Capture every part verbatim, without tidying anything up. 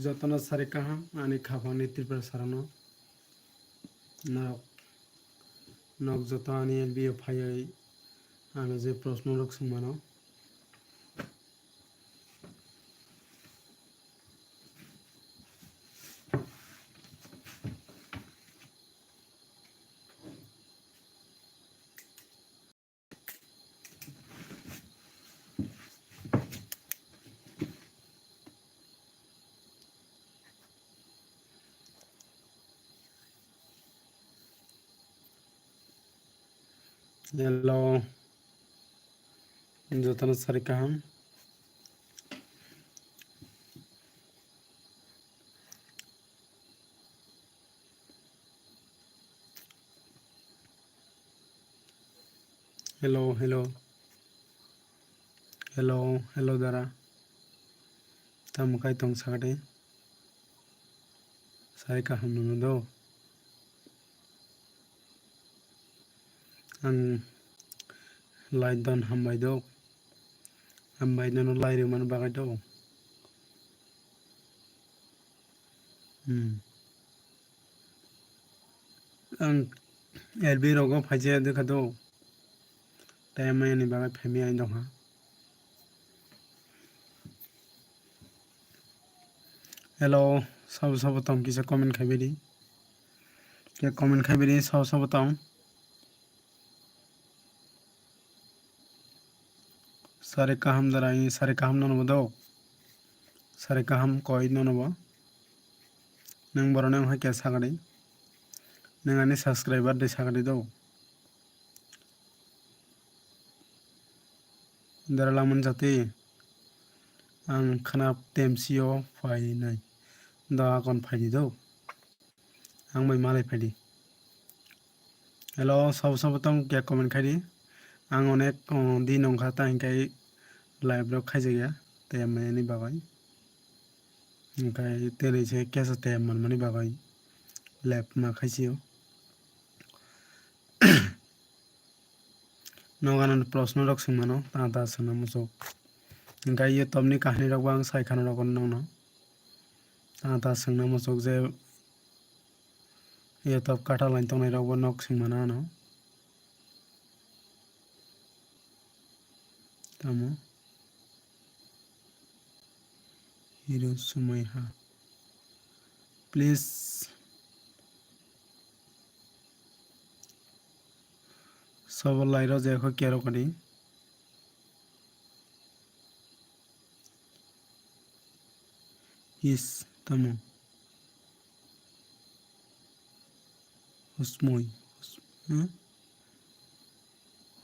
Jotono sari kaham ani khapangni Tripura sarano. Nok, nok joto ani L B o phaiwi ano je proshno rok swngmano. Hello. Jotono sari kaham. Hello, hello. Hello, hello, dara. Tamo kai tong sakde? Sai kaham nono do. Ang lai don hambai do. Hambai nono lai rwmani bagwi do. Hmm. Ang L B rogo phaijaya dekha do. Tei maya ni bagwi phaimaya ang dongha. Hello, sabo sabo tong kisa comment khai bidi. Khe comment khai bidi sabo sabo tong. Sari kaham dara, sari kaham nono bo do. Sari kaham koi nono bo. Nang borok nang hai khe sakadi. Nang ani subscriber de sakadi do. Dara laman jati. Ang khana temsio phainai. Da akon phaidi do. Ang bai malai phaidi. Hello, sabo sabo tong khe comment khaidi. Ang onek, uh, din ongkha ta hinkai live rok khaijakya. Tei maya ni bagwi. Hinkai tei se kesa tei manmani bagwi live ma khaisio. Nogo ano proshno rok swngmano, ta ta swngna muchuk. Hinkai YouTube ni kahini rok bo ang sai khana rok nongno. Ta ta swngna muchuk je YouTube kathal line tongnai rok bo nok swngmano ano. Tamo? Hero Sumaiha. Please. Sobo lai rok jai kho kero kani. Is tamo. Husmoi. Hus-, hmm?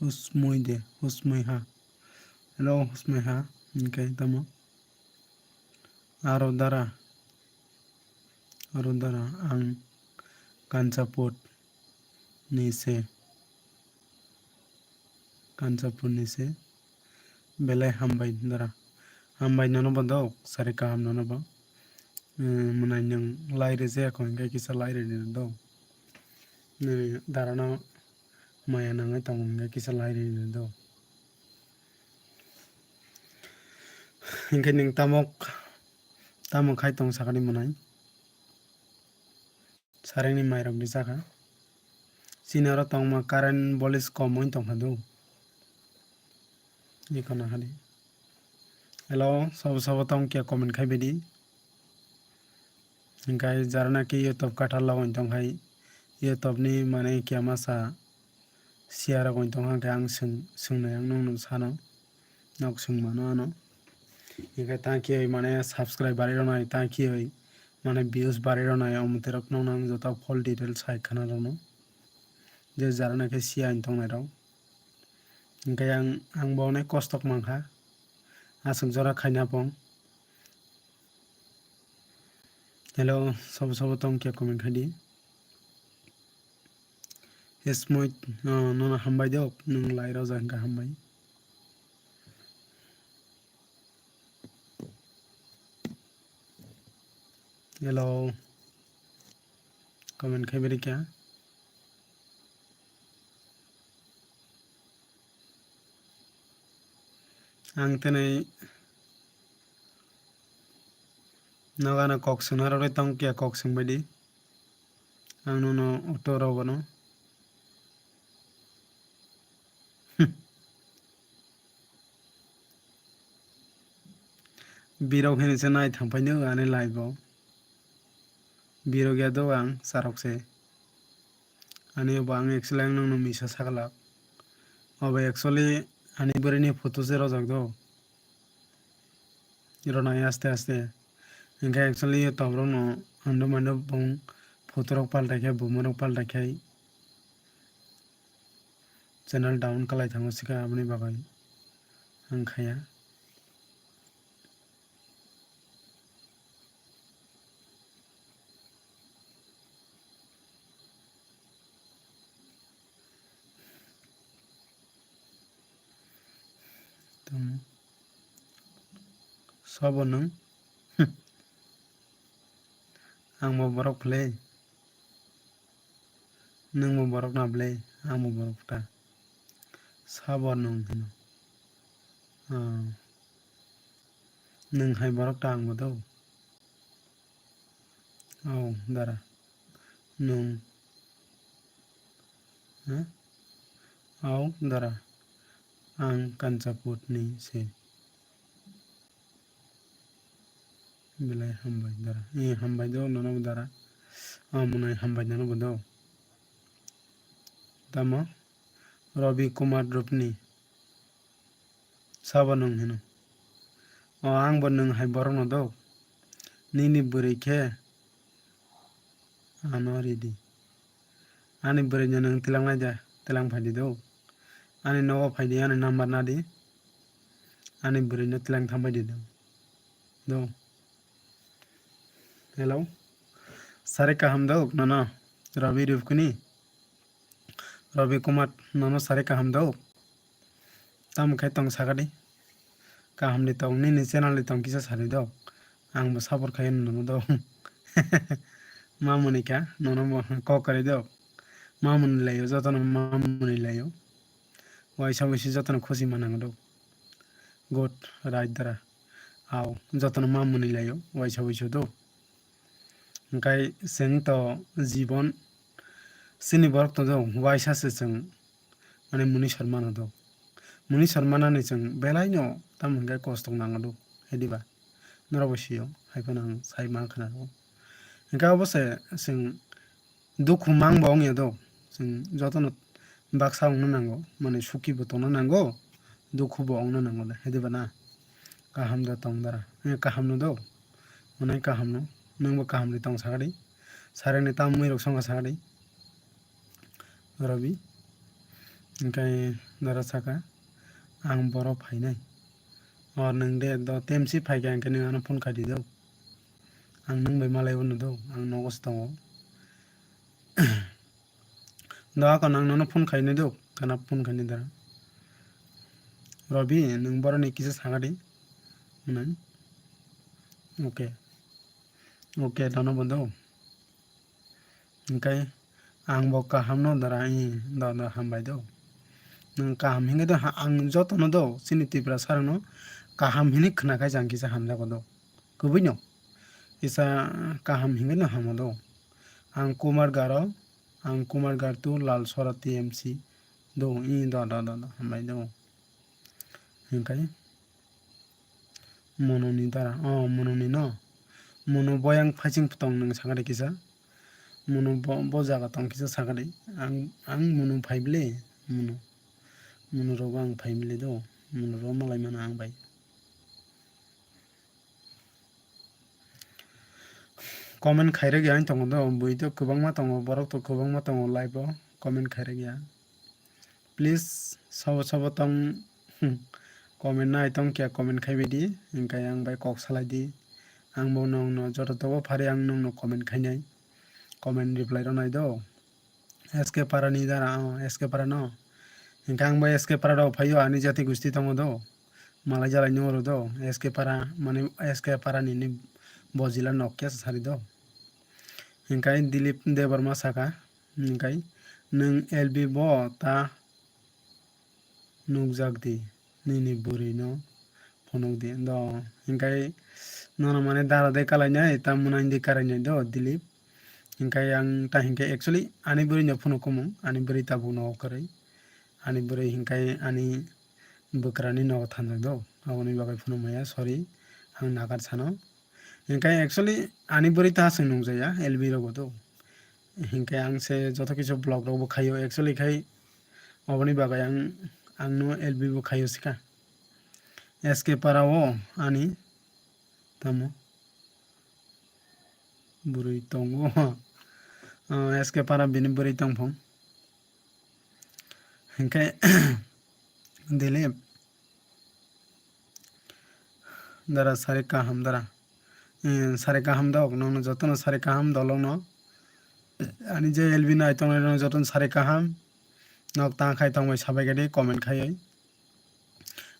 Husmoi de. Husmoi ha. Hello, Husmoi ha. Okay, tamo. Aro dara. Aro dara. Ang Kanchanpur ni se. Kanchanpur ni se. Belai hambai dara. Hambai nono bo dok, sari kaham nono bo. Eh, mwnai nwng lai rwjak kho, hwnkhe kisa lai rwdi dok. Nini darano maya nangwi tongo, hwnkhe kisa lai rwdi dok. Hwnkhe nwng tamo, tamo khai tong sakani mwnai. Sarengni mairok rijak kha. Chini oro tongma current voltage kom wng tongkha do. Eko nahadi. Hello, sabo sabo tong khe comment khai bidi. Hingkai jara naki YouTube kathar logoi tongkhai, YouTube ni mane khe masa share rogoi tongkha, hingkhe ang swng, swngnai ang nokno sano. Nok swng mano ano. Hingkhe tang khe mane subscribe bari rwnai, tang khe mane views bari rwnai, omo twi rok nokno ang joto full details sai khna rwno. Je jara nai khe siya wng tongnai rok. Hingkhe ang, ang bo onek kosto mankha. Aswk jora khaina pong. Hello, sabo sabo tong khe comment khai di. Hesmoi, no, nono hambai de ok, nwng lai rojak hwnkha hambai. Hello. Comment khai beri kya? Ang tini nogano kok swngnarogwi tongkhe kok swngbaidi. Ang nono auto rogono. Birok hinwi se nai thangpaino ani live o. Birok ya do ang charok se. Ani bo ang actually ang nokno misa saglak. Obo actually ani bwrwini photo se rojak do. Ronai aste aste. Hinkhe actually yo tobrokno ando mando bong photo rok paltai khe, buma rok paltai khe channel down kalai thango sika aboni bagwi ang khaya. Tamo. Sobo nwng? Ang bo borok phle. Nwng bo borok na ble, ang bo borok ta. Sabo nwng hino. Ah. Nwng hai borok ta ang bo do. Au, dara. Nwng. Ha? Au, dara. Ang Kanchanpur ni se. Belai hambai dara. Eh, hambai do nono bo dara. Amonai hambai nono bo do. Tamo? Ravi Kumar Rupni. Sabo nwng hino. O, ang bo nwng hai borokno do. Nini bwrwi khe ano ridi. Ani bwrwino nwng tilangnai da, tilang phaidi do. Ani nogo phaidi, ani number nadi. Ani bwrwino tilang thangbaidi do. Do. Hello. Sari kaham do, nono. Ravi Rupkuni. Ravi Kumar, nono sari kaham do. Tamo khe tong sakadi. Kaham ni tong, nini channel ni tong kisa sari do. Ang bo support khai nono do. Mamoni kha, nono bo kok kwrwi do. Mamoni laio, jotono mamoni laio. Waisa waisi jotono khusi manang do. Good, right dara. Au, jotono mamoni laio, waisa waisa do. Hwnkhe chwng to jibon chini borok to do, waisa se chwng mane muni sor mano do. Muni sor manani chwng belai no tamo hwnkhe kosto nango do, hai diba? Norok bo sio, hai phano ang sai ma khna rw. Hwnkhe obo se chwng dukhu mang bo wng ya do, chwng jotono baksa wngna nango, mane suki bo tongna nango, dukhu bo wngna nango de, hai diba na? Kaham da tong dara, eh, kaham no do, mane kaham no, nwng bo kaham de tong sakadi, sareng ni tam mui rok songkha sakadi. Ravi. Hwnkhe dara saka, "Ang boro phainai." "O, nwng de do temsi phaikha, hwnkhe nwng ano phone khaidi do. Ang nwng bai malai bono do, ang nogo se tongo." "Do ako nwng nono phone khainai do," kana phone khainai dara. "Ravi, nwng boroni kisa sakadi," hwnwi. "Okay. Okay, dono bondo." Hwnkhe ang bo kaham no dara, i, do, do, hambai do. Nwng kaham hinwi do, ha, ang jotono do, chini Tiprasa rokno kaham hinwi khna khai jang kisa hamjago do. Kubui no. Kisa kaham hinwi no hamo do. Ang Kumar Garo, ang Kumar Gar tu Lalsora T M C do, i, do, do, do, do, hambai do. Hwnkhe Mononi dara, o, Mononi no. Mono boyang phaiching tong nwng sakadi kisa. Mono bo, bo jaga tong kisa sakadi. Ang, ang Mono phai bwle, Mono. Mono rogo ang phai bwle do. Mono rogo malai mano ang bai. Comment khairok ya ang tongo do. Bui to kwbangma tongo, borok to kwbangma tongo live o. Comment khairok ya. Please, sabo sabo tong, hmm, comment nai tong kya comment khai baidi, hwnkhe ang bai kok salai di. Ang bo nongno joto tobo phari ang nongno comment khainai. Comment reply rwnai do. S K Para ni dara, oh, S K Para no. Hwnkhe ang bai S K Para rok phaio, ani jati gusti tongo do. Malai jalai nung oro do. S K Para, mane S K Para ni ni bojila nok kya sari do. Hwnkhe Dilip Debbarma saka, hwnkhe nwng L B bo ta nukjak di, nini bwrwi no phunuk di do. Hinkhe nono mane dara de kalainai, tamo nang di karainai do, Dilip. Hinkhe ang ta hinkhe actually ani bwrwi no phunuk kumung, ani bwrwi tabuk no kwrwi. Ani bwrwi hinkhe ani bwkrani nogo thanjak do. Aboni bagwi phunuk maya, sorry, ang nakar sano. Hinkhe actually ani bwrwi ta chwng nungjaya L B rogo do. Hinkhe ang se joto kisa vlog rok bo khaio, actually khai oboni bagwi ang, ang no L B bo khaio sika. S K para o ani tamo bwrwi tongo. Ah, S K para bini bwrwi tongphang. Hinkhe Dilip, dara sari kaham dara. Eh, sari kaham dok, nokno jotono sari kaham dolokno. Ani je L B nai tongnai rok jotono sari kaham. Nok ta khai tongbai sabai gadi comment khaiwi.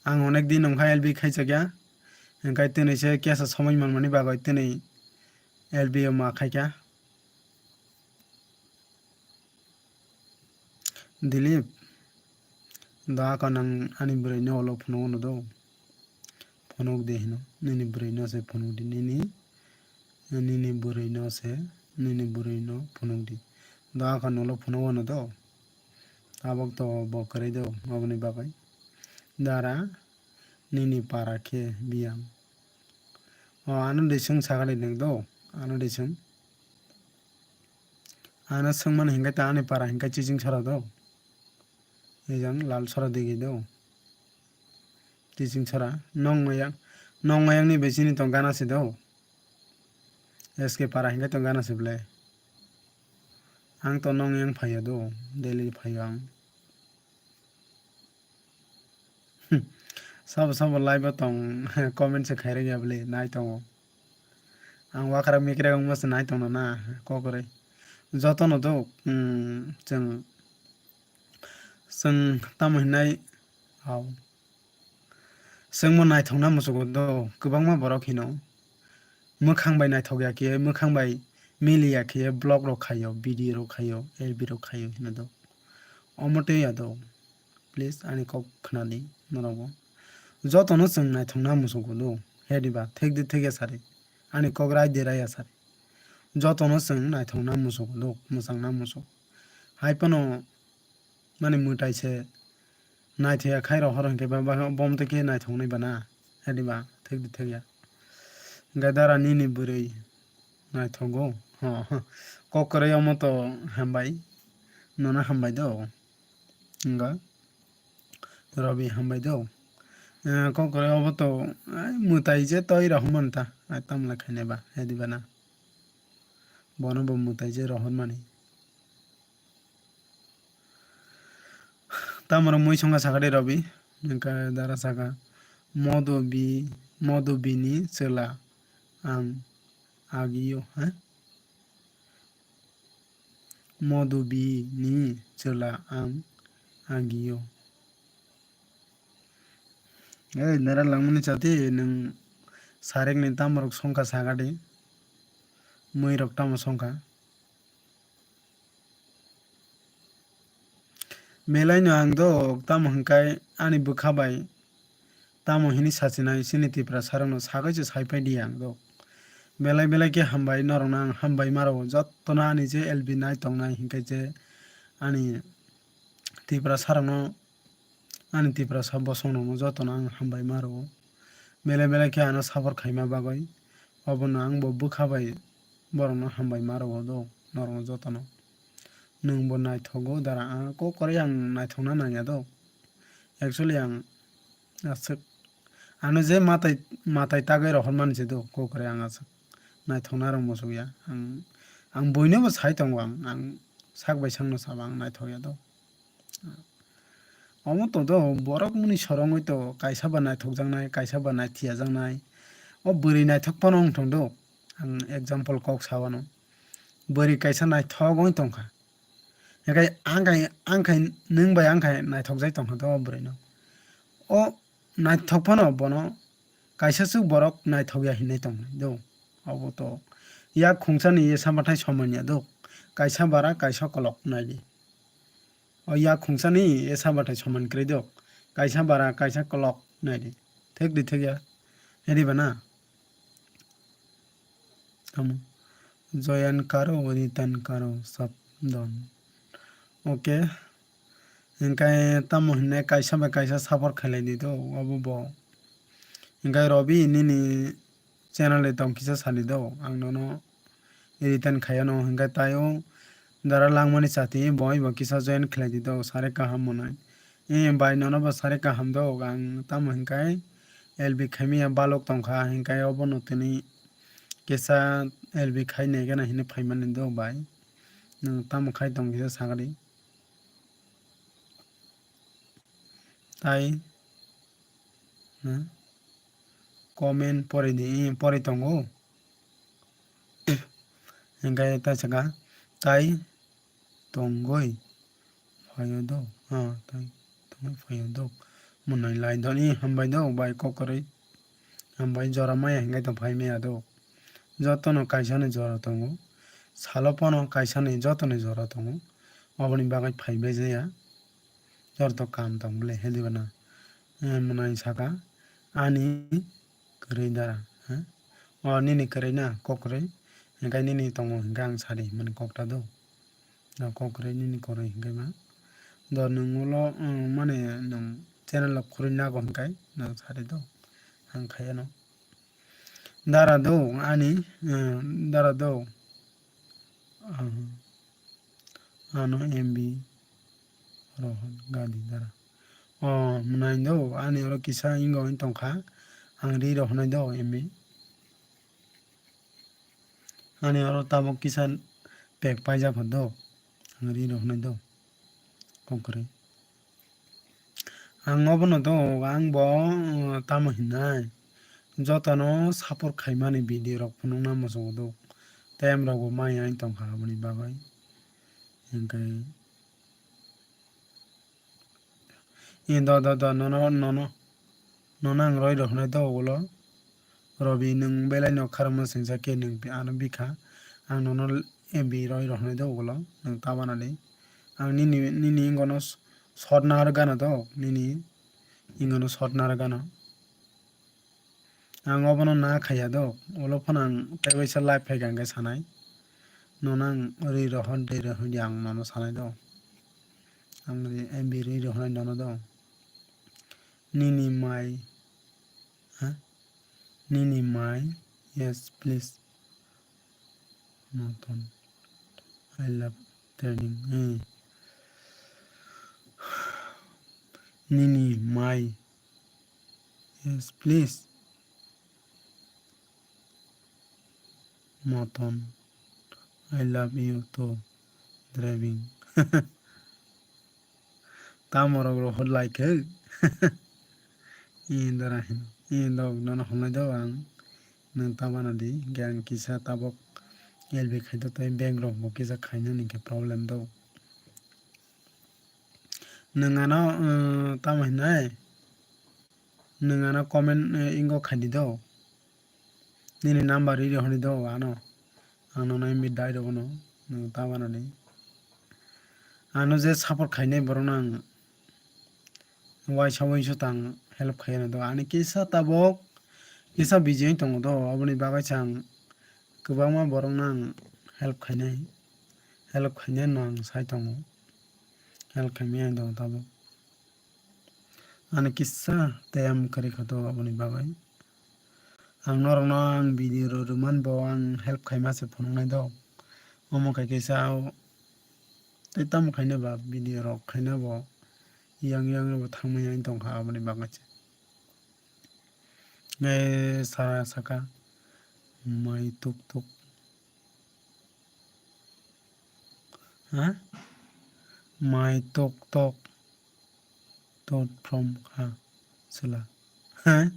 Ang onek din wngkha L B khaijakya. Hinkhe tini se kesa somoi manmani bagwi tini L B o ma khaikha. Dilip, da ka nang ani bwrwi no ulo phunuk no do. Phunuk di hino, nini bwrwi no se phunuk di, nini, nini bwrwi no se, nini bwrwi no phunuk di. Da ka no ulo phunuk no do. Tabok to bo kwrwi do, aboni bagwi. Dara, nini para khe biyang. O, ano de swng sakali nang do, ano de swng. Ano swngmani hinkhe ta ani para hinkhe chiching sora do. Ejang lal sora digi do. Chiching sora. Nong mayang, nong mayang ni besini tong gana se do. S K para hinkhe tong gana se ble. Ang to nong yang phaio do. Daily phaio ang. Sabo sabo live o tong comment se khairok ya bwle nai tongo. Ang wakra mikra wngma se nai tongno na kokroi. Jotono do, mm, chwng, chwng tamo hinai, au. Chwngmo naithokna muchugo do kwbangma borok hino. Mwkhang bai naithok ya khe, mwkhang bai mili ya khe vlog rok khaio, video rok khaio, L B rok khaio hino do. Omo tei ya do. Please ani kok khna di norok bo. Jotono chwng naithokna muchugo do. He diba, thek di thek ya sari. Ani kok rai di rai ya sari. Jotono chwng naithokna muchugo do, mwchangna muchugo. Hai phano mani mwtai se naithoya khai rohor hinkhe ba, ba, bom tei khe naithoknai bana. He diba, thek di thek ya. Hinkhe dara nini bwrwi naithogo. Ho, ho. Kok kwrwi omo to hambai. Nono hambai do. Wngkha Robi hambai do. Eh, kok kwrwi obo to, ai, mwtai je toi rohormani ta. Ai, tamla khainai ba, he diba na. Bono bo mwtai je rohormani. Tamoro mui songkha sakha de Robi. Wngkha dara sakha. Modo bi, modo bini chwla ang agio, ha? Modo bini chwla ang agio. Ei, nera langmani chati, nwng sarekni tamorok songkha sakha de. Muirok tamo songkha. Belai no ang do, tamo hwnkhai ani bwkha bai tamo hini sachinai chini Tiprasa rokno sagwi se sai phai di ang do. Belai belai khe hambai, norokno ang hambai ma rwo, jotono ani je L B nai tongnai hinkhe je ani Tiprasa rokno, ani Tiprasa bosong rokno jotono ang hambai ma rwo. Belai belai khe ano support khaima bagwi, obono ang bo bwkha bai borokno hambai ma rwo do, norokno jotono. Nwng bo naithogo dara, ang kok kwrwi ang naithokna nangya do. Actually ang aswk, ano je matai, matai tagwi rohormani se do, kok kwrwi ang aswk naithokna rw muchukya. Ang, ang buino bo sai tongo ang, ang sak bai sakno sabo ang naithokya do. Omo to do, borok muni sorongwi to kaisa ba naithokjaknai, kaisa ba naithiyajaknai. O bwrwi naithok phano wng thang do. Ang example kok sa wano. Bwrwi kaisa naithok wng tongkha. Hinkhe ang khai, ang khai nwng bai ang khai naithokjai tongkha do o bwrwino. O naithok phano bono kaisa swk borok naithokya hinwi tongnai do. Obo to yak khungsani esa bathai somanya do. Kaisa bara kaisa kolok naidi. O yak khungsani esa bathai soman kwrwi do. Kaisa bara kaisa kolok naidi. Thek di thek ya. Hedi bana. Tamo. Join karo, return karo, sab don. Okay. Hinkhe tamo hinne kaisa bai kaisa support khailai di do, obo bo. Hinkhe Robi nini channel de tong kisa sadi do, ang nono return khaiyano, hinkhe tai o dara langmani chati bo bai bo kisa join khlai di do, sare kaham mwnai. E bai nono bo sare kaham do, ang tamo hinkhe L B khaimaya balok tongkha, hinkhe obono tini kisa L B khai nai gana hinwi phaimani do bai. Nwng tamo khai tong kisa sagadi. Tai, hmm, comment pori di, eh, pori tongo. Hinkhe tai saka, tai tongoi phaio do, ah, tai tongoi phaio do. Mwnai lai doni hambai do, bai kokroi. Hambai jora maya hinkhe tong phai maya do. Jotono kaisani jora tongo. Salo pono kaisani jotoni jora tongo. Oboni bagwi phai bai jaya. Jora to kam tong bole hedi bana. Eh, mwnai saka ani kwrwi dara, ha? O nini kwrwi na kokrwi. Hinkhe nini tongo hinkhe ang sadi mani kokta do. No kok kwrwi nini kwrwi hinkhe ma. Do nwng ulo, um, mane nwng channel o kwrwi nago hinkhe nwng sadi do. Ang khayano. Dara do ani, um, dara do. Um, ano M B rohon gadi dara. O mwnai do ani oro kisa ingo wng tongkha. Ang ri rohonai do M B. Ani oro tabuk kisa pek paijak pho do, ang ri rok hinwi do, kok kwrwi. Ang obono do, ang bo, uh, tamo hinai, jotono support khaimani video rok phunukna muchungo do, time rok bo maya wng tongkha aboni bagwi, hinkhe. Ee, do, do, do, nono, nono, nono ang roi rok hinai do ulo. Robi, nwng belai no kharokma singsa khe nwng ano bikha. Ang nono M B roi rok hinai do ulo. Nwng ta banadi. Ang nini, nini ingono s-, sotna aro gana do. Nini ingono sotna aro gana. Ang obono na khaiya do, ulo phano ang tei waisa live phaikha hwnkhe sanai. Nono ang ri rohor, dei rohor di ang nono sanai do. Ang ri, M B ri rohornai nono do. Nini mai, ha? Nini mai, yes, please. Moton. I love trading. Eh. Nini mai. Yes, please. Moton. I love you too. Driving. Tamo rok rohor like he. Indra hin. Indok nono honai do ang. Nwng ta banadi, hingke ang kisa tabok L B khaito tei bank rok bo kisa khainani hingke problem do. Nwng ano, uh, tamo hinai? Nwng ano comment, uh, ingo khaidi do. Nini number riri hwnwi do ano. Ang nono M B dai rw bono. Nwng ta banadi. Ano je support khainai borokno ang waisa waisa tang help khaina do. Ani kisa tabok kisa busy wng tongo do. Aboni bagwi se ang kwbangma borokno ang help khainai, help khainai no ang sai tongo. Help khaimani ang tongo tabok. Ani kisa tei ang kwrwi kha do aboni bagwi. Ang norokno ang video rw rwmani bo ang help khaima se phunuknai do. Omo khai kisa o tei tamo khaina ba video rok khaina bo yang yang bo thangmani tongkha aboni bagwi se. Nge sara saka mai tuk tuk. Ha? Mai tok tok. Tot from ha sila. Ha?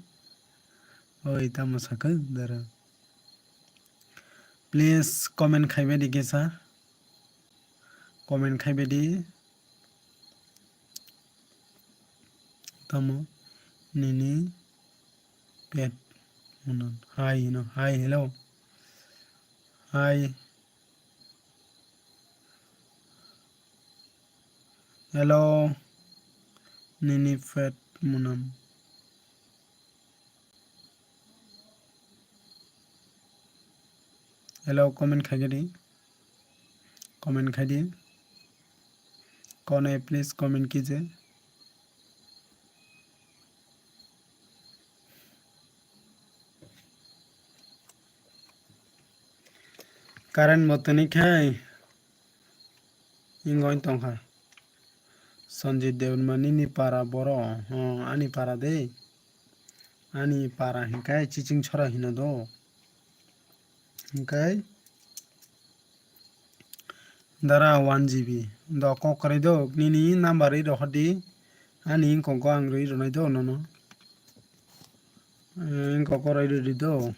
Oi, tamo sakha dara. Please comment khaibai di kisa. Comment khaibai di. Tamo nini pet munan. Hi, hino. Hi, hello. Hi. Hello. Nini pet munam. Hello, comment khai di. Comment khai di. Kone, please comment kije. Current bo tini khai. Ingoi tongkha. Sanjit Debbarma nini para boro. Oh, ani para de. Ani para hinkai chiching chora hino do. Hinkai dara one G B. Do kok kwrwi do. Nini number ri rohor di. Ani ingkong ko ang rwi ronai do nono. Eh, ingkong ko rwi rwi do.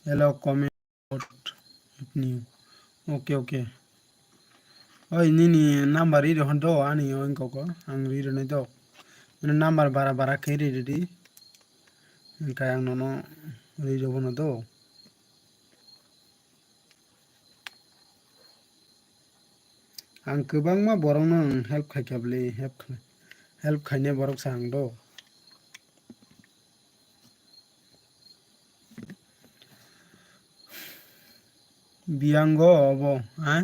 Hello, comment. New. Okay, okay. Oi, nini number ri rohon do, ani o ingkoko, ang ri ronai do. Mane number bara bara khe ri ri di. Hingkhe ang nono ri robono do. Ang kwbangma borokno ang help khaikha bwle, help khlai-, help khainai borok sa ang do. Biyango obo, ha?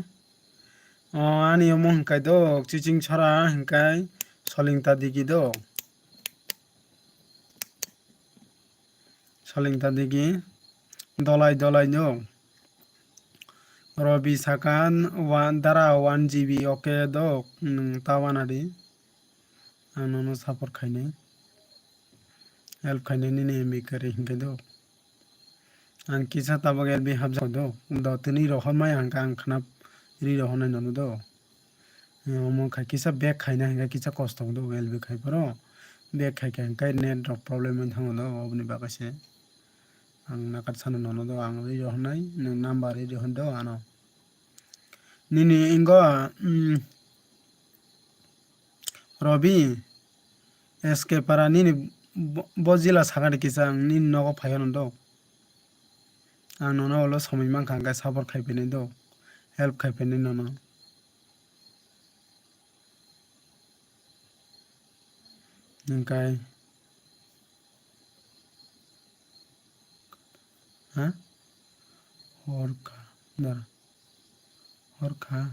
O, ani omo hinkai do, chiching chora hinkai solingta digi do. Solingta digi, dolai dolai do. Robi Sakan, wa-, dara one G B, okay do, nwng ta wana di. Ang nono support khainai. Help khainai nini M B kwrwi hinkhe do. Ang kisa tabuk L B hapjak do. Do tini rohormai ang, ang khna ri rohornai nono do. Omo khai kisa back khaina hinkhe kisa kosto do L B khai phoro. Back khai khe hinkhe net rok problem wng thango do, oboni bagwi se. Ang nakat sano nono do, ang ri rohornai, nwng number ri rohor do ano. Nini ingo, mm, Robi, S K para nini bo, bo jila sakani kisa ang nini nogo phaiyo nondo. Ang nono ulo somoi mankha hwnkhe support khai phinai do, help khai phinai nono. Hingkai. Ha? Horkha. Dara. Horkha.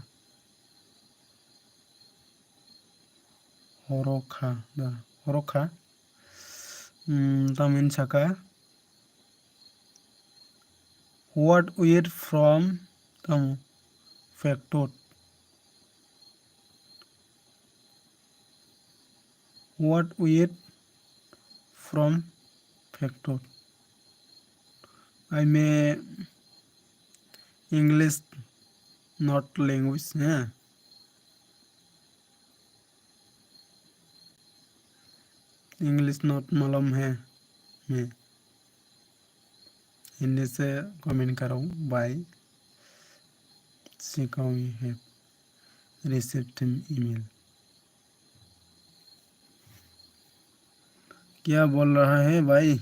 Horokha. Dara. Horokha. Hmm, tamni saka. What we eat from tamo factor. What we eat from factor. I may English not language, eh? English not malum hai main. Hindi se comment karo bhai, sikha we have received an email. Kya bol raha hai bhai?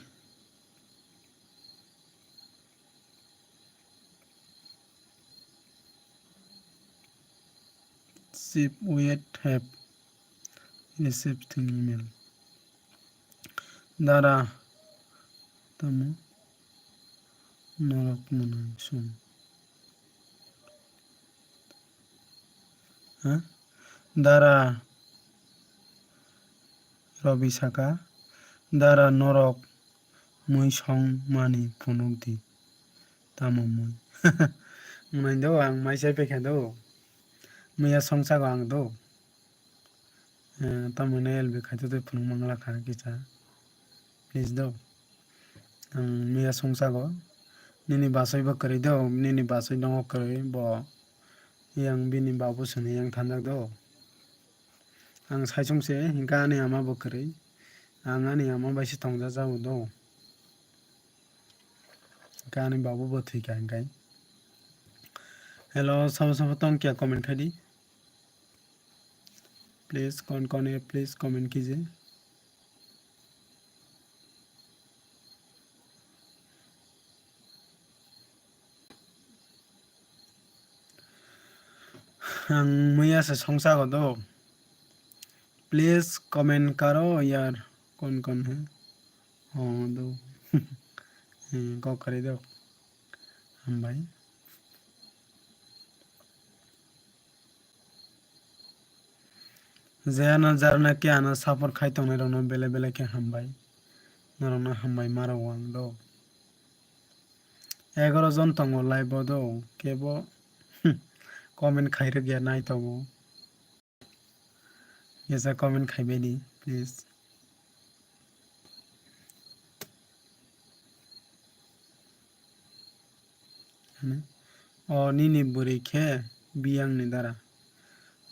Sip wait have received an email. Dara tamo norok mwnai song. Ha? Dara Robi saka, dara norok mui song mani phunuk di. Tamo mui? Mwnai do, ang mai chai paikha do. Muya songchago ang do. Eh, tamoni L B khaito tei phunuk mangla kha kisa. Please do. Ang muya songchago. Nini basai bo kwrwi do, nini basai dongo kwrwi bo. Yang bini babu sini yang thanjak do. Ang saichung se, hinkhe ani ama bo kwrwi. Ang ani ama bai se tongjajago do. Hinkhe ani babu bo thwikha hinkhe. Hello, sabo sabo tong kya comment khai di. Please, kon kon e, please comment kije. Ang muya se songchago do. Please comment karo yaar, kon kon hai. Oh, do. Hmm, kok kwrwi do. Hambai. Je ano jarna khe ano support khai tongnai rokno belai belai khe hambai. Norokno hambai ma rwo ang do. Egaroh jon tongo live o do. Kebo comment khai rwk ya nai tongo. Kisa comment khai bai di, please. Ani, o nini bwrwi khe biyang ni dara.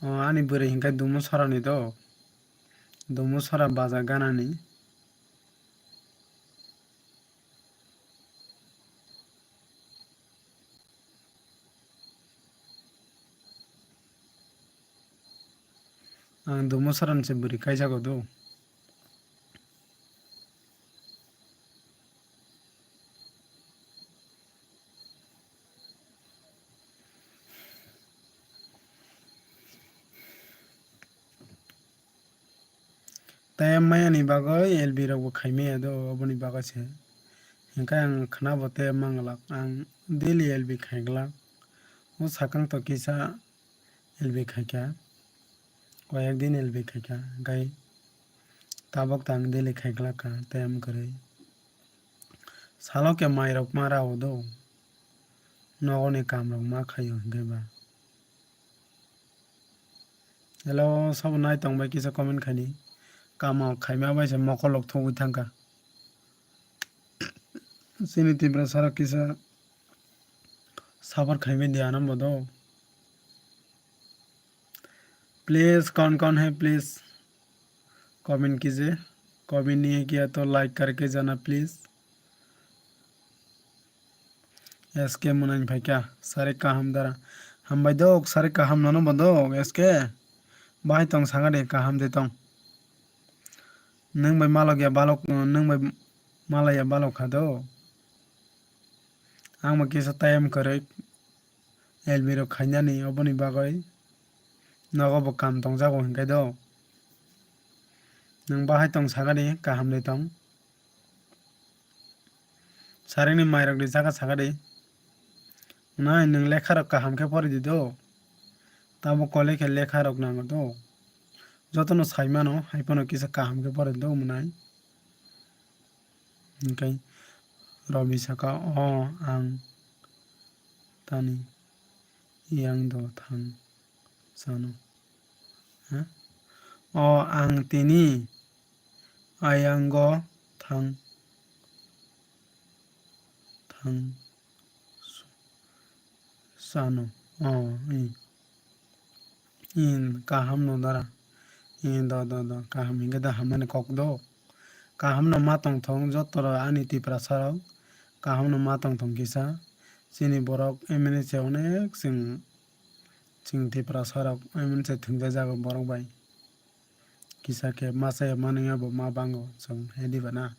O ani bwrwi hinkhe Dumusora ni do. Dumusora baja gana ni. Ang Dumusora ni se bwrwi kaijago do. Tei maya ni bagwi L B rok bo khai maya do, oboni bagwi se. Hinkhe ang khna bo tei manglak, ang daily L B khai glak. O sakang to kisa L B khaikha, koyek din L B khaikha, hwnkhe tabok tang daily khaiglak kha, tayam kwrwi. Salo khe mairok ma rao do, nogoni kamrok ma khaio hwnkhe ba. Hello, sabo nai tongbai kisa comment khaini, kamo khaima bai se mokolok thugwi thangkha. Chini Tiprasarok kisa support khai media no bodo. Please, कौन कौन है, please comment कीजिए। कमेंट नहीं किया तो लाइक करके जाना please। S K mwnai phaikha sari kaham dara. Hambai dok, sari kaham nono bodo S K. Bahai tong saka de, kaham de tong. Nwng bai malok ya balok, nwng bai malai ya balok kha do. Ang bo kisa tayam kwrwi L B rok khainani, oboni bagwi nogo bo kam tongjago hinkhe do. Nwng bahai tong sakani, kaham de tong. Saringni mairok de jaga sakadi. Nai nwng lekha rok kaham khe pori di do. Tamo kole khe lekha rok nango do. Jotono sai mano, hai phano kisa kaham khe pori do mwnai. Hinkhe Robi saka, "O ang tani yang do thang sano." Ha? "O ang tini ayango thang, thang sano." O, i. In, kaham no dara. In, do, do, do. Kaham hinkhe da hamani kok do. Kaham no ma tong thong joto rok ani Tiprasa rok. Kaham no ma tong thong kisa. Chini borok M N S onek chwng, chwng Tiprasa rok M N S thwngjajago borok bai. Kisa khe ma chaya manwi abo ma bango chwng he diba na?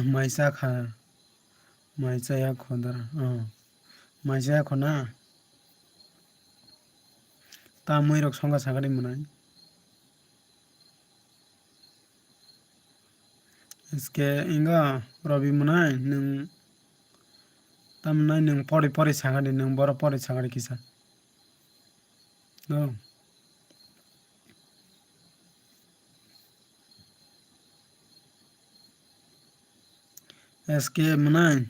Mai cha kha, mai chaya kho dara, oh. Mai chaya kho na? Tamwi rok songkha sakani mwnai. S K inga Robi mwnai nwng, tamwnai nwng pori pori sakani, nwng boro pori sakani kisa. No. S K mwnai.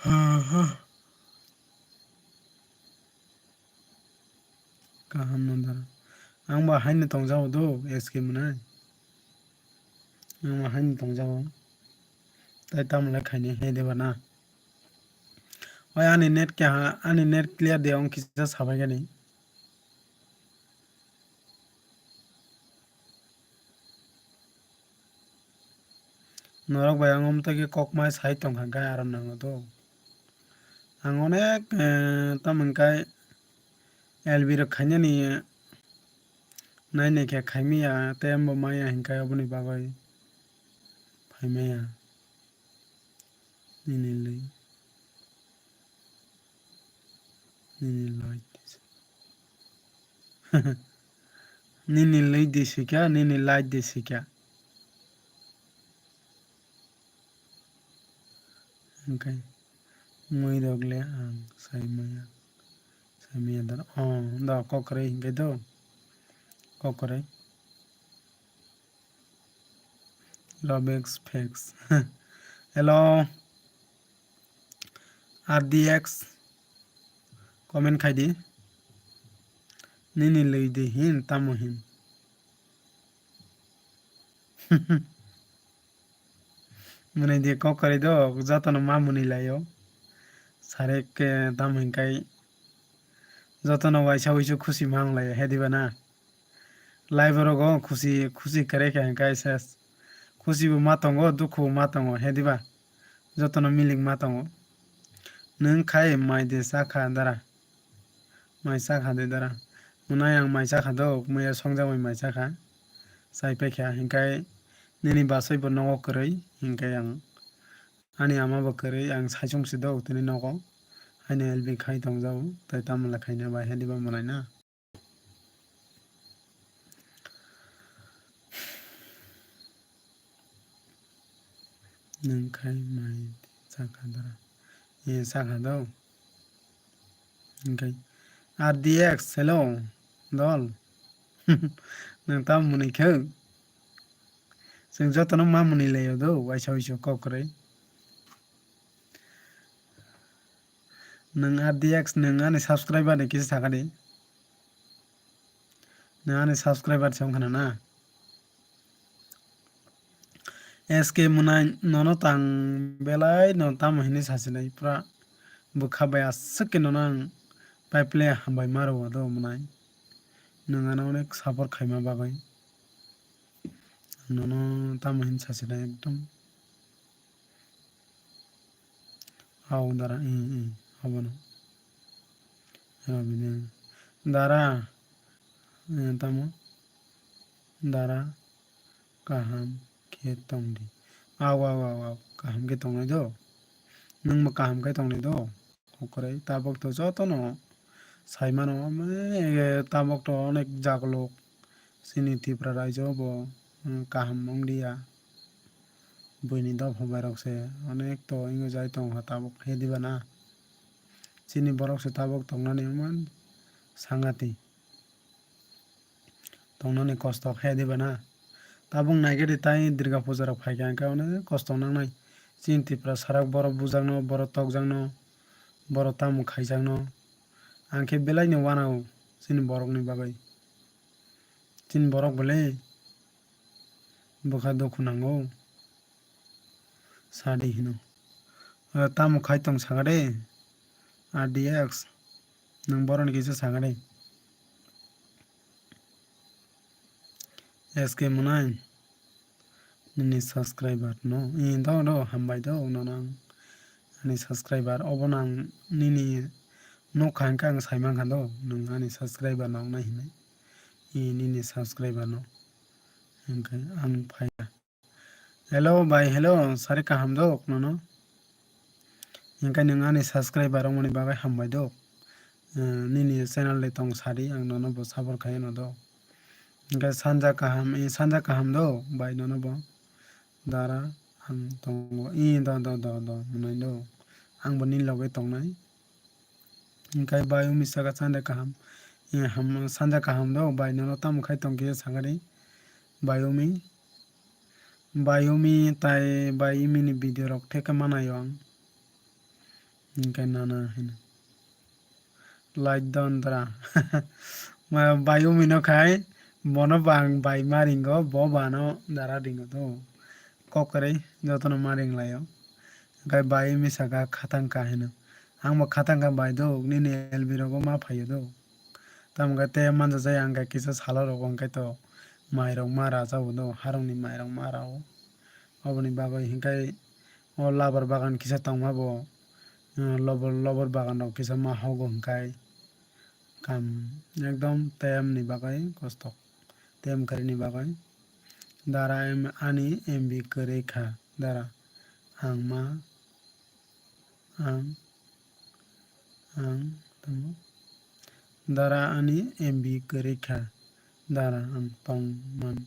Ha, ha. Kaham no dara. Ang ba haino tongjago do, S K mwnai. Ang ba haino tongjago. Tai tamo le khaini hai de ba na. Oi ani net khe ha, ani net clear de ong kisa sabai gani. Norok bai ang omtwi khe kok mai sai tongkha, gai aram nango do. Ang onek, eh, tamo hwnkhai L B rok khainani nainai khe khaimaya, tei ambo maya hwnkhai oboni bagwi phaimaya. Nini lwi. Nini loi. Nini lwi di sikha, nini light di sikha. Hwnkhe mui rok le ang sai maya, sai maya dara. Oh, da kokroi hwnkhe do. Kokroi. Robex Fex. Hello. R D X. Comment khai di. Nini lwi di hin, tamo hin. Mwnai di kokroi do, jotono ma mwnwi laio. Sare ke tamo hinkai jotono waisa wuisu khusi ma wng laio, he diba na? Live rogo khusi, khusi kwrwi kha hinkai ses. Khusi bo ma tongo, dukhu bo ma tongo, he diba? Jotono milik ma tongo. Nwng khai mai de cha kha dara? Mai cha kha de dara? Mwnai ang mai cha kha do, maya songjakmai mai cha kha. Chai pai kha, hinkai nini basai bo nogo kwrwi, hinkai ang ani ama bo kwrwi, ang saichung si do tini nogo. Haino L B khai tongjago, tai tamo le khaina bai, he diba mwnai na? Nwng khai mai cha kha dara? E, cha kha do. Hwnkhe R D X, hello, dol. Nwng tamo mwnwi khe? Chwng jotono ma mwnwi laio do, waisa wuisu kokroi. Nwng R D X, nwng ani subscriber ni kisa sakha di. Nwng ani subscriber se wngkha na? S K Mwnai, nono tang belai no tamo hinwi sasinai, pura bwkha bai aswk khe nono ang pipe le hambai ma rwo do Mwnai. Nwng ano onek support khaima bagwi. Nono tamo hinwi sasinai ekdom. Au dara, i, i, abono. Abini dara, eh, tamo? Dara kaham khe tongdi. Au, au, au, au, kaham khe tongnai do. Nwngbo kaham khe tongnai do. Kokroi, tabuk to jotono sai mano, mane, tabuk to onek jaglok chini Tripura raijo bo, mm, kaham wnglia. Buini dopha bai rok se onek to wngwi jai tongkha tabuk, he diba na? Chini borok se tabuk tongnani wngman sangati. Tongnani kosto khe diba na? Tabuk naikhe de tai Durga puja rok phaikha, hwnkhe onek kosto nangnai. Chini Tripura sarak borok bujakno, borok tokjakno, borok tamo khaijakno. Ang khe belai no wanao chini borokni bagwi. Chini borok belai bwkha dukhu nango. Sadi hino. O, tamo khai tong saka de? R D X. Nwng boroni kisa saka de? S K Mwnai. Nini subscriber no. I do do, hambai do, nono ang. Ani subscriber, obo nang nini nokha hwnkhe ang saimankha do. Nwng ani subscriber no wngnai hinwi. I nini subscriber no. Hwnkhe ang phaiya. Hello bai, hello, sari kaham do nono. Hwnkhe nwng ani subscriber wngmani bagwi hambai do. Eh, nini channel de tong sadi, ang nono bo support khai no do. Hwnkhe sanja kaham, eh, sanja kaham do bai nono bo. Dara ang tongo, eh, do, do, do, do, hwnwi do. Ang bo nini loge tongnai. Hwnkhe bai wngmi saka sanja kaham. Eh, ham, sanja kaham do, bai nono tamo khai tong khe sakari. Bai wngmi. Bai wngmi tai bai wngmi ni video rok theke manayo ang. Hwnkhe nana hino. Like don dara. Ma bai wngmi no khai, bono bang bai ma ringo, bo bano dara ringo do. Kok kwrwi jotono ma ringlaio. Hwnkhe bai wngmi saka khatang ka hino. Ang bo khatang ka bai do, nini L B rogo ma phaio do. Tamo khe tei manjajak ang khe kisa salo rogo hwnkhe to mairok ma rajao do, harongni mairok ma rao. Oboni bagwi hwnkhe o labar bagan kisa tongma bo, eh, lobor, lobor bagan rok kisa ma hogo hwnkhe kam ekdom tem ni bagwi kosto, tem kwrwi ni bagwi. Dara em, ani M B kwrwi kha dara, ang ma, ang, ang tamo Dara ani M B kwrwi kha. Dara ang tong man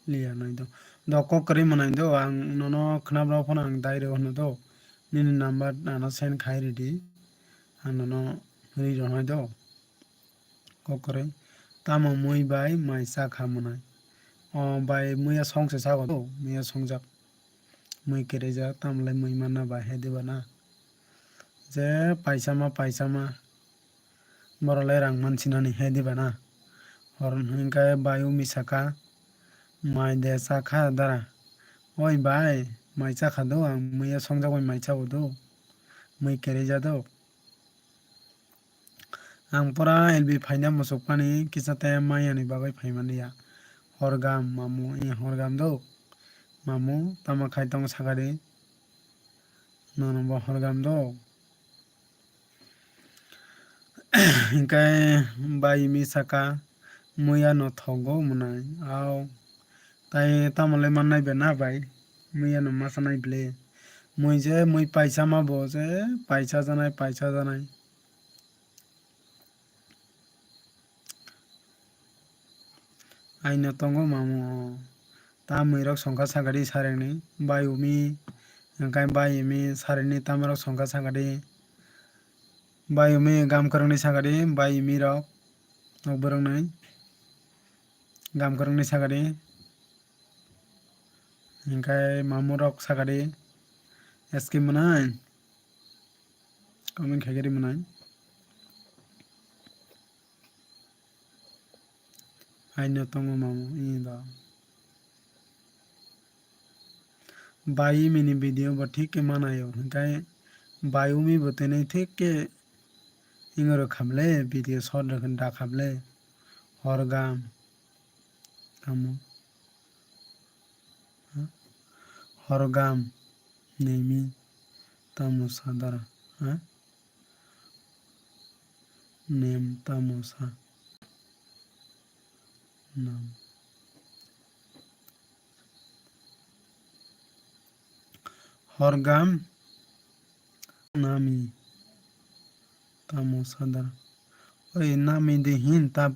liya nai do. Do kok kwrwi mwnai do, ang nono khwnabra phano ang dai rw hwno do. Nini number ano send khai ridi. Ang nono ri rw nai do. Kok kwrwi. Tamo mui bai mai cha kha mwnai. O bai muiya song se chago do, muiya songjak. Mui kwrwi jak, tamo le mui manna bai he diba na. Je paisa ma, paisa ma. Borok le rang mansinani he diba na. Hor hwnkhe bai umi saka, "Mai de cha kha dara?" "Oi bai, mai cha kha do, ang muiya songjak bai mai cha o do. Mui kwrwi ja do." Ang pura L B phaina muchukmani kisa te mayani bagwi phaimani ya. Horgam mamu, i horgam do. Mamu, tamo khai tong sakadi? Nono bo horgam do. Hinkhe bai mi saka, muiya no thogo mwnai. Ao, tai tamo le mannai be na bai? Muiya no ma sanai ble. Mui je mui paisa ma bo je paisa janai, paisa janai. Aino tongo mamu. Ta mui rok songkha sakadi sarengni. Bai umi, hwnkhe bai umi sarengni tamarok songkha sakadi. Bai umi gam kwrwngni sakadi, bai umi rok nok bwrwngni gam kwrwngni sakadi. Hwnkhe mamu rok sakadi. S K mwnai. Comment khaikhe ri mwnai. Aino tongo mamu, i do. Bai mini video bo thik khe manayo, hwnkhe bai umi bo tini thik khe ingo rw khamle, video short rw khe da khamle. Horgam. Tamo. Ha? Horgam. Nemi. Tamo sadara. Ha? Nem tamo sa. Nam. Horgam. Nami. Tamo sadara. Oi nami de hin tap.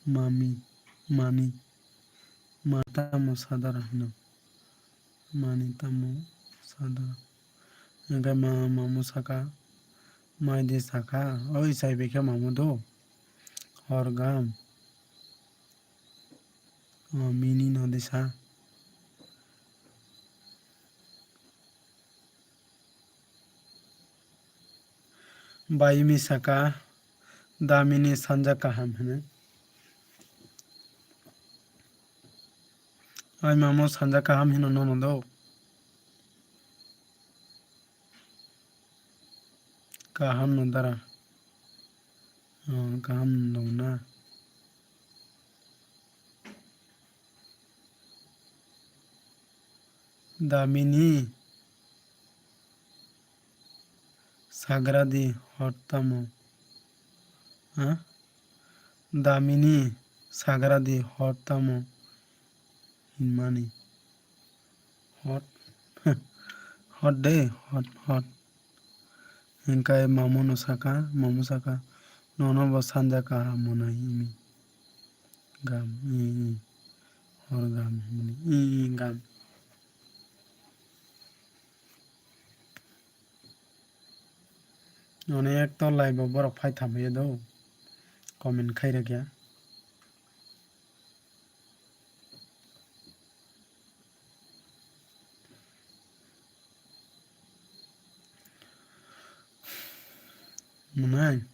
Mami, mani, ma tamo sadara hino. Mani tamo sadara. Hingke ma, mamu saka, mai de saka, oi sai bekhe mamu do. Horgam. O mini no de sa. Bayumi saka, damini sanja kaham hino. Ai mamo sanja kaham hino nono do. Kaham no dara. O, kaham no na. Damini sagradi hor tamo? Ha? Damini sagradi hor tamo? Hinmani. Hot. Hot de, hot, hot. Hingkai mamu no saka, mamu saka, "Nono bo sanja kaham mwnai," himi. Gam, i, i. Hor gam, himi, i, i, gam. Onek to live o borok phai thamaya do. Comment khai rwkya. Mwnai,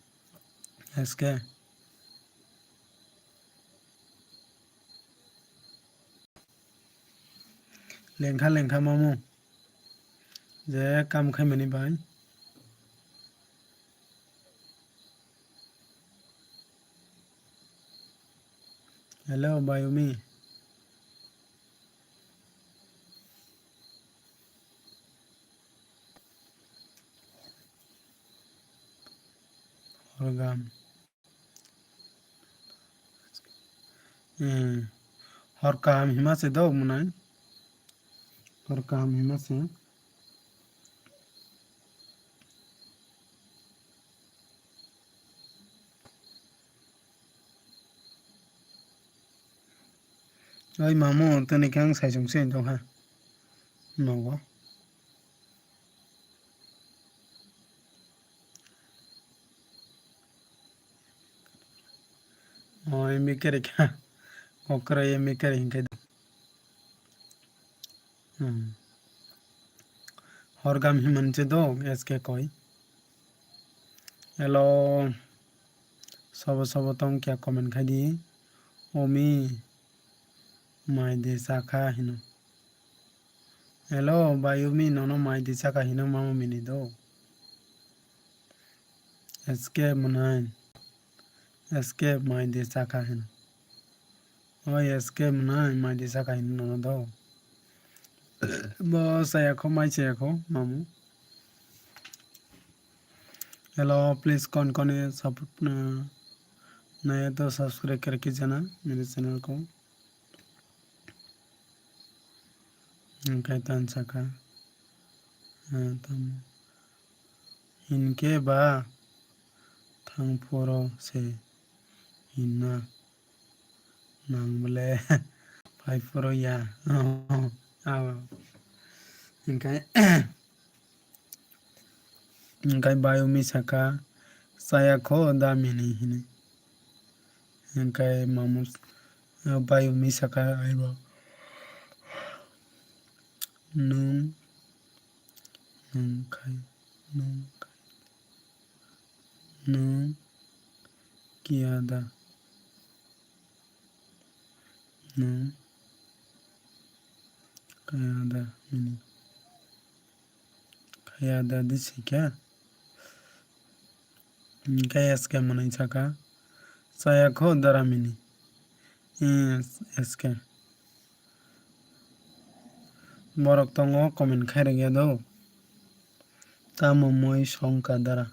S K. Lengkha lengkha mamu. Je kam khaimani bai. Hello, Bayumi. Horgam. Hmm. Hor kaham hima se do mwnai. Hor kaham hima se. Oi mamu, tini khe ang saichung se tong ha. Nogo. O M B kere kha. Okra M B kere hinke. Hmm. Horgam himan che do S K koi. Hello. Sobo sobo tong kya comment khai di. Omi mai de chakha hino. Hello, bai Omi nono mai de chakha hino mama mini do. S K mwnai. S K mai de chakha hino. Oi S K mwnai mai de chakha hino nono do. Bo chaya kho, mai chaya kho, mamu. Hello, please kon kon e support na, na e to subscribe kar ki jana mere channel ko. Hingkai tan saka. Ah, tam. Hinkhe ba thang phoro se hinna. Nang bole phai phoro ya. Abo. Hingkai, hingkai bai Omi saka, "Chaya kho da mini," hini. Hingkai mamu, bai Omi saka, "Aibo. Nwng, nwng khai, nwng khai, nwng kiya da?" Nwng kaya da mini? Kaya da di sikha. Hingke S K mwnwi saka, "Chaya kho dara mini?" Ee, S K. Borok tongo comment khairokya do. Tamo mui songkha dara?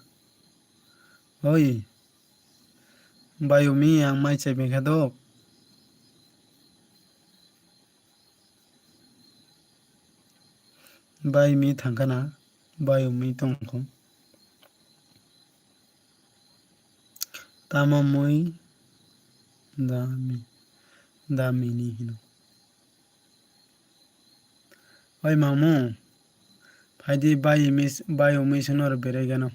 Oi. Bai Omi ang mai chai bai kha do. Bai Omi thang kha na, bai Omi tong kho. Tamo mui da mi, da mini hino. Oi mamu, phaidi bai Omi, bai Omi swnaro berai gano.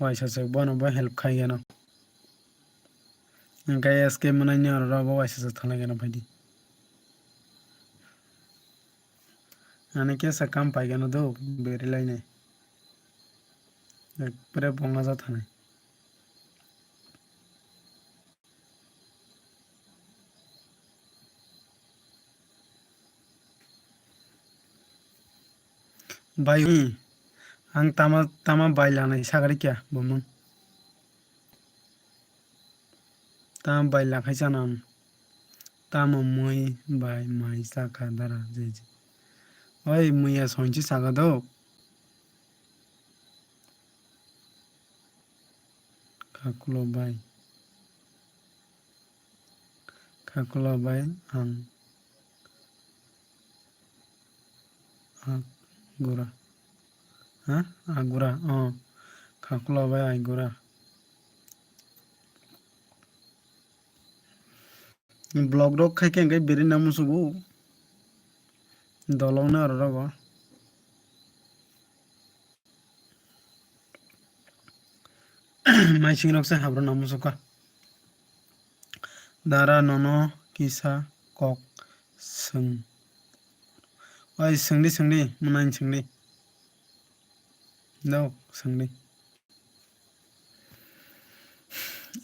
Waisa se bono bo help khai gano. Hingke S K mwnai ni oro bo waisa se thalai gano phaidi. Ani kesa kam pai gano do berai lai nai. Ekpre bonga ja thanai. Bai, hmm. Ang tama, tama bai lanai sagari kya, bumung. Tama bai lakhai chana ang. Tamo mui bai mai chakha dara, jeje. Oi, muiya soinchi saga do. Khakulo bai. Khakulo bai ang. Agura. Ha? Agura. Oh. Khakulo bai Agura. Vlog rok khai khe hwnkhe beri na musugo. Dolong na oro rogo. Maising rok se habro na musuka. Dara nono kisa kok swng. Oi swngdi swngdi, mwnai swngdi. No, swngdi.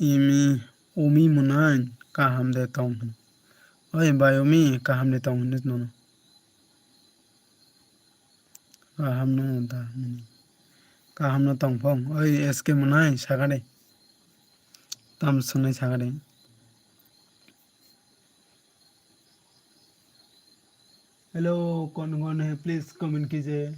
Imi, umi mwnai kaham de tong hwn. Oi bai umi kaham de tong hwn nono. Kaham no da mini. Kaham no tong phong. Oi S K mwnai sakade. Tam swngnai sakade. Hello, kon kon hai, please comment kije.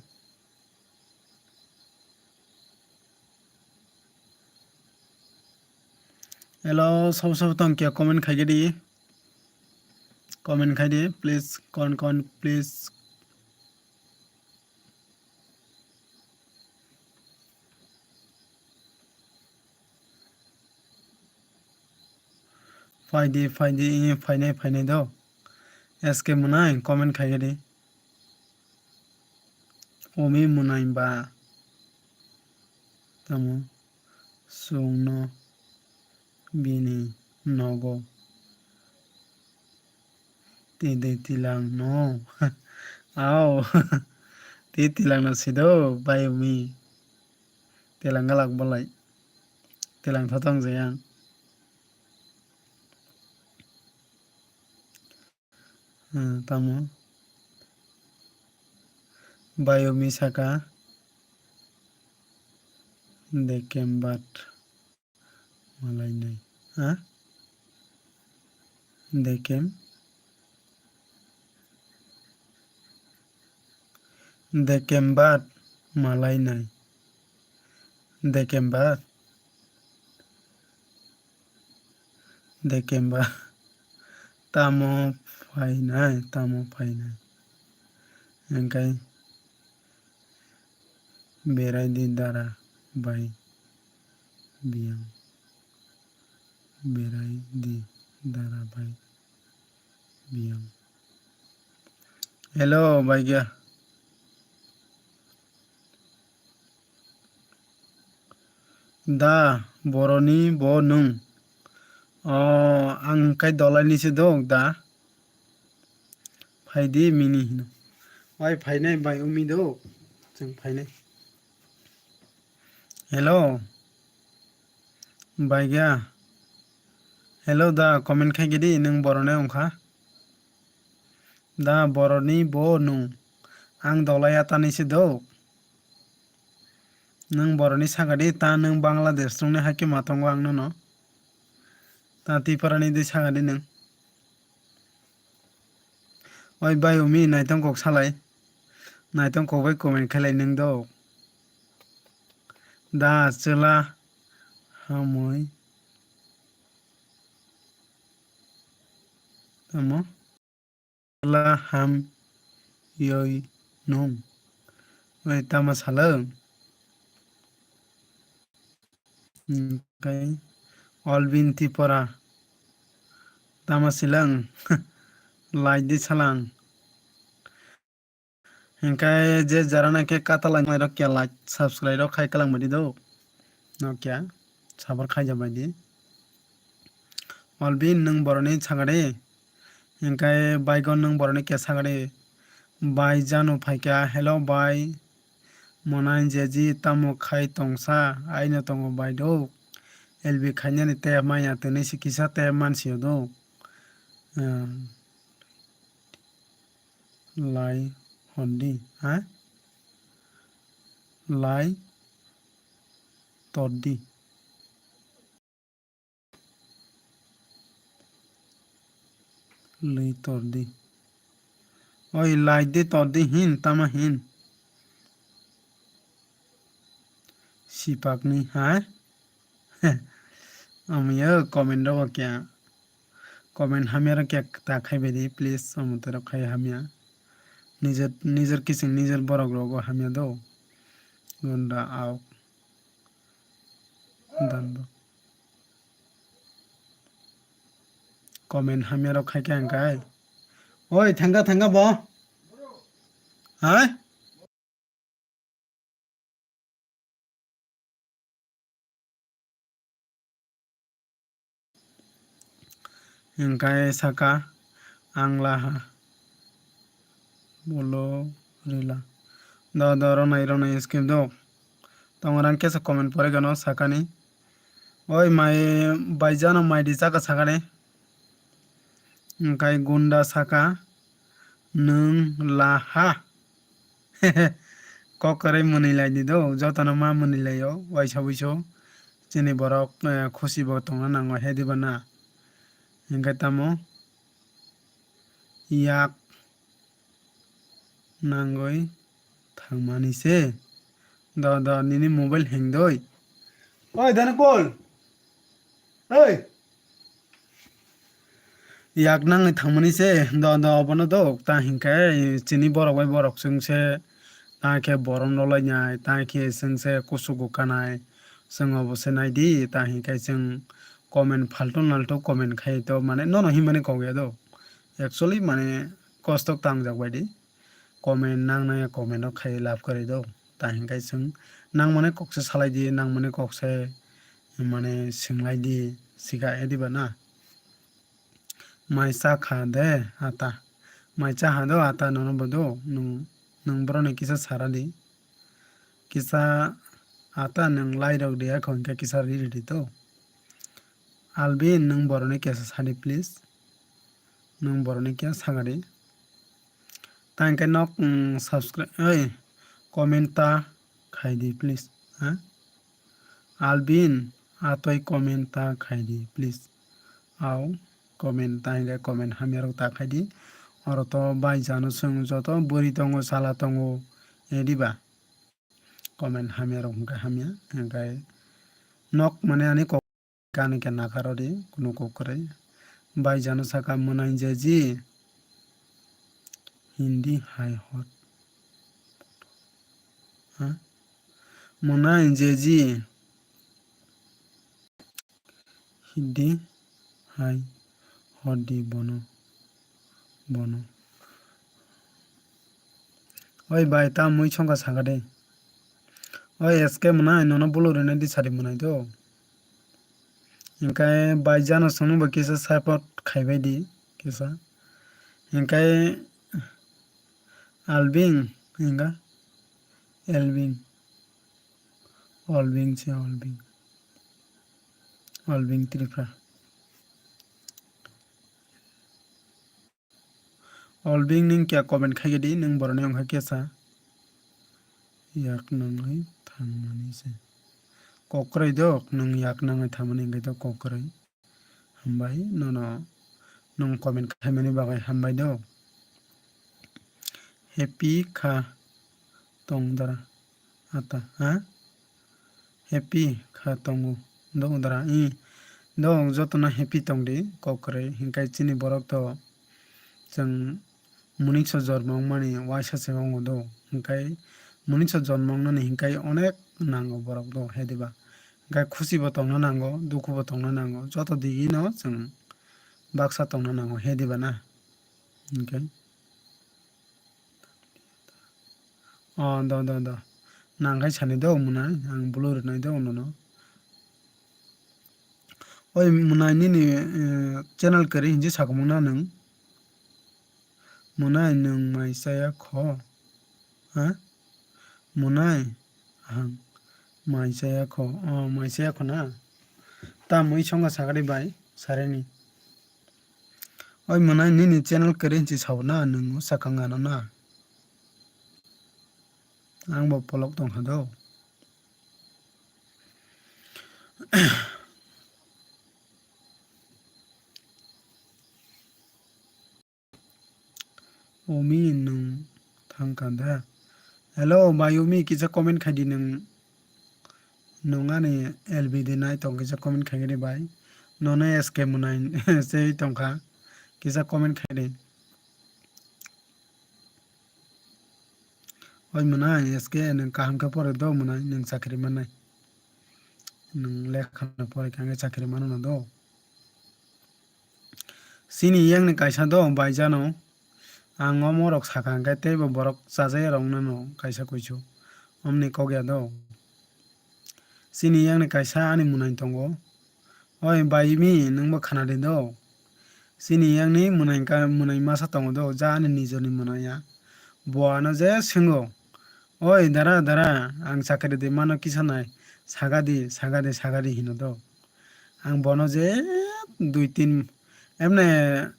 Hello, sabo sabo tong kya comment khai di. Comment khai di, please, kon kon, please. Phaidi, phaidi, phainai, phainai do. S K Munai comment khai di. Omi Munai ba. Tamo. Sungno bini nogo. Tide tilang no. Ao. Ti tilang no sido, bai umi. Tilang galak bolai. Tilang thotong jayang. Hmm, tamo. Bai umi saka. Dekem bat. Malainai. Ha? Dekem. Dekem bat malainai. Dekem bat. Dekem bat. Tamo phainai, tamo phainai. Engkai. Berai di dara bai biyang. Berai di dara bai biyang. Hello, Baigya. Da, boroni bo nung. O, ang kai dolai ni se dok da. Phaidi mini hino. Bai phainai bai umi do. Chwng phainai. Hello. Baigya. Hello da, comment khai gidi nwng borone wngkha. Da boroni bo nwng. Ang dolai atani se do. Nwng boroni sagadi ta nwng Bangladesh rokni haikhe ma tongo ang nono. Ta Tiprani di sagadi nwng. Oi bai umi naitong kok salai. Naitong kok bai comment khailai nwng do. Da chwla hamui. Tamo? Chwla ham yoi nwng. Oi tamo salwng. Hwnkhe Olbin Tripura. Tamo silang. Like di salang. Hwnkhe je jara naikhe kata langmai rok kya like, subscribe rok khai kalang baidi do. No kya, sabar khai ja baidi. Olbin nwng boroni sagadi. Hwnkhe baigon nwng boroni kya sagadi. Bai jano phaikha, hello bai. Monai jeji tamo khai tongsa, aino tongo bai do. L B khainani tei maya tini si kisa tei mansi do. Lai hor di, ha? Lai tor di. Lwi tor di. Oi, lai di tor di hin, tama hin. Sipakni, ha? Amiyo comment rogo kya? Comment hamya rok kya ta khai bai di, please, omo tei rok khai hamya. Nijor, nijor kiching, nijor borok rogo hamya do. Gunda aok. Dan bo. Comment hamya rok khai khe ang kai. Oi, thangka, thangka bo. Hai? Hingkai saka, ang laha. Bolo rila. Do, do, ronai, ronai, skip do. Tongo rang kesa comment pore gano sakani. Oi mai, baijano mai di saka sakani. Hingkai gunda saka, nwng laha. Kok kwrwi mwnwi lai di do, jotono ma mwnwi lai o, waisa wuiso. Chini borok, eh, khusi bo tongna nango, he diba na? Hingke tamo? Yak nangoi thangmani se. Do, do, nini mobile hengdoi. Oi, dana call. Oi. Yak nangwi thangmani se, do, do, obono do, ta hinkhe chini borok bai borok chwng se, ta khe borom rwlainai, ta khe chwng se kuchugo kanai, chwng obo se naidi, ta hinkhe chwng comment faltu naltu comment khai to, mane nono hinmani kok ya do. Actually mane kostok tangjak bai di. Comment nang nang ya comment rok khai lab kwrwi do. Ta hinkai chwng nang mane kok se salai di, nang mane kok se mane swng lai di, sika e diba na. Mai cha kha de ata. Mai cha ha do ata nono bo do. Nwng, nwng borok ni kisa sara di. Kisa ata nwng lai rok de ya kho hinke kisa ri ri di to. Alvin, nwng borok ni kisa sadi please. Nwng borok ni kisa saka di. Ta hinke nok, mm, subscribe, oi, comment ta khai di please. Ha? Alvin, atoi comment ta khai di please. Au, comment ta hinke comment hamya rok ta khai di. Oro to bai jano chwng joto bwrwi tongo, chala tongo, e diba? Comment hamya rok hwnkhe hamya, hwnkhe nok mane ani kok kani khe nakarodi kunu kok kwrwi. Bai jano saka mwnai jeji Hindi hai hot. Ha? Mwnai jeji Hindi hai hot di bono, bono. Oi bai, ta mui songkha saka de. Oi S K mwnai, nono bulu rwna di sadi mwnai do. Hinkhe bai jano songno bo kisa support khaibai di kisa. Hinkhe Albing, hinga Elbing. Olbing se Olbing. Olbing Tripura. Olbing nwng kya comment khaikhe di, nwng boroni wngkha kesa. Yak nangwi thangmani se. Kokroi dok, nwng yak nangwi thangmani wngkhe dok kokroi. Hambai nono nwng comment khaimani bagwi hambai dok. Happy kha tong dara ata, ha? Happy kha tongo do dara, i do jotono happy tong di kokroi, hinkai chini borok to chwng munikso jormo wngmani waisa se wngo do, hinkai munikso jormo wngnani hinkai onek nango borok do, he diba? Hinkai khusi bo tongna nango, dukhu bo tongna nango, joto digino chwng baksa tongna nango, he diba na? Hinkai. O, do, do, do. Nang khai sani do, mwnai. Ang bulu rwnai do, nono. Oi, mwnai nini, eh, channel kwrwi hinji sakomung na nwng? Mwnai nwng mai chaya kho? Ha? Mwnai? Ahang. Mai chaya kho? O, mai chaya kho na? Ta mui songkha sakari bai, sareni. Oi mwnai nini channel kwrwi hinchi sao na nwng sakang ano na. Ang bo polok tongkha do. Umi nwng thangkha da? Hello bai Umi, kisa comment khaidi nwng. Nwng ani L B D nai tong kisa comment khaigini bai. Nono S K mwnai se tongkha. Kisa comment khaidi. Oi mwnai S K nwng kaham khe pore do mwnai nwng chakri mannai. Nwng lekha no pore khe chakri mano no do. Chini yang ni kaisa do bai jano. Ang omo rok saka hwnkhe teibo borok chajai rok nano kaisa kuisu. Omni kok ya do. Chini yang ni kaisa ani mwnai tongo. Oi bai mi nwng bo khana di do. Chini yang ni mwnai ka, mwnai masa tongo do. Ja ani nijor ni mwnai ya. Bo ano je swngo. Oi dara dara ang chakri di mano kisa nai. Saga di, saga di, saga di hino do. Ang bono je dui tin, emne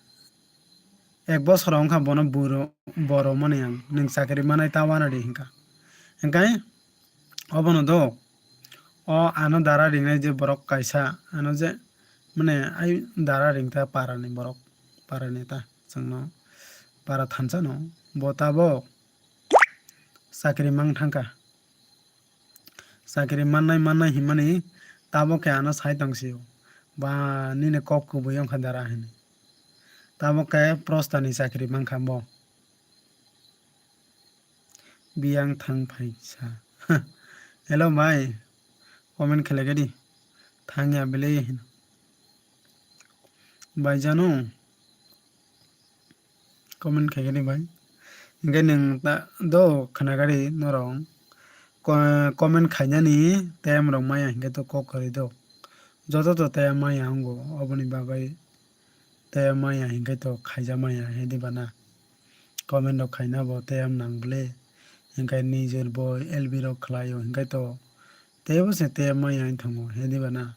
ek bosor wngkha bono buro-, boro mani ang, nwng chakri manai ta wana di hinka. Hinkai obono do, o ano dara ringnai je borok kaisa, ano je, mane, ai dara ringta parani borok, parani ta, chwngno para thansa no, bo tabok chakri mang thangkha. Chakri mannai mannai hinmani tabok khe ano sai tong sio. Ba nini kok kubui wngkha dara hinwi. Tabok khe prostani chakri mankha bo. Biyang thang phaisa. Hello bai. Comment khlai khe di. Thang ya bele hin. Bai jano. comment khaikhe ni bai. Hinkhe nwng ta-, do khwnakari norok ko-, comment khainani time rok maya hinkhe to kok kwrwi do. Joto to time maya wngo, oboni bagwi time maya hinkhe to khaija maya he diba na. Comment rok khaina bo time nang bwle. Hinkhe nijor boi L B rok khlaio hinkhe to teibo se time maya wng thango he diba na.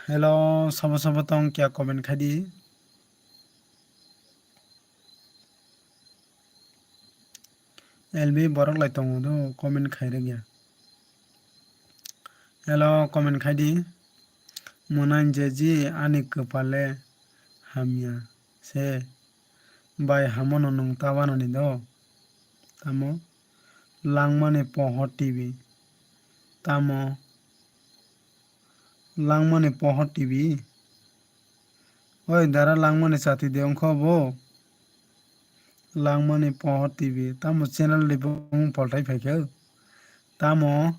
Hello, sabo sabo tong kya comment khai di. L B borok lai tongo do comment khai rwk ya. Hello, comment khai di. Monai je ji ani kwpale hamya se. Bai hamono nwng ta wanani do. Tamo langmani pohor T V. Tamo langmani pohor T V. Oi dara langmani chati de wngkha bo. Langmani pohor T V. Tamo channel ni bumung polthai phaikha. Tamo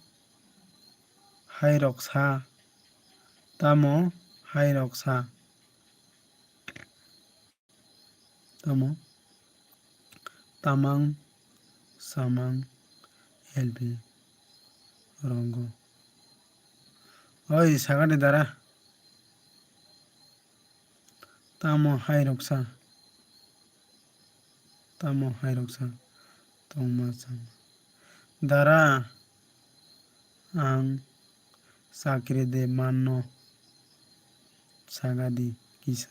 hai rok sa. Tamo hai rok sa. Tamo tamang samang L B rongo. Oi, sagani dara. Tamo hai rok sa. Tamo hai rok sa. Tongma chama. Dara, ang chakri de manno sagadi kisa.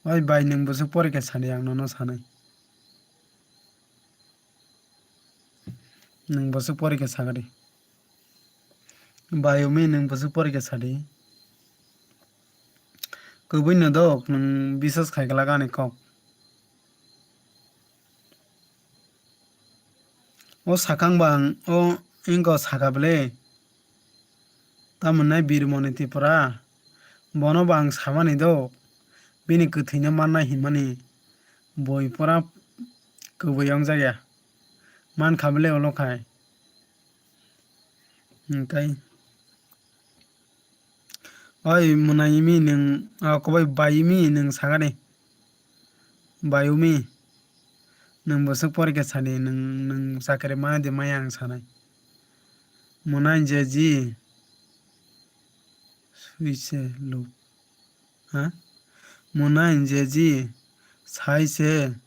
Oi bai, nwng bwswk porikha sadi, ang nono sanai. Nwng bwswk porikha sagadi. Bai umi, nwng bwswk porikha sadi. Kubui no dok, nwng biswas khai glak ani kok. O sakang bang, o ingo saka bwle. Tamo nai Birmoni Tripura. Bono bo ang samani do. Bini kwthwino manna hinmani. Boi pura kubui wngjak ya. Mankha bwle ulo khai. Hwnkhe. Oi, mwnai imi nwng, ah, kobai bai imi nwng sakani. Bai umi, nwng bwswk porikha sadi, nwng, nwng chakri maya de maya ang sanai. Mwnai je ji, suise luk, ha? Mwnai je ji, saise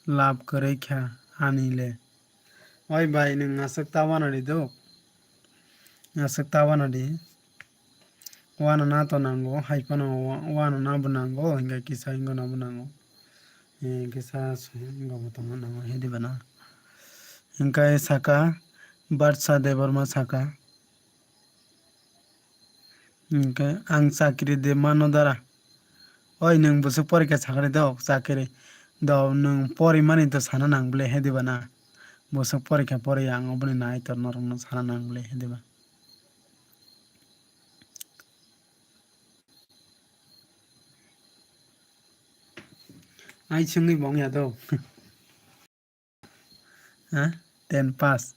lab kwrwi kha ani le. Oi bai, nwng aswk ta wanadi do. Aswk ta wanadi. Wanana to nango, hai phano wa-, wanana bo nango, hinkhe kisa hingo na bo nango. Eh, kisa su-, hingo bo tongma nango, he diba na. Hinkhe saka, Barsa Debbarma saka. Hinkhe ang chakri de mano dara. Oi, nwng bwswk porikha sakari do, chakri do, nwng porimani to sana nang bwle, he diba na? Bwswk porikha pori, ang oboni nai tor norokno sana nang bwle, he diba? Ai chwngwi bo wngya do. Ha? Ten pass.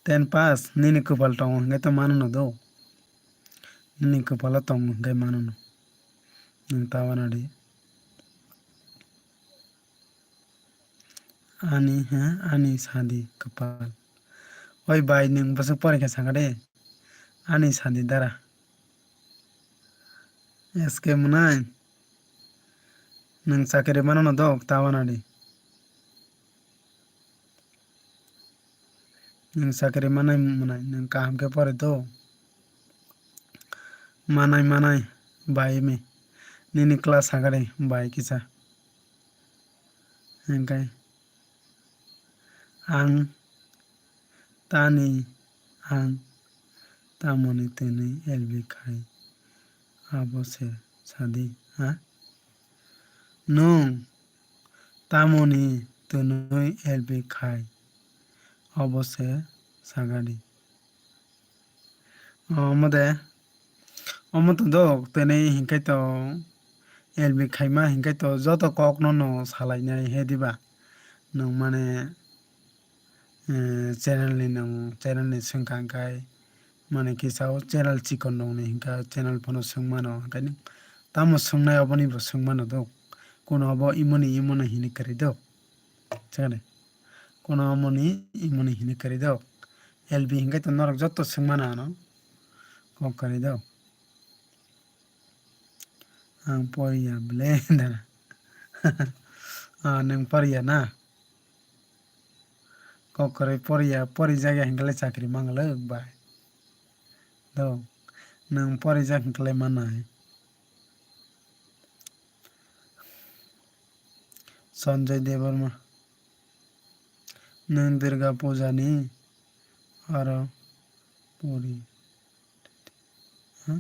Ten pass, nini kwpal tongo hwnkhe to mano no do. Nini kwpalo tongo hwnkhe mano no. Nwng ta wanadi. Ani, ha? Ani sadi kwpal. Oi bai, nwng bwswk porikha sakha de. Ani sadi dara. S K mwnai. Nwng chakri mano no dok, ta wanadi. Nwng chakri manai mwnai, nwng kaham khe pore do. Manai, manai, bai mi. Nini class hakari, bai kisa. Hingkai. Ang tani ang tamoni twnwi L B khai abo se sadi, ha? Nwng tamoni twnwi L B khai abo se sagadi. Omo de, omo to dok, tini hinkhai to L B khaima hinkhai to joto kok no no salainai he diba? Nwng mane, eh, channel ni nwng, channel ni swngkha hinkhai, mane kisa o channel chikon rok ni hinkha channel phano swng mano, hinkhai nwng Tamo swngnai oboni bo swngmano do. Kuno obo imoni imoni hini kwrwi do. Chakani. Kuno omoni imoni hini kwrwi do. L B hinkhe to norok joto swngmano ano. Kok kwrwi do. Ang poriya ble dana. Ah, nwng poriya na? Kok kwrwi poriya, porijak ya hinkhe le chakri manglwk bai. Do, nwng porijak hinkhe le manai. Sanjay Debbarma. Nwng Durga Puja ni aro pori. Ha?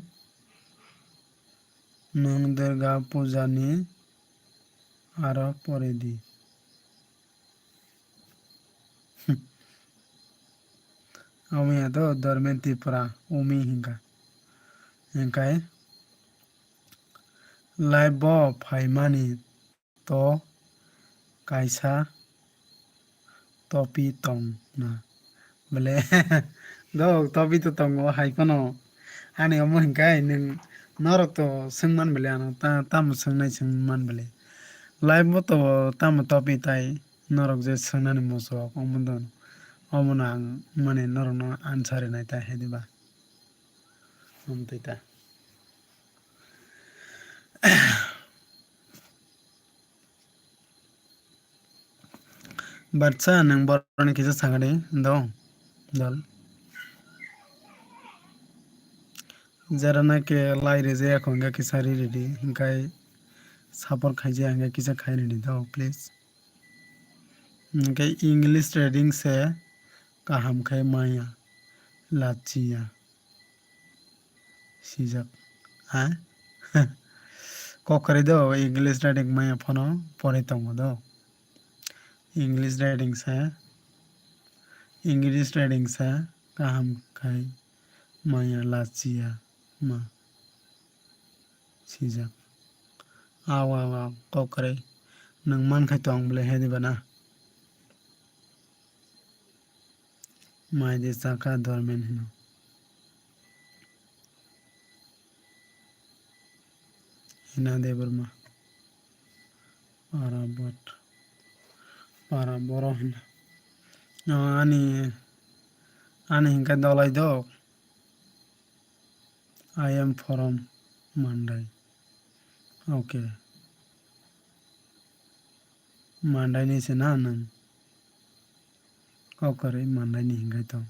Nwng Durga Puja ni aro pori di. Omo ya to Dormen Tripura, Umi hinka. Hinkai live bo phaimani to kaisa topi tong na. Bole, do topi to tongo hai phano. Ani omo hinkai nwng norok to swngman bole ano ta-, tamo swngnai swngman bole. Live bo to tamo topi tai norok je swngnani muchung omo don. Omo no ang mane norok no answer rinai ta hediba. Amtwi ta. Batsa nwng boroni kisa sakani do dol. Jera nake lai rejak hwnkhe kisa ri ridi, hinkai support khaijak hwnkhe kisa khai ridi do, please. Hwnkhe English reading se kaham khe maya lachiya. Sijak. Ha? Kok kwrwi do, English reading maya phano pori tongo do. English reading sa, English reading sa kaham khai maya lachiya ma sijak. Aw, aw, aw, kok kwrwi. Nwng man khai tong bole he diba na? Mai de chakha Dormen hino. Hina Debbarma. Para bot. Para boro hino. No, ani, ani hinkhe dolai do. I am from Mandai. Okay. Mandai ni se na nwng? Kok kwrwi Mandai ni hinkhai to.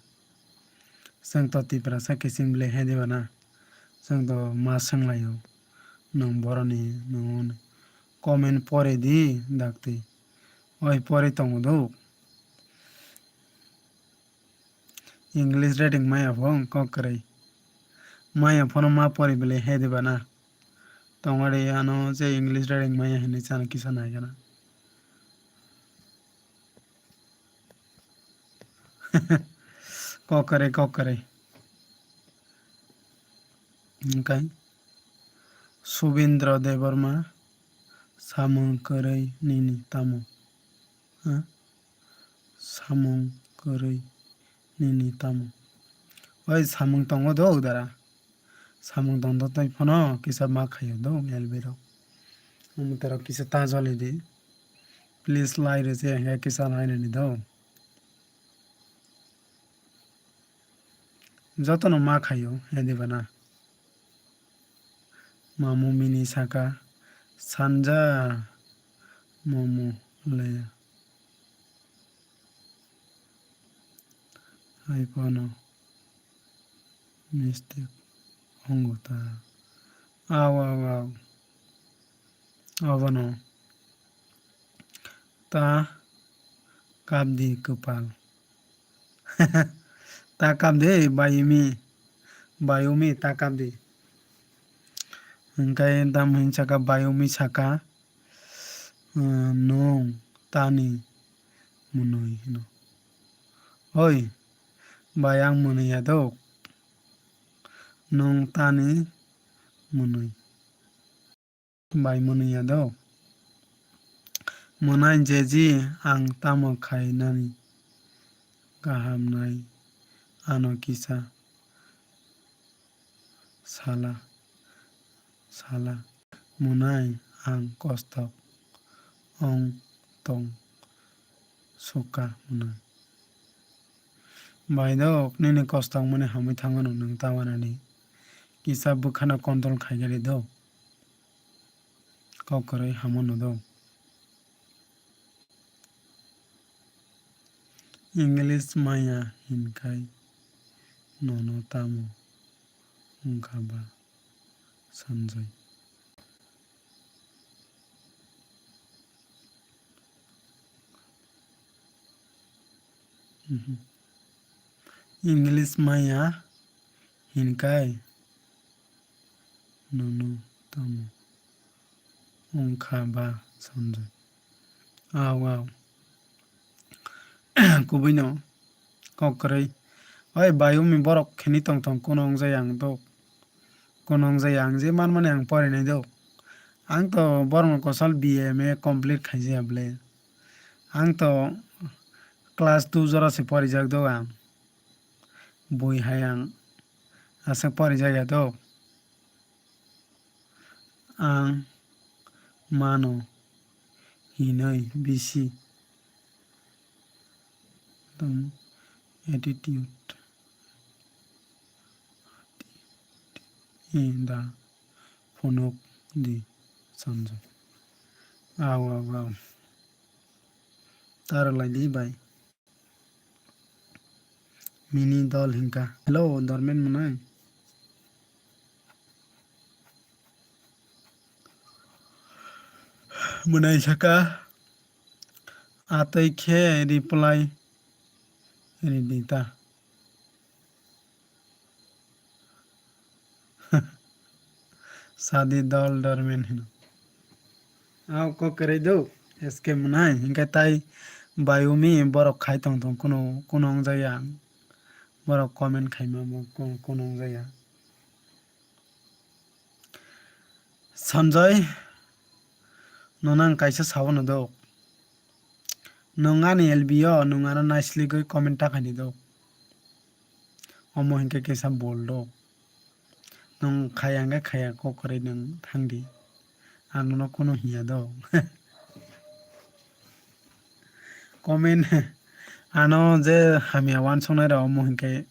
Chwng to Tiprasa kiching bele he diba na? Chwng to ma swnglaio. Nwng boroni, nwng comment pore di dakti. Oi pore tongo do. English reading maya phone kok kwrwi. Maya phone ma pori bele he diba na. Tongwari ano je English reading maya hinwi chana kisa nai gana. Kok kwrwi, kok kwrwi. Hwnkhe Subindra Debbarma samung kwrwi nini tamo? Ha? Samung kwrwi nini tamo? Oi samung tongo do dara. Samung tong do tei phano kisa ma khaio do L B rok. Omo tei rok kisa ta joli di. Please lai rw se hwnkhe kisa lai nani do. Jotono ma khaio, he diba na? Mamu mini saka, sanja momo leya. Hai phano mistake ongo ta. Aw, aw, aw. Abono. Ta kapdi kwpal. Ta kapdi, bayumi. Bayumi ta kapdi. Hwnkhe tamo hwn saka, bayumi saka, "Nwng tani mwnwi?" hino. "Oi, bai, ang mwnwi ya do." "Nwng tani mwnwi?" Bai mwnwi ya do? Mwnai jeji ang tamo khainani kaham nai ano kisa sala sala. mwnai ang kostok ong tong suka mwnai. Bai dok, nini kostok mani hamwi thangmano nwng ta wanani. Kisa bwkhano control khaigari dok. Kok kwrwi hamo no dok. English maya hinkai nono tamo wngkha ba Sanjay. Mhm. English maya hinkai nono tamo wngkha ba Sanjay. Aw, aw. Kubui no kok kwrwi. Oi, bayumi borok kheni tong tong kuno wngjai ang dok. Kuno wngjai ang je manmani ang porinai dok. Ang to borokno kosol B A M A complete khaijaya ble. Ang to class two jora se porijak dok ang. Bui hai ang aswk porijak ya dok. Ang mano hinwi bisi tong attitude in the phunuk di Sanjay. Aw, aw, aw. Taro lai di bai. Mini dol hinka. Hello, Dormen mwnai. Mwnai saka. Atwi khe reply ridi ta. Sadi dol Dormen hino. Aw kok kwrwi do, S K mwnai, hinkhe tai bayumi borok khai tong tong kuno, kuno wngjaya. Borok comment khaima bo ku-, kuno wngjaya. Sanjay, nono ang kaisa sabo no do. Nwng ani L B o, nwng ano naisligwi comment ta khaidi do. Omo hinkhe kisa bol do. Nwng khaya hwnkhe khaya kok kwrwi nwng thangdi. Ang nono kunu hiya do. Comment ano je hamya wansuknai rok omo hinkhe,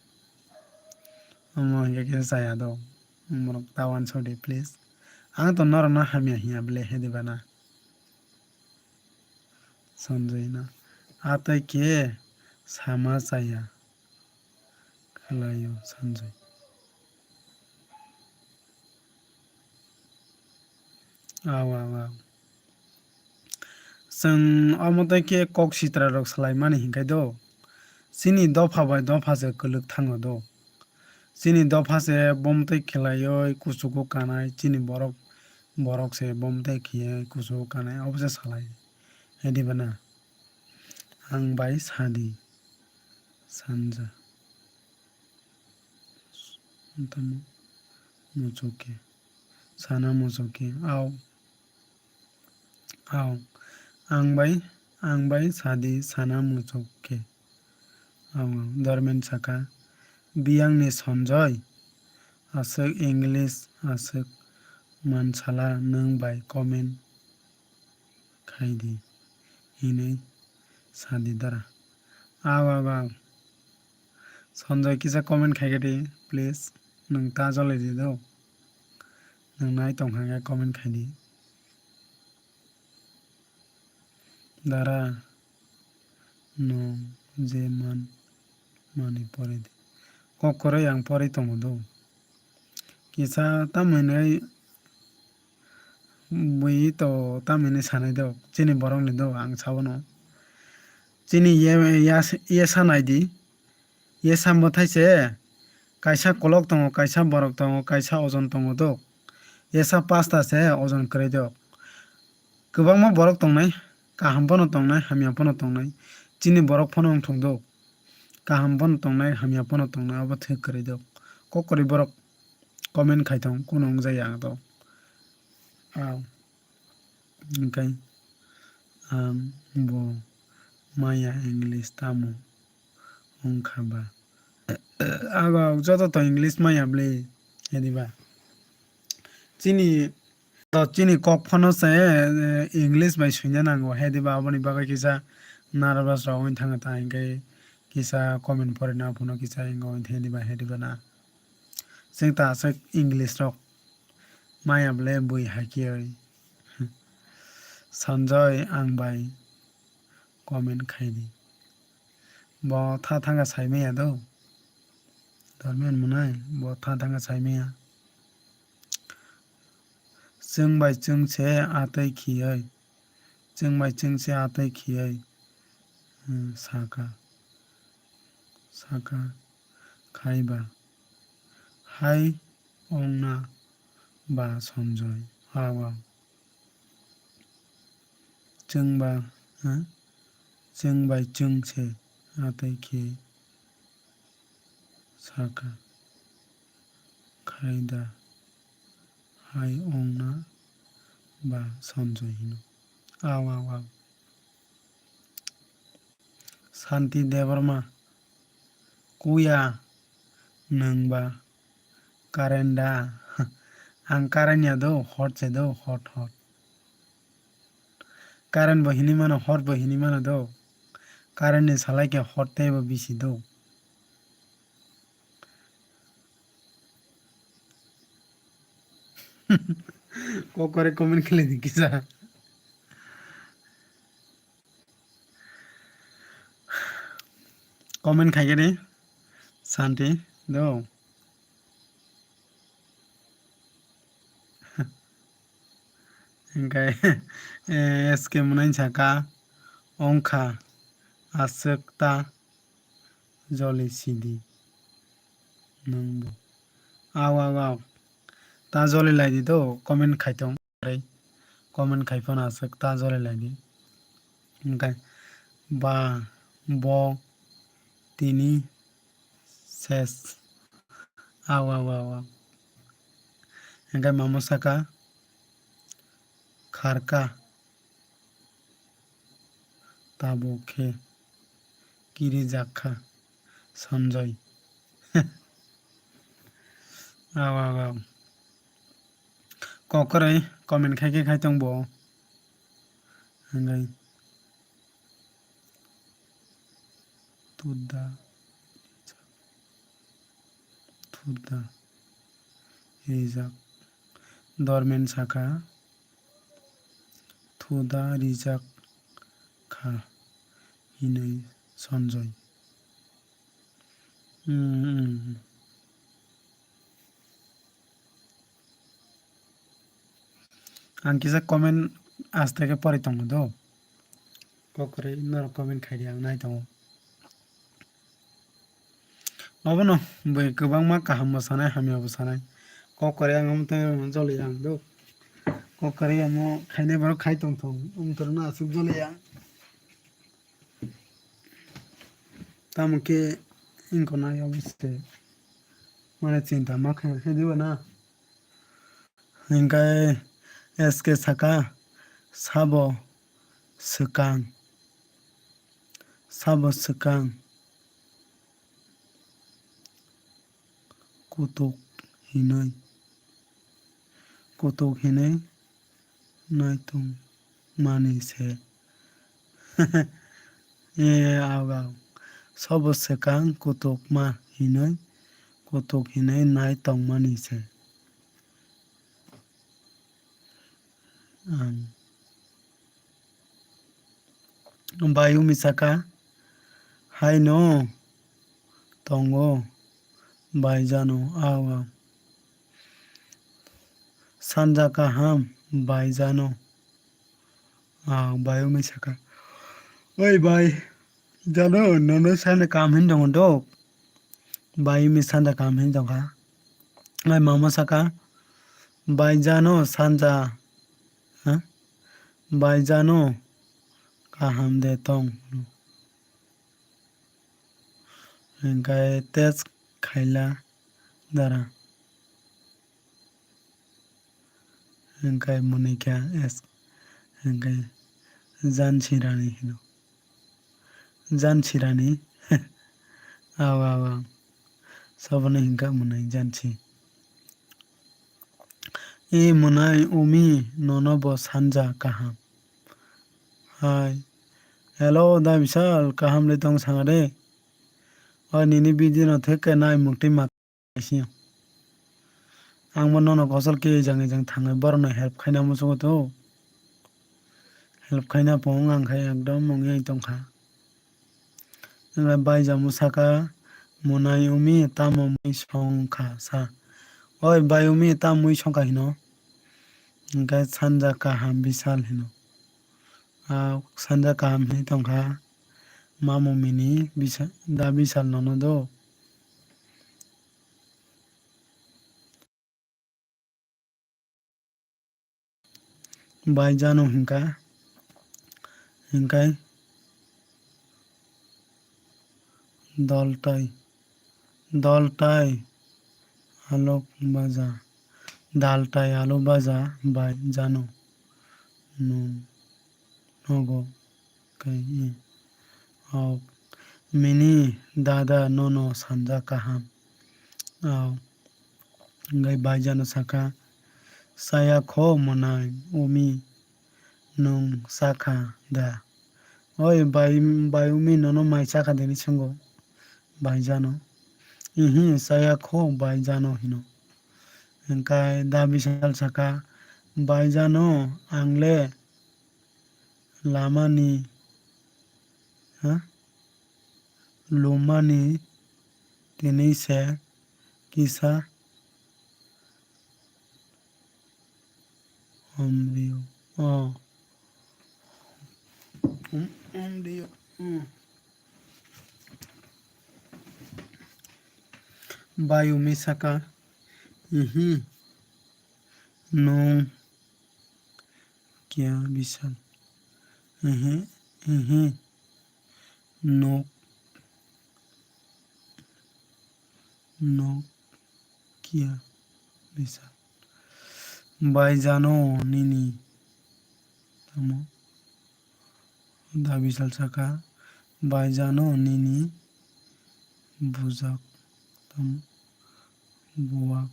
omo hinkhe kisa chaya do. Borok ta wansukdi please. Ang to norokno hamya hiya ble hedi bana. Sanjay no. Atwi khe sama chaya. Khlaio Sanjay. Aw, aw, aw. Chwng omo tei khe kok sitra rok salai mani hinkhai do. Chini dopha bai dopha se kwlwk thango do. Chini dopha se bomtwi khlaioi kuchugo kanai, chini borok, borok se bomtwi khiyai kuchugo kanai, obo se salai. Hedi bana. Ang bai sadi. Sanja. Tamo muchukhe. Sana muchukhe. Aw. Aw. Ang bai, ang bai sadi sana muchukhe. Aw, aw. Dormen saka. Biyangni Sanjay. Aswk English, aswk mansala nwng bai comment khaidi hinwi sadi dara. Aw, aw, aw. Sanjay kisa comment khaikhe di, please. Nwng ta jolai di do. Nwng nai tong kha khe comment khai di. Dara, nwng je man, mani pori di. Kok kwrwi ang pori tongo do. Kisa tamhinwi bui to tamhinwi sanai do, chini borok ni do ang sabono. Chini ye, ya, ye sanai di. Ye sambo thai se kaisa kolok tongo, kaisa borok tongo, kaisa ojon tongo do. Ye sa pasta se ojon kwrwi do. Kwbangma borok tongnai, kaham phano tongnai, hamya phano tongnai. Chini borok phano wngthok do. Kaham phano tongnai, hamya phano tongnai, obo thwi kwrwi do. Kok kwrwi borok comment khai thong, kuno wngjakya ang do. Aw. Hwnkhe ang bo maya English tamo wngkha ba? Aw, aw, joto to English maya bwle, hediba. Chini To chini kok phano se, eh, English bai swina nango, hediba aboni bagwi kisa nervous rok wngwi thangwi ta, hinkhe kisa comment porina phano kisa hingo wngwi thangwi diba, hediba na. Chwng ta aswk English rok maya bwle bui hai khe oi. Sanjay ang bai comment khai di. Bo tha thanga sai maya do. Dormen mwnai, bo tha thanga sai maya. Chwng bai chwng se atwi khiyai. Chwng bai chwng se atwi khiyai, hmm, saka. Saka khai ba. Hai ongna ba Sanjay. Aw, aw. Chwng ba, ha? Chwng bai chwng se atwi khe saka khai da hai ongna ba Sanjay hino. Aw, aw, aw. Santi Debbarma. Kuya nwng ba current da? Ang current ya do, hot se do, hot, hot. Current bo hinwi mano, hot bo hinwi mano do. Current ni salai khe hot tei bo bisi do. Kokore comment khlai di kisa. Comment khai khe di, Santi, do. Hinkhe, eh, S K mwnai saka, ongkha, aswk ta joli sidi, nwng bo. Aw, aw, aw. Ta joli lai di do, comment khai tong. Comment khai phano aswk ta joli lai di. Hinkhe ba, bo, tini, ses. Aw, aw, aw, aw. Hinkhe mamo saka, kharka. Tabuk khe kirijak kha Sanjay. Aw, aw, aw. Kokroi comment khai khe khai tong bo. Hinkhe thuda, thuda rijak. Dormen saka, thuda rijak kha hinwi Sanjay. Hmm, hmm. Ang kisa comment aste khe pori tongo do. Kokroi norok comment khai di, ang nai tongo. Obono bui kwbangma kaham bo sanai, hamya bo sanai. Kokroi ang omo tei joli ang do. Kokroi omo khainai borok khai tong thung, omo tei rwno aswk joli ang. Tamo khe wngkha na yabo se. Mane chinta ma khe, khe diba na. Hinkhe S K saka, sabo swkang, sabo swkang. Kutuk hinwi, kutuk hinwi naitong mani se. E, aw, aw. Sobo swkang kutuk ma hinwi, kutuk hinwi naitong mani se. Ang. Bayumi saka, haino tongo baijano, aw, aw. Sanja kaham baijano, aw, Bayumi saka. Oi bai, jano, nono sanja kaham hin tongo do. Bayumi sanja kaham hin tongkha. Ai mama saka, baijano sanja, ha? Baijano kaham de tong. Hinkhe test khaila dara. Hinkhe mwnwi kha es, hinkhe jansi rani hino. Jansi rani. Aw, aw, aw. Sobono hinkha mwnwi jansi. E mwnai umi nono bo sanja kaham. Hai. Hello, da Bishal, kaham le tong sanga de? O nini video no thek khe nai mukti ma kaising. Ang bo nono kosol khe ejang ejang thangwi borokno help khaina muchungo to. Help khaina phung ang khai ekdom wngwi tongkha. Wngkha bai jamo saka, mwnai umi tamo mui songkha sa. Oi bai umi tamo mui songkha hino. Hingkhe sanja kaham Bishal hino. A sanja kaham hinwi tongkha. Mamo mini bisa-, da Bishal nono do. Bai jano hingkha, hingkai dol tai, dol tai alok baja, dal tai alu baja bai jano nwng nogo kai. Aw, mini dada nono sanja kaham. Aw, hingkai bai jano saka, chaya kho mwnai umi nwng chakha da? Oi bai, bai umi nono mai chakha de hinwi swngo bai jano. Ihi, chaya kho bai jano hino. Hingkai da Bishal saka, bai jano ang le lamani, ha? Lumani tini se kisa omrio. Oh. Um, omrio. Um. Bai umi saka. Ihi. Nwng. Kya Bishal? Ehe, ehe. Nok. Nok kya Bishal? Bai jano nini. Tamo? Da Bishal saka, bai jano nini bujak. Tamo? Buwak.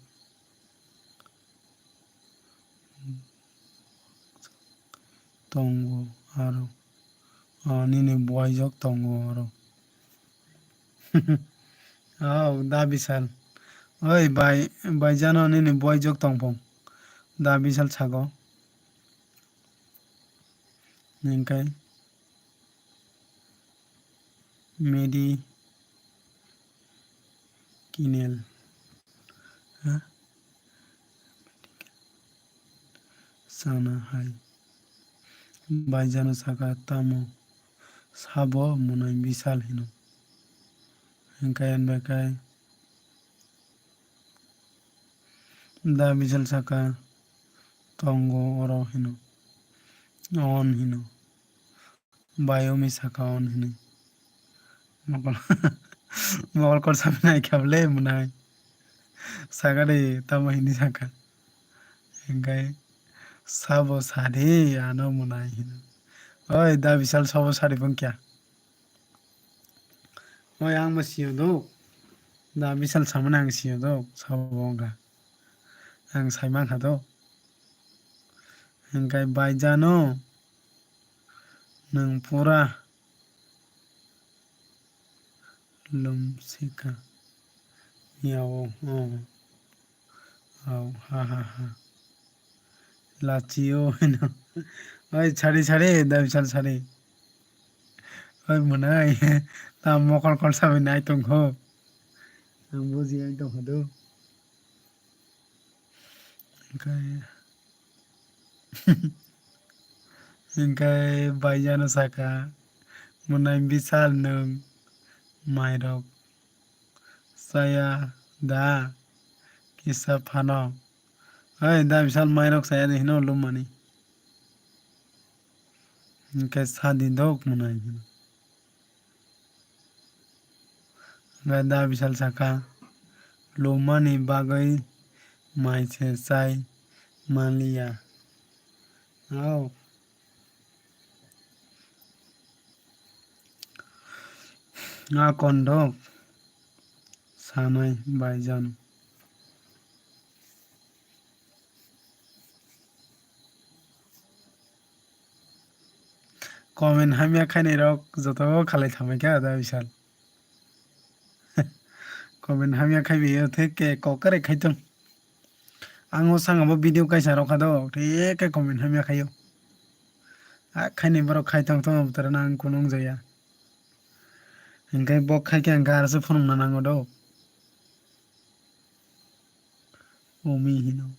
Tongo aro. Ah, nini buaijok tongo aro. Oh, da Bishal. Oi, bai, bai jano nini buaijok tongphung. Da Bishal sago. Hingkai. Medi kinel. Ha? Sana hai. Bai jano saka tamo sabo mwnai Bishal hino. Hingkai hwnbakai da Bishal saka tongo oro hino. On hino. Bai umi saka on hini. Mokol, mokol kol sabi nai khe bole mwnai. Saka de tamo hini saka. Hingkai sabo sadi ano mwnai hino. Oi da Bishal sabo sadi phung kya? Oi ang bo siyo do. Da Bishal samani ang siyo do sabo wngkha. Ang sai mankha do. Hingkai bai jano nwng pura lumsika. Yao, oh. Au, ha, ha, ha. Lachio, hino. Oi, sari, sari, da Bishal sari. Oi, mwnai. Ta mokol kol sabi nai tongkho. Ang buji ai tongkho do. Hingkai, hingkai bai jano saka, mwnai Bishal nwng mairok chaya da kisa phano. Hai da Bishal mairok chaya de hino lumani. Hingkai sadi dok mwnai hino. Hingke da Bishal saka, lumani bagwi mai se chai manliya. Au. A kondok sanai bai jano. Comment hamya khainai rok joto khalai thamai kha da bisal. Comment hamya khai biyo the ke kok kare khai tong. Ang o sanga bo video kaisa rok kha do, the ke comment hamya khaio. A khainai borok khai tong tong bwtara na ang kunung jaya. Hingke bo khai khe ang gara se phunukna nango do. Umi hino.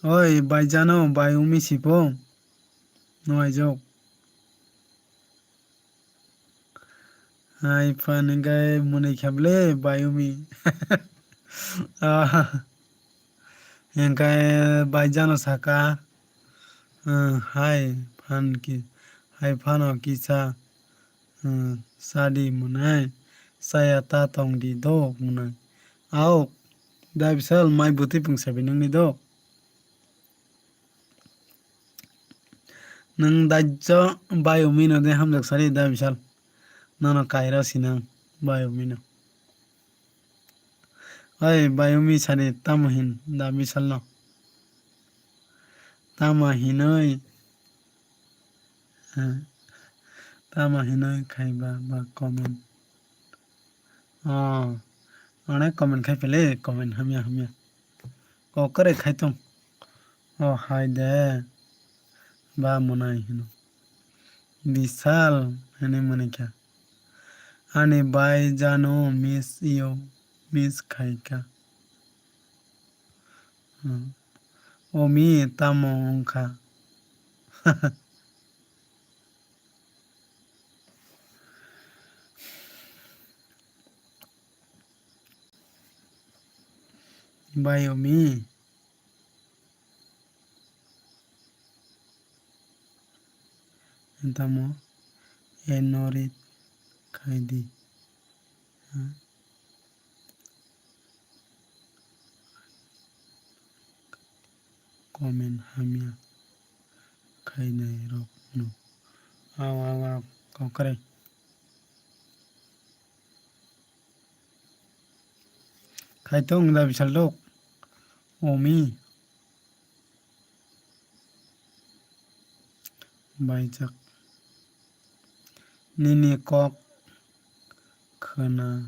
Oi, bai jano, bai umi sipo. Nuaijok. Hai phan hingke mwnwi kha bwle, bai umi. Ah, hingke bai jano saka. Ah, hai phan ki, hai phano kisa. Hmm, sadi mwnai, saya ta tong di dok mwnai. Aok, da bisal mai bwtwi pungsa bai nungni dok. Nung dajjo bai umino de hamjak sari da bisal. Nono kairo sinang bai umino. Oi, bai umi sadi tamo hin da bisal no. Tamo hinoi. Eh, tamo hinoi khai ba, ba comment. Oh, onek comment khai pele, comment hamya, hamya. Kok kare khai tong. Oh, hai de. Ba mwnai hino. Bisal hini mwnwi kha. Ani bai jano miss you, miss khai kha. Hmm. Omi tamo wngkha? Bai omi. Tamo e norit khai di. Ha? Comment hamya khainai rok no. Aw, aw, aw, kokre. Khai tong da bisal dok. Omi. Baijak. Nini kok khwna.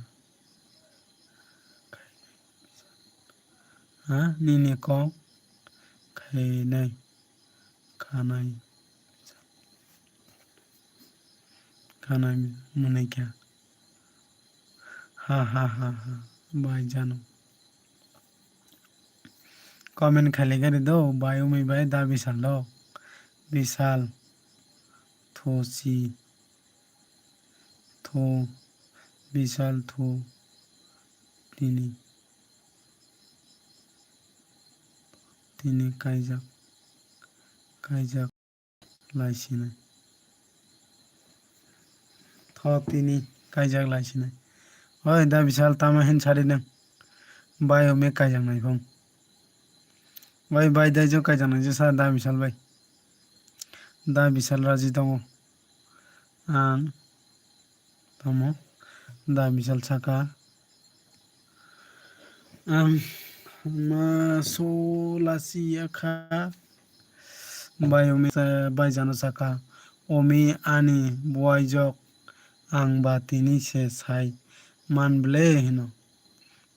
Ha? Nini kok khainai. Khanai. Khanai mwnai kha. Ha, ha, ha, ha. Bai jano. Comment khailai gari do, bai umui bai da bisal do. Bisal. Thu si. Thu. Bisal thu. Tini. Tini kaijak. Kaijak. Laisinai. Tho tini kaijak laisinai. Oi da bisal tamo hin sari nang. Bai ome kaijak nai phung. Bai bai dai jo kaijak nai jo sa da bisal bai. Da bisal raji tongo. Ang tamo da bisal saka. Ang ma so lasi ya kha. Bai umi sa-, bai jano saka. Umi ani buai jok ang ba tini se sai man ble hino.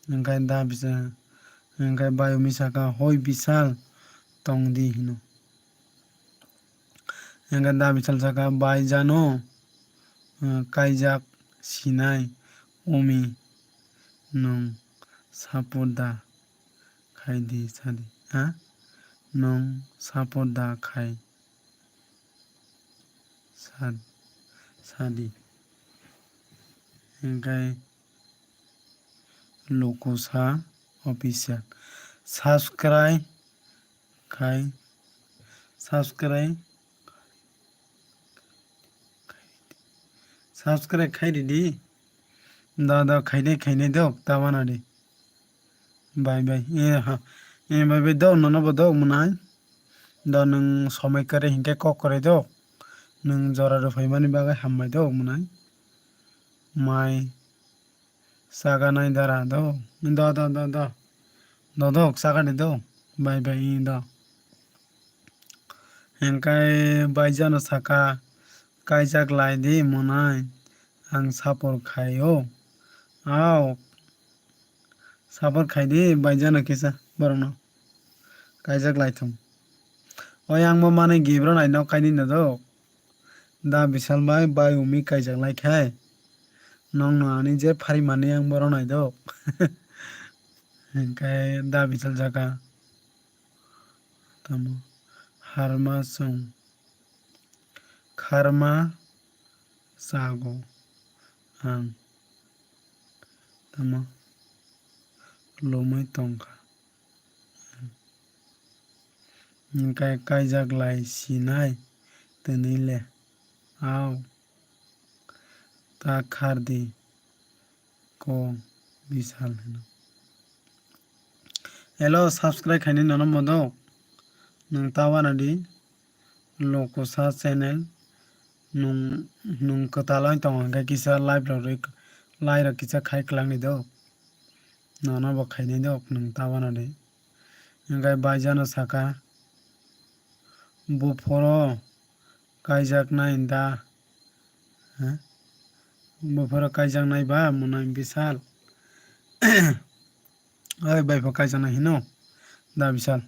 Hingkai da bisa, hingkai bai umi saka hoi bisal tong di hino. Hingke da bisal saka bai jano, eh, kaijak sinai umi nwng support da khai di sadi, ha? Nwng support da khai sad-, sadi. Hingke Lukusa Official. Subscribe khai, subscribe, subscribe khai di di. Da, da, khai di, khai di dok, ta wana di. Bye, bye. Eh, ha. Eh, bye, bye dok, nono bo dok, mwnai. Da, nwng somoi kare hinkhe kok kore dok. Nwng jora rw phaimani bagwi hambai dok, mwnai. Mai. Chaga nai dara do. Do, do, do, do. Do, do, chaga de do. Bai, bai, i do. Hingkai baijano saka, "Kaijak lai di mwnai, ang sapor khai o." Ao, sapor khai di baijano kisa borokno. Kaijak lai thung. Oi, ang bo manwi gibro nai nok kainwi no do. Da Bishal bai, bai Umi kaijak lai khai. Nokno ani je phari manwi ang boro nai do. Hingkai Da Bishal saka. Tamo harma chwng kharma chago ang tamo lumwi tongkha. Hingkai kaijak lai sinai twnwi le ao ta khar di. Ko Bishal hino. Hello, subscribe khainai nono modok. Nwng ta wana di. Lokosa channel. Nwng, nwng kwtal oi tongo hwnkhe kisa live rok rwi, live rok kisa khai kwlangni do. Nono bo khainai do nwng ta wana di. Hwnkhe baijano saka. Buphoro kaijaknai da? Ha? Buphoro kaijaknai ba mwnai Bishal? Oi, bai pho kaijaknai hino Da Bishal.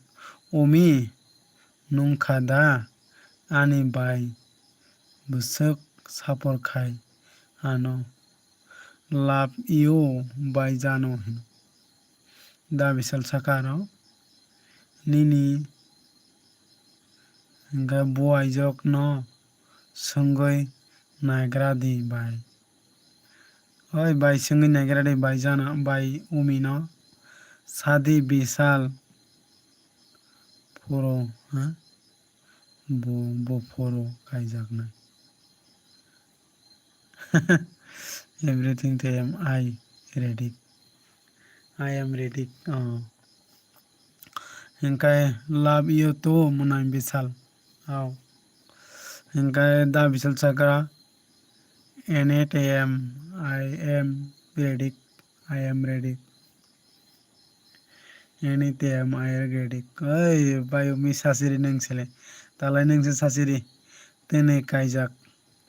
Umi, nungkha da ani bai bwswk sapor khai ano? Love you, bai jano hino. Da Bishal saka aro, nini hwnkhe buaijokno swngwi naigra di bai. Oi bai, swngwi naigra di bai jana, bai Umi no. Sadi Bishal phuro, ha? Bo, bo phoro kaijaknai. Everything to am I ready. I am ready. Oh. Hingkai love you too, mwnai Bishal. Oh. Hingkai Da Bishal saka, anytime I am ready. I am ready. Anytime I am ready. Oi, bai Umi sasiri nung sele. Talai nung se sasiri. Tene kaijak.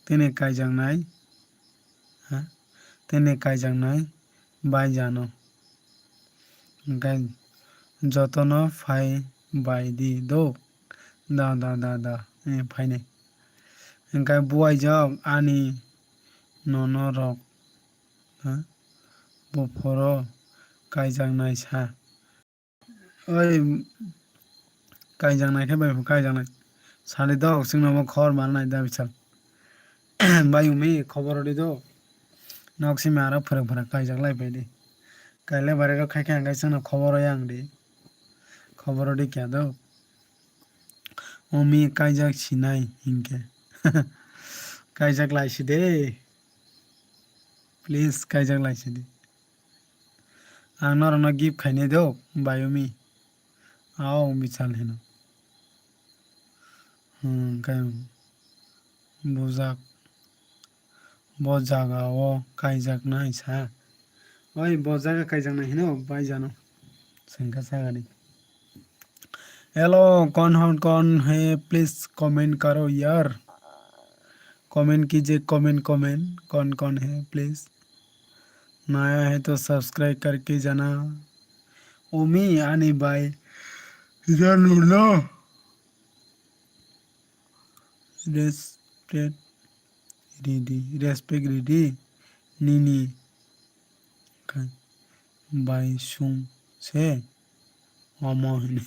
Tene kaijaknai. Ha? Tene kaijaknai. Bai jano. Hingkai jotono phai bai di do. Da, da, da, da. Eh, phainai. Hingkai buaijok ani nono rok. Ha? Bo phoro kaijaknai sa. Oi, kaijaknai khe bai pho kaijaknai. Sadi do, chwngno bo khobor manai Da Bishal. Bai Umi khobor rwdi do. Nok simi aro phwrwng phwrwng kaijak lai pai di. Kailai bairok khai khe ang khe chwngno khobor rw yang di. Khobor rwdi kya do. Umi kaijak sinai hinkhe. Kaijak lai si de. Please, kaijak lai si di. Ang norokno gift khainai do, bai Umi. Ao Bishal hino. Hmm, khe bujak. Bo jaga o kaijaknai sa. Oi, bo jaga kaijaknai hino, bai jano. Sengkha sagani. Hello, कौन हो, कौन है, please comment करो यार। Comment कीजिए, comment, comment, कौन कौन है, please। नया है तो subscribe करके जाना। Umi ani bai jano no. Respect ridi, respect ridi, nini kha bai sung se omo hini.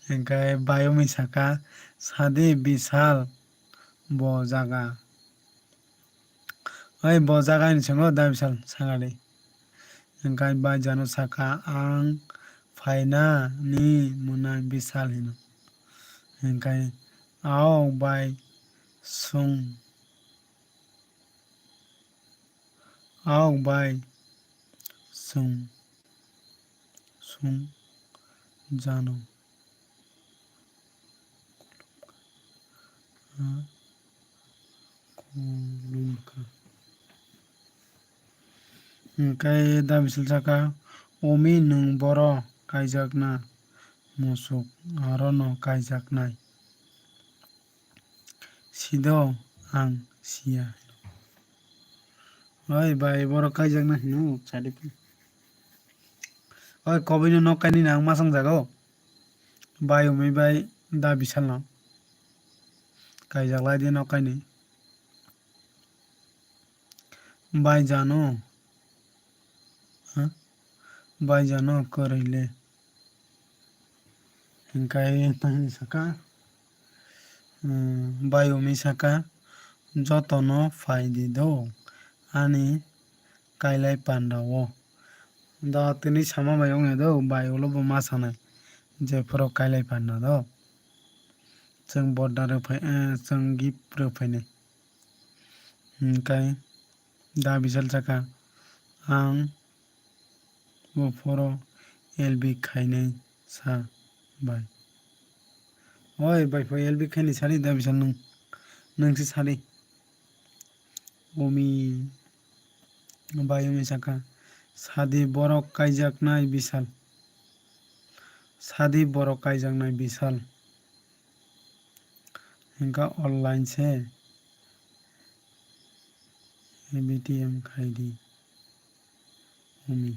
Hingke bai Umi saka, sadi Bishal bo jaga. Oi bo jaga ni swngo Da Bishal sakadi. Hingke bai jano saka ang phaina ni mwnai Bishal hino. Hingke aok bai sung, aok bai sung, sung jano. Hingke Da Bishal saka, Umi nwng boro kaijakna musuk, arono kaijaknai. sido ang siya. Oi bai, borok kaijakna hino sadi. Oi, kobwino nok kainwi nang masang jago. Bai Umi bai Da Bisalno kaijak lai di nok kainwi. Bai jano. Ha? Bai jano kwrwi le. Hinkhe tini saka, hmm, bai Umi saka, "Jotono phai di do, ani kailai panda o." Da tini sama bai wngya do, bai ulo bo ma sanai, jephuru kailai panda do. Chwng borda rwphai, eh, chwng gift rwphainai. Hinkhe Da Bisal saka, "Ang buphuru L B khainai sa bai." Oi bai, pho L B khainai sadi Da Bisal nwng, nwng se sadi. Umi, bai Umi saka, "Sadi borok kaijaknai Bisal. Sadi borok kaijaknai Bisal." Hinkhe online se B T M khai di. Umi.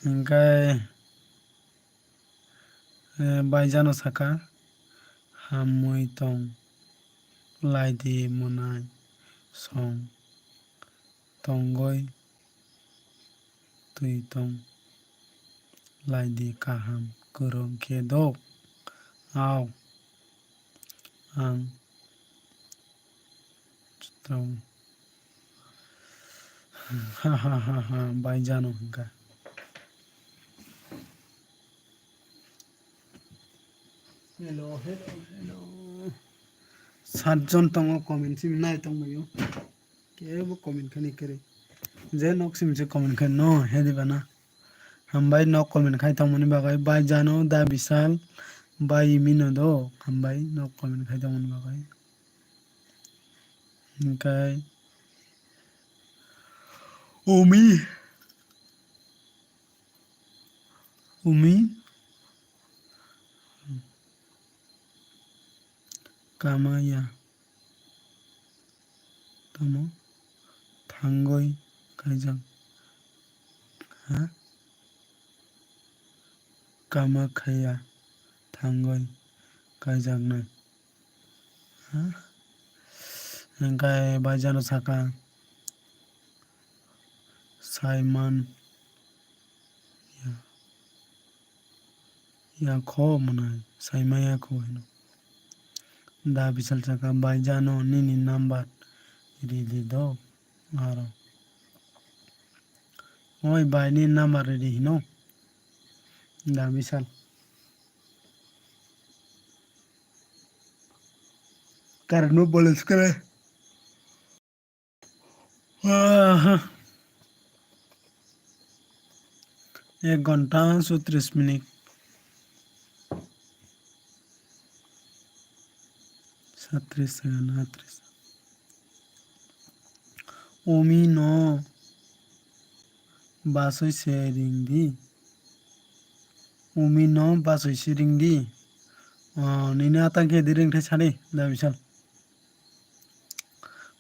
Hinkhe, eh, bai jano saka, "Hamwi tong lai di mwnai song." Tongwi twi tong lai di kaham kwrwng khe do. Au ang tong. Ha ha ha ha, bai jano hinkha. Hello, hello, hello. Satjon tongo comment simi nai tongbaio. Kebo comment khani kere. Je nok simi se comment khani no hedi bana. Hambai nok comment khai tongmani bagwi bai jano Da Bisal bai Umi no do. Hambai nok comment khai tongmani bagwi. Hinkhe Umi. Umi. Kamaya. Tamo thangwi kaijak. Ha? Kama khaya thangwi kaijaknai. Ha? Hinkhe bai jano saka, "Saiman ya, ya kho mwnai, saimaya kho," hino. Da Bisal saka, "Bai jano nini number ridi do aro." Oi bai ni number ridi hino. Da Bisal. Current no balance kare. Ah, ek ghonta sotris minute. Satris second, atris. Umi no basoi se ring di. Umi no basoi se ring di. O, nini atang khe di ring thai sadi, Da Bisal.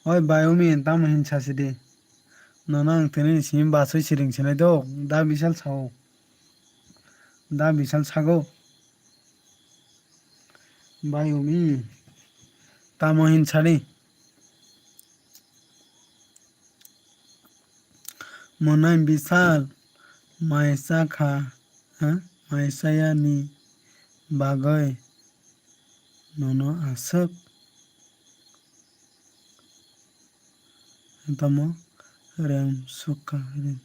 Oi bai Umi, tamo hin sasi di. Nono ang tini simi basoi se ring sinai do, Da Bisal sao. Da Bisal sago. Bai Umi, tamo hin sadi. Mwnai Bisal, mai cha kha, ha? Mai chaya ni bagwi nono aswk tamo rem sukha, rem.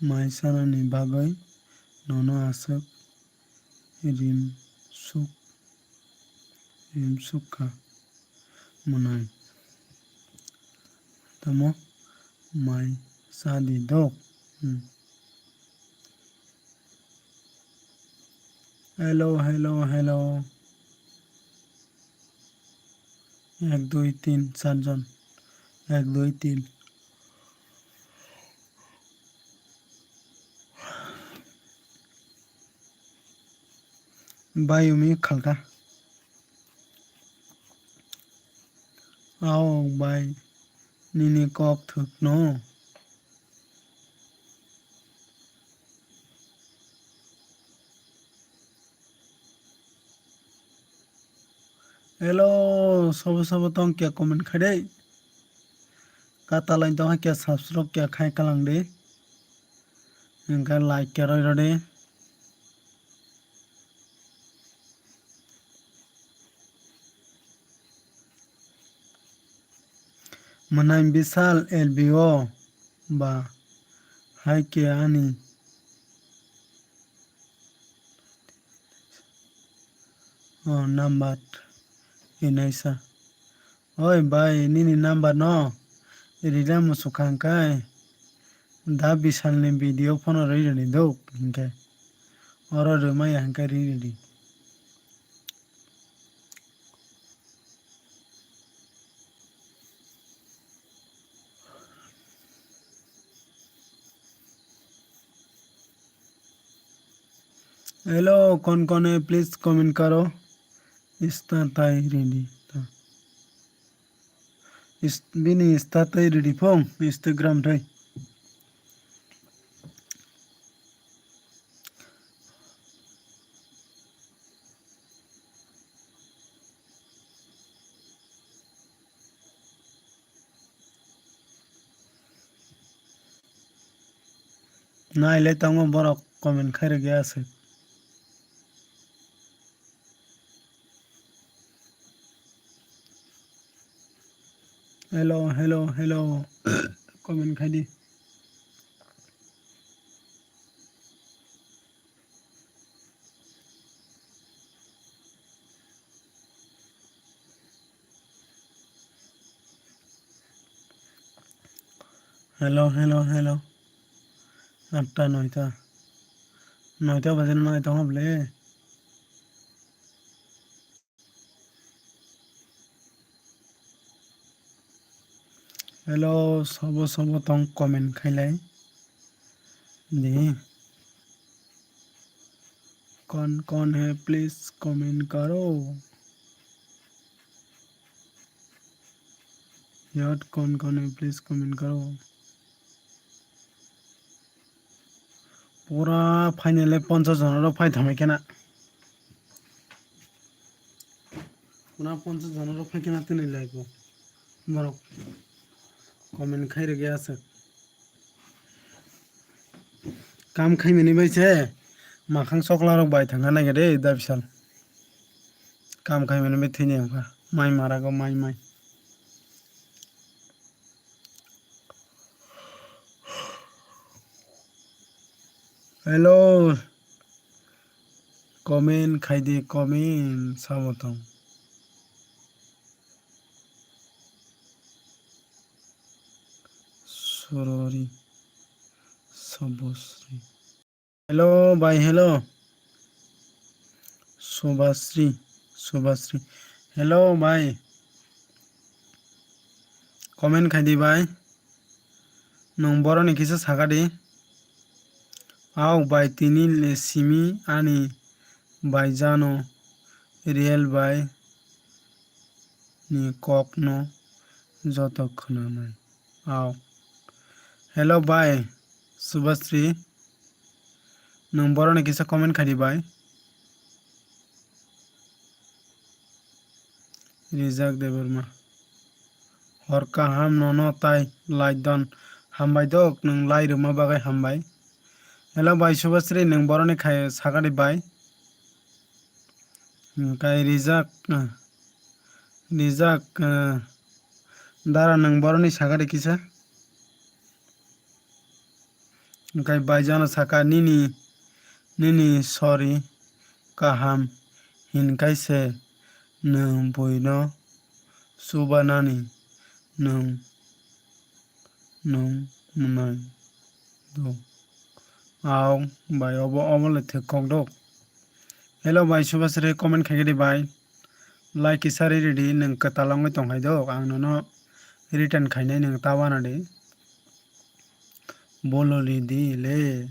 Mai chana ni bagwi nono aswk rim suk, rim sukha mwnai. Tamo mai cha di dok. Hmm. Hello, hello, hello. Ek, dui, tin, char jon. Ek, dui, tin. Bai Umi khalka. Ao bai nini kok thwkno. Hello, sabo sabo tong kya comment khai dei. Katalai tong kya subscribe kya khai kalang dei. Hingkhe like kya roi rode. Mwnai Bishal L B O ba hai khe ani o number inaisa. Oi bai, nini number no rida muchukha hwnkhe da Bishal ni video phone rwi rwdi dok hinkhe. Oro rwmaya hinkhe rwi rwdi. Hello, कौन कौन है, please comment करो। Insta tai ridi ta. Is-, bini Insta tai ridi phong, Instagram tai. Nailai tongo borok comment khairokya aswk. Hello, hello, hello. Comment khaidi. Hello, hello, hello. Atta noita. Noita baje nai tongo bole. Hello, sobo sobo tong comment khailai. Di. कौन कौन है, please comment करो। Yot कौन कौन है, please comment करो। Pura final le ponchas jona rok phai thamai khena. Pura ponchas jona rok phai khena tini live o. Borok comment khai rwgya aswk. Kam khaimani bai se makhang chokla rok bai thangna naiga de da bisal. Kam khaimani bai thwini wngkha. Mai marago mai mai. Hello. Comment khaidi comment sabo tong. Sorori. Sobosri. Hello, bhai, hello. Subasri, Subasri. Hello, bhai. Comment khaidi, bhai. Nwng boroni kisa sakadi. Aw, bhai, tini le simi ani bhai jano real bhai ni kokno joto khwnanai. Aw. Hello, bhai. Subasri. Nwng boroni kisa comment khaidi bai. Rijak Debbarma. Hor kaham nono tai lai don. Hambai dok nwng lai rwma bagwi hambai. Hello bai Subasri nwng boroni khai sakadi bai. Hwnkhe Rijak, ah, Rijak, ah, dara nwng boroni sakadi kisa. Hwnkhe baijano saka, "Nini, nini sori kaham hinkai se nwng buino chubanani nwng, nwng mwnai do." Aw bai obo, obo le thwk kok do. Hello bai Subasri, comment khaikhe di bai. Like kisa ri ridi, nwng kwtal wngwi tongkhai do, ang nono return khainai, nwng ta wana di. Bolori di le.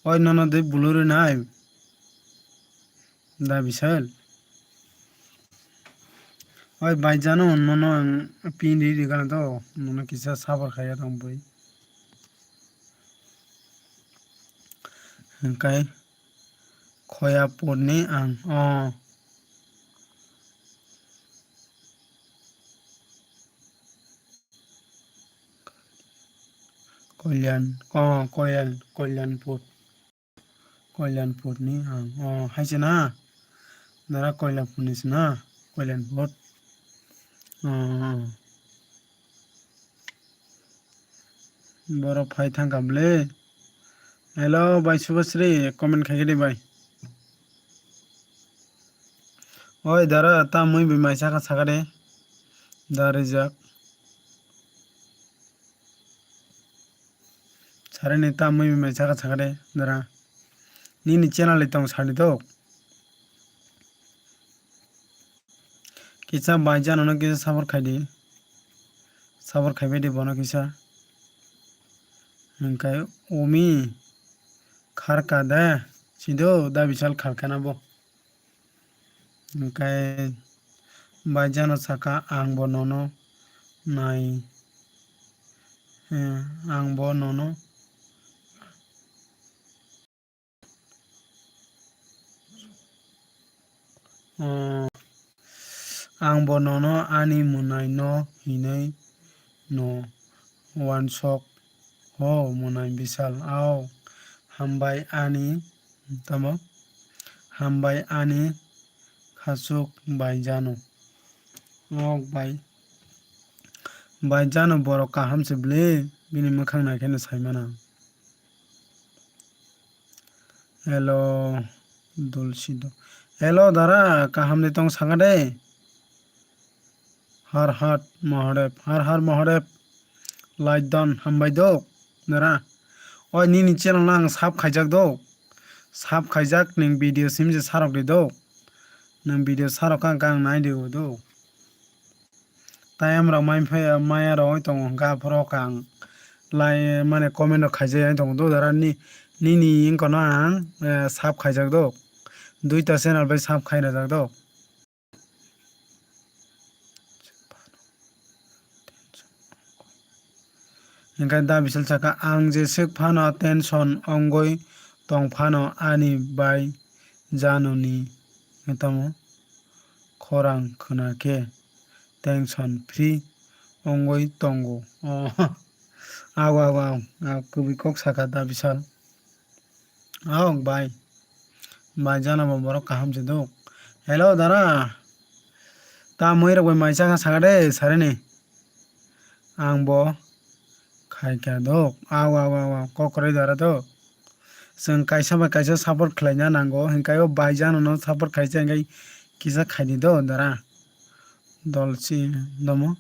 Oi nono de bolori nai. Da bisal. Oi, bai jano, nono ang pin ri ri gana to, nono kisa sabar khaya tong bui. Hingkai khoya purni ang, oh. Kolyan, oh, Kolyan, Kolyanpur. Kolyanpurni ang, oh, hai se na? Dara Kolyanpurni se na? Kolyanpur. Oh, oh. Borok phai thangkha bwle. Hello, bai Subasri, comment khai khe bai. Oi, dara, ta mui bai mai saka saka de. Da rijak. Sare ni ta mui bai mai saka saka de, dara. Nini channel ni tong sani tok. Kisa bai jano no kisa sabor khai di. Sabor khai bai di bono kisa. Hingkai umi kharka de. Sido da bisal kharka na bo. Hingkai bai jano saka ang bo nono nai. Eh, ang bo nono. Oh, ang bo nono ani mwnai no hinwi no wansok ho mwnai bisal. Ao hambai ani tamo hambai ani khachuk bai jano. Ok bai. Bai jano borok kaham se bwle bini mwkhang nai khe no sai mano. Hello, Dulsido. Hello, dara, kaham de tong saka de? Har Har Mahadev, Har Har Mahadev. Like don, hambai dok, dara. Oi, nini channel no ang sub khaijak dok. Sub khaijak, nwng video sim je sarok de dok. Nwng video sarok kha, ang nai de o dok. Tei amrok mai phai maya rok oi tongo hwnkha aphuru kang lai mane comment rok khaijak oi tongo do dara ni nini wngkha no ang eh, sub khaijak do duita channel bai sub khai rajak do. Hingkhe da bisal saka ang jeswk phano tension ongoi tong phano ani bai janoni tamo khorang khwna khe tension free wngwi tongo. Oh, aw, aw, aw, aw, kwbwi kok saka da bisal. Aw, bai. Bai jana bo borok kaham se do. Hello, dara. Ta mui rok bai mai chakha saka de, sarini. Ang bo khai kha do. Aw, aw, aw, aw, kok kwrwi dara do. Chwng kaisa bai kaisa support khlaina nango, hinkhe o bai jano no support khaisa hinkhe kisa khaidi do dara. Dol si domo.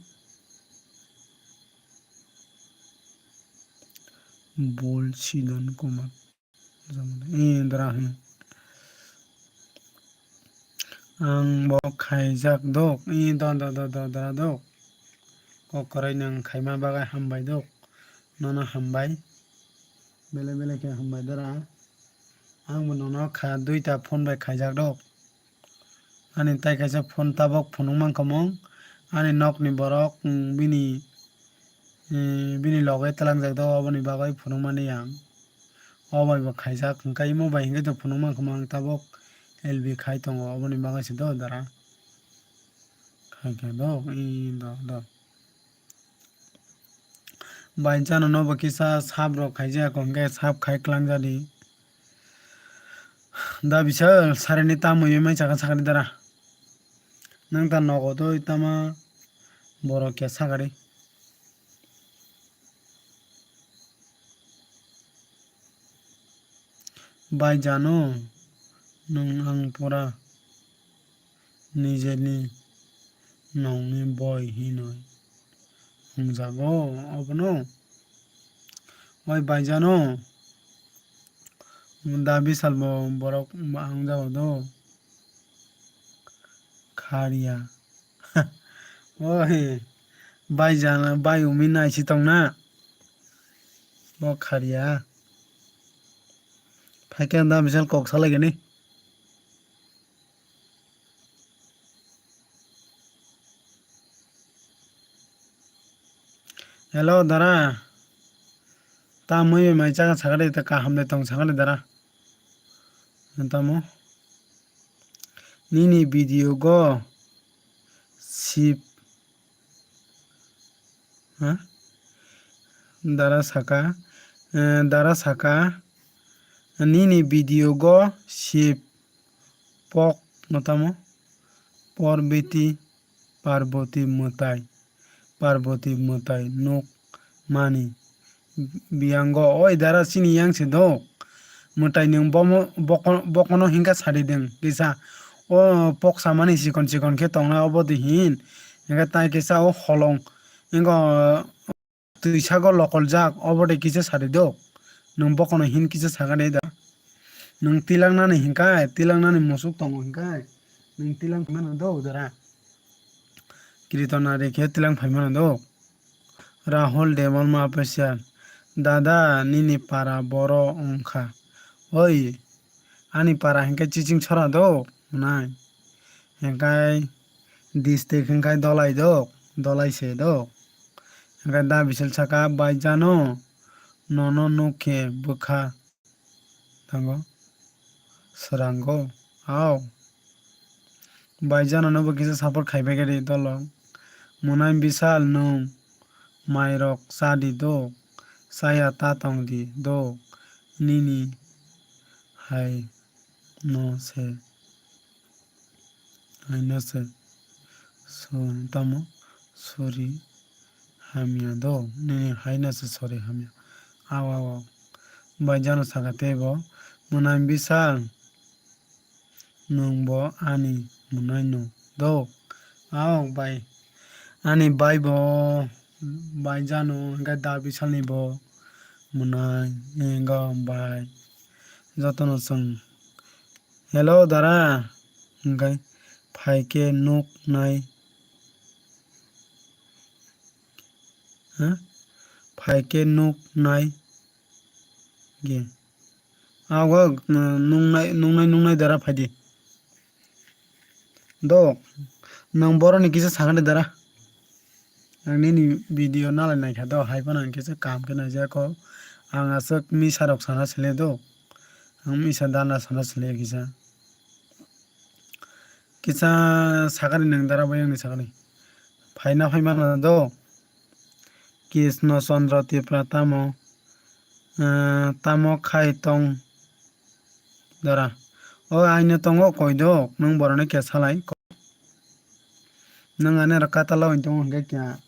Bol si don kuma. Eh, dara, hmm. Ang bo khaijak dok. Eh, do, do, do, do, dara dok. Kok kwrwi nwng khaima bagwi hambai dok. Nono hambai. Belai belai khe hambai dara. Ang bo nono kha duita phone bai khaijak dok. Ani tai kaisa phone tabok phunuk mankha mung. Ani nokni borok, mm, bini, eh, bini loge twlangjak do, oboni bagwi phunuk mani ang. O bai bo khaijak hwnkhe imo bai hwnkhe to phunuk mankha mung tabok L B khai tongo, oboni bagwi se do dara. Khai khe do, ee, do, do. Bai jano no bo kisa sap rok khaijak hwnkhe sap khai klang jadi. Da bisal sarini ta mui mai chakha sakari dara. Nang ta nogo twi tama borok khe sakari. Bai jano nwng ang pura nijeni nongni boi hinwi wngjago obono. Oi bai jano da bisal bo borok wngjago do. Kharia. Oi bai jana bai umi naisi tongna. Bo kharia. Phaikhe da bisal kok salaigani. Hello, dara. Tamwi bai mai chaka sakha de, ta kaham de tong sakha de, dara. Tamo. Nini video go sip. Ha? Dara saka. Eh, dara saka. Nini video go sip. Pok no tamo. Porbiti. Parboti mwtai, Parboti mwtai nuk mani biyango, oi dara chini yang se do. Mwtai nwng bomo, boko-, bokono hinkha sadi deng kisa. O poksa mani chikon chikon khe tongnai obo de hin. Hinkhe tai kisa o holong. Hinkhe twi sago lokoljak, obo de kisa sadi do. Nwng bokono hin kisa sakha de da. Nwng tilangnani hinkai, tilangnani musuk tongo hinkai. Nwng tilang mano do dara. Kiriton ari khe tilang phai mano do. Rahul Debbarma Official. Dada, nini para boro wngkha. Oi, ani para hinkhe chiching sora do, nai. Hinkhe district hinkhe Dolai do, Dolai se do. Hinkhe da Bisal saka, bai jano, nono nuk khe bwkha. Thango. Swrango. Ao. Bai jano no bo kisa support khai bai khe di dolo. Munai Bisal nwng mairok cha di do. Chaya ta tong di do. Nini hai no se. Haino se so-, tamo sori hamya do, nini haino se sori hamya. Aw, aw, aw. Bai jano saka teibo, Munai Bisal, nwng bo ani munai no do. Aw, bai. Ani bai bo, bai jano, hinkhe da Bisalni bo munai, hinkhe bai. Jotono chwng Hello, dara. Hinkhe phaikhe nuk nai. Ha? Phaikhe nuk nai. Ge. Ago, nungnai, nungnai, nungnai dara phaidi. Do, nwng boroni kisa sakani dara. Ang nini video nalai naikha do, hai phano ang kisa kaham khe naijak kho. Ang aswk misa rok sana sile do. Ang misa dana sana sile kisa. Kisa sakani nwng dara bai angni sakani. Phaina phai mano do. Krishna Chandra Tripura tamo, eh, tamo khai tong dara. O aino tongo koi do, nwng boroni khe salai. Nwng ani aro katalo wng tongo hinkhe kya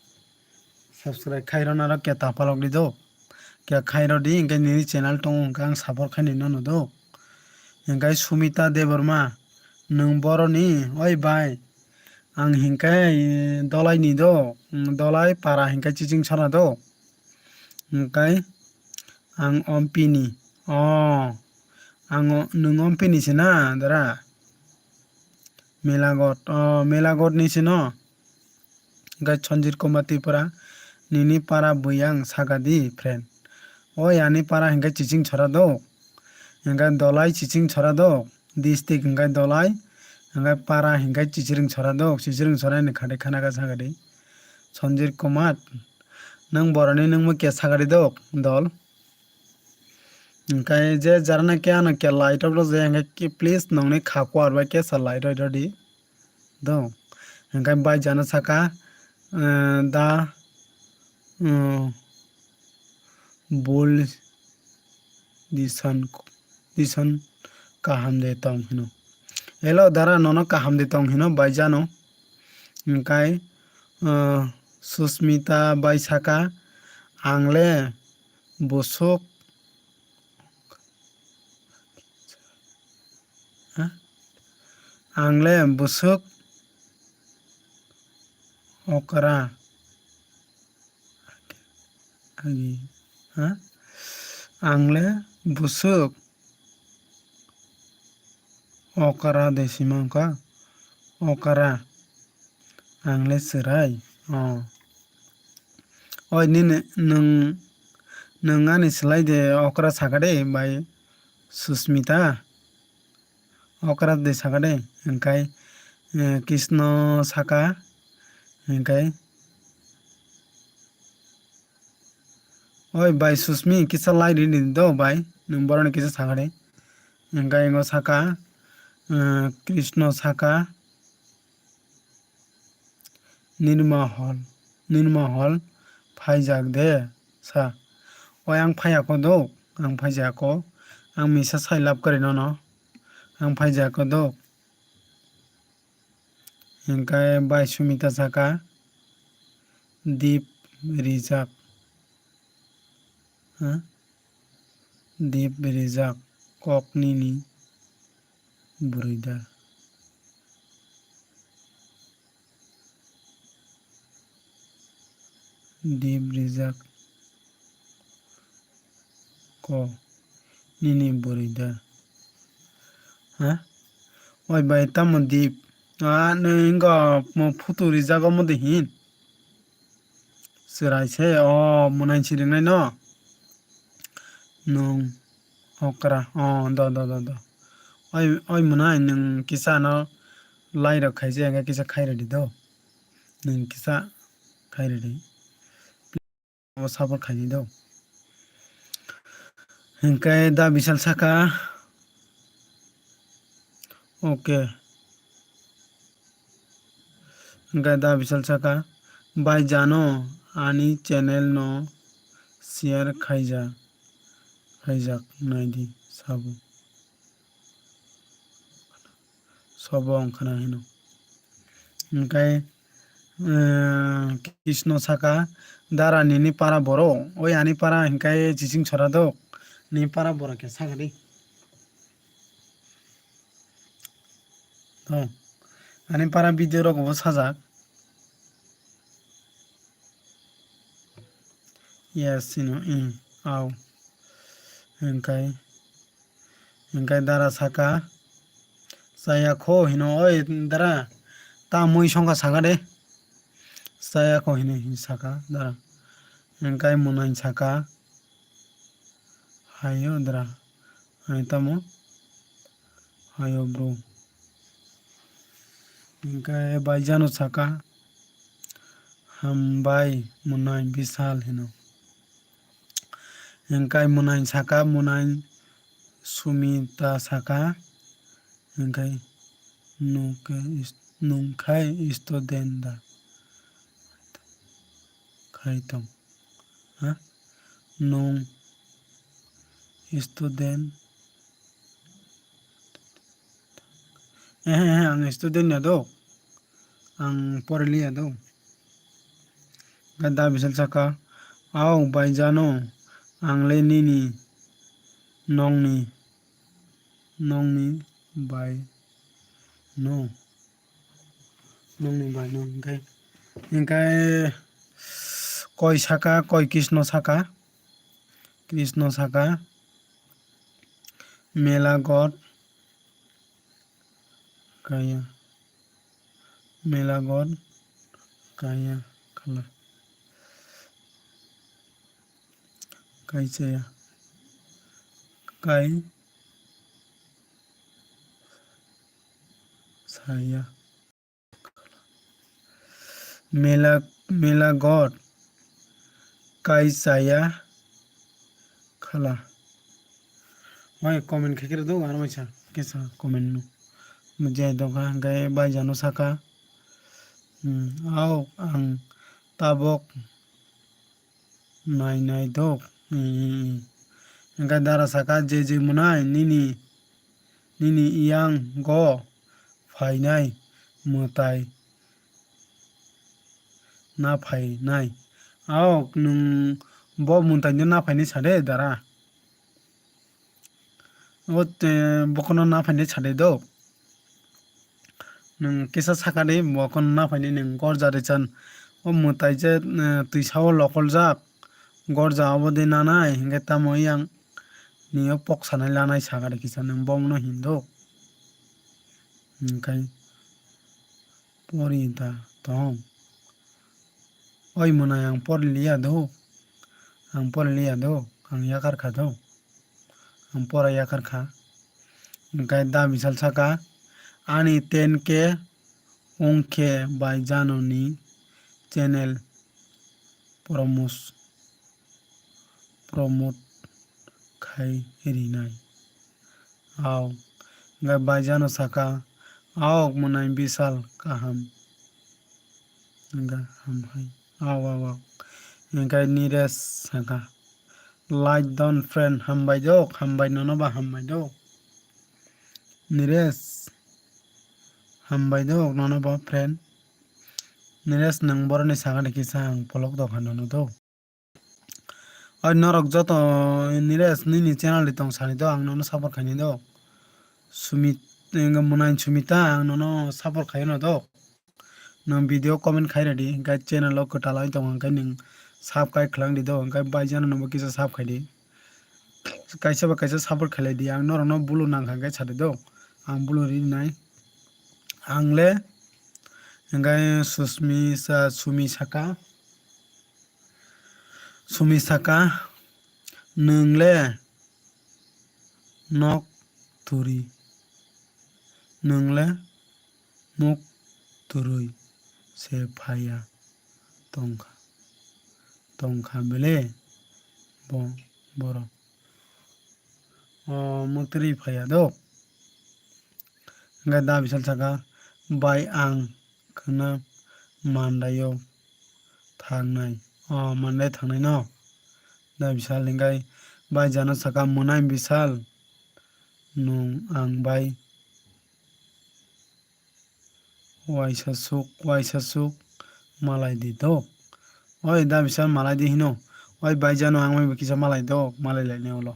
subscribe khairok naro kya tapalok di do. Kya khairok di hinkhe nini channel tongo hinkhe ang support khaini nono do. Hinkhe Sumita Debbarma nwng boroni oi bai ang hinkhe, eh, Dolai ni do, mm, Dolai para hinkhe chiching sora do. Hinkhe ang ompini o ang o nwng ompini se na dara. Melagot, o, Melagot ni sino. Hinkhe Sanjit Kumar Tripura, nini para buyang saka di, friend. O yani para hinkhe chiching sora do. Hinkhe Dolai chiching sora do. District hinkhe Dolai. Hinkhe para hinkhe chichiring sora do. Chichiring sora ni khade khana ka saka di. Sanjit Kumar, nwng boroni nwng mo khe saka di do, dol. Hinkhe je jarana khe ano khe light rok rw je hinkhe please nongni kha kuar bai khe sa light rw rw di do. Hinkhe bai jana saka, eh, da, eh, bul disan, disan kaham de tong hino. Hello dara, nono kaham de tong hino bai jano. Hinkhe, eh, Susmita bai saka, ang le busuk, ha? Ang le busuk okra. Agi, ha? Ang le busuk okra de sima wngkha. Okra. Ang le chwrai. O. Oi, nini, nwng, nwng ani slai de okra saka de bai Susmita. Okra de saka de, hinkhe, eh, Krishna saka, hinkhe, Oi bai Susmi, kisa lai ri di do bai, nwng boroni kisa sakha de. Hingkhe ingo saka, eh, Krishna saka, Nirmahol, Nirmahol phaijak de sa. Oi ang phaiya ko do, ang phaijak ko, ang misa sai lab kwrwi nono, ang phaijak ko do. Hingkhe bai Sumita saka, Deep rijak. Ha? Deep rijak kok nini bwrwi da. Deep rijak ko nini bwrwi da. Ha? Oi bai tamo Deep. Ah, nwng wngkha mo photo rijak omo de hin. Chwrai se, o, mwnai si ringnai no. Nwng okra, o, do, do, do, do. Oi, oi mwnai nwng kisa no lai rok khaijak, hingkhe kisa khai rwdi do. Nwng kisa khai rwdi. Abo support khaidi do. Hingkhe da Bishal saka, okay. Hingkhe da Bishal saka, bai jano ani channel no share khaija, khaijak naidi sabo. Sobo wngkhana hino. Hingkhe, eh, Krishna saka, dara nini para boro, oi ani para hingkhe chising sora do, ni para boro khe saka di. Oh, ani para video rok bo sajak. Yes, hino, i, au. Hingkhe, hingkhe dara saka, chaya kho hino, oi dara, ta mui songkha saka de. Chaya kho hino hin saka dara. Hingkhe mwnai saka, hayo dara. Hai tamo? Hayo bro. Hingkhe bai jano saka, hambai mwnai Bishal hino. Hingkhe mwnai saka, mwnai Sumita saka, hingkhe nwng khe is-, nwng khai student da? Khai tong. Ha? Nwng student? Ehe, ehe, ang student ya do. Ang poriliya do. Gada Bishal saka, au bai jano, ang le nini, nongni, nongni bai no. Nongni bai no, hingkhe, hingkhe koi saka, koi Krishna saka, Krishna saka, mela god, kaya, mela god, kaya, khala, kai chaya, kai, saya. Mela, mela god kai chaya khala. Mai comment khe khe do, ano mai sa kisa comment no. Mujai do kha, hingkhe bai jano saka. Hmm, au ang tabok nai nai dok. Hmm, hmm, hmm. Hingkhe dara saka, je je mwnai nini, nini yang go phainai mwtai na phainai. Aok nwng bo mwtai no na phainai sa de dara. O te bokono na phainai sa de do. Nwng kisa saka de bokono na phainai nwng gorja de chan. O mwtai je, eh, twisa o lokoljak. Gorja obo de nanai, hingke tamo yang ni o pok sanai lanai saka de kisa nwng bomono hin do. Hingkai pori da tong. Oi mwnai ang pori liya do. Ang pori liya do. Ang yakar kha do. Ang pora yakar kha. Hingkai da Bishal saka, ani ten K wngkhe bai jano ni channel promote, promote khai rinai. Aw, hwnkhe Baijano saka, "Aw, mwnai Bishal kaham." Hwnkhe hamhai. Aw, aw, aw. Hwnkhe Niresh saka, "Like done friend, hambai dok, hambai nono ba hambai dok." Niresh, hambai dok nono ba friend. Niresh, nwng boroni saka de kisa ang polok dok hano no do. Oi norok joto Niresh nini channel di tong sani do, ang nono support khaini do. Sumit, mwnai Sumita ang nono support khaino do. Nwng video comment khai rwdi, hwnkhe channel o kwtal oi tongo, hwnkhe nwng subscribe khwlang di do, hwnkhe Baijano nwngbo kisa sub khai di. Kaisa ba kaisa support khlai di, ang norokno bulu nang kha hwnkhe sa di do, ang bulu rinai. Ang le hwnkhe Susmi sa, Sumi saka, Sumi saka, "Nwng le nok turi, nwng le muk turui se phaiya tongkha, tongkha bele bo borok?" O muk turi phaiya do. Hwnkhe da Bishal saka, "Bai ang khwna Mandaio thangnai." O Mandai thangnai no? Da Bishal hwnkhe Baijano saka, "Mwnai Bishal, nwng ang bai waisa suk, waisa suk malai di do." Oi da Bishal malai di hino. Oi Baijano ang bai kisa malai do, malai lainai ulo.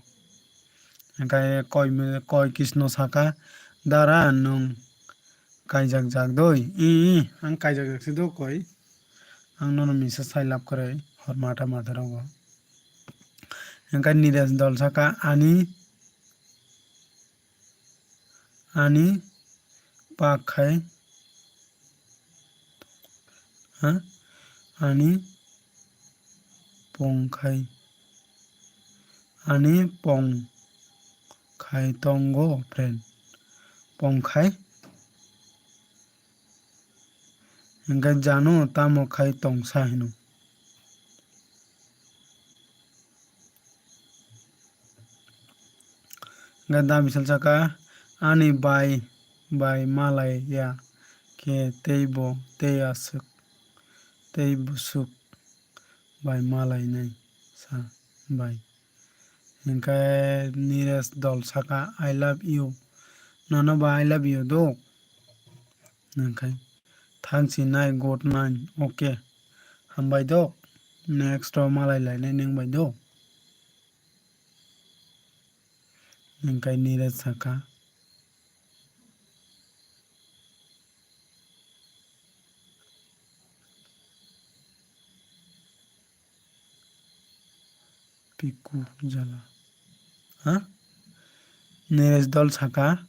Hwnkhe koi, koi Krishna saka, "Dara nwng kaijak jak doi?" I, i, ang kaijak jak se do koi. Ang nono misa sai lab kwrwi hor matha matha rogo. Hwnkhe Niresh dol saka, "Ani, ani pak khai, ha? Ani pong khai, ani pong khai tongo friend, pong khai." Hwnkhe Jano tamo khai tongsa hino. Hwnkhe da Bishal saka, "Ani bai bai malai ya khe tei bo tei aswk tei bwswk bai malai nai sa bai." Hwnkhe Niresh dol saka, "I love you." Nono ba I love you do. Hwnkhe thang si nai, good night. Okay. Hambai do. Next o malai lainai nwng bai do. Hwnkhe Niresh saka, Peku jala. Ha? Niresh dol saka,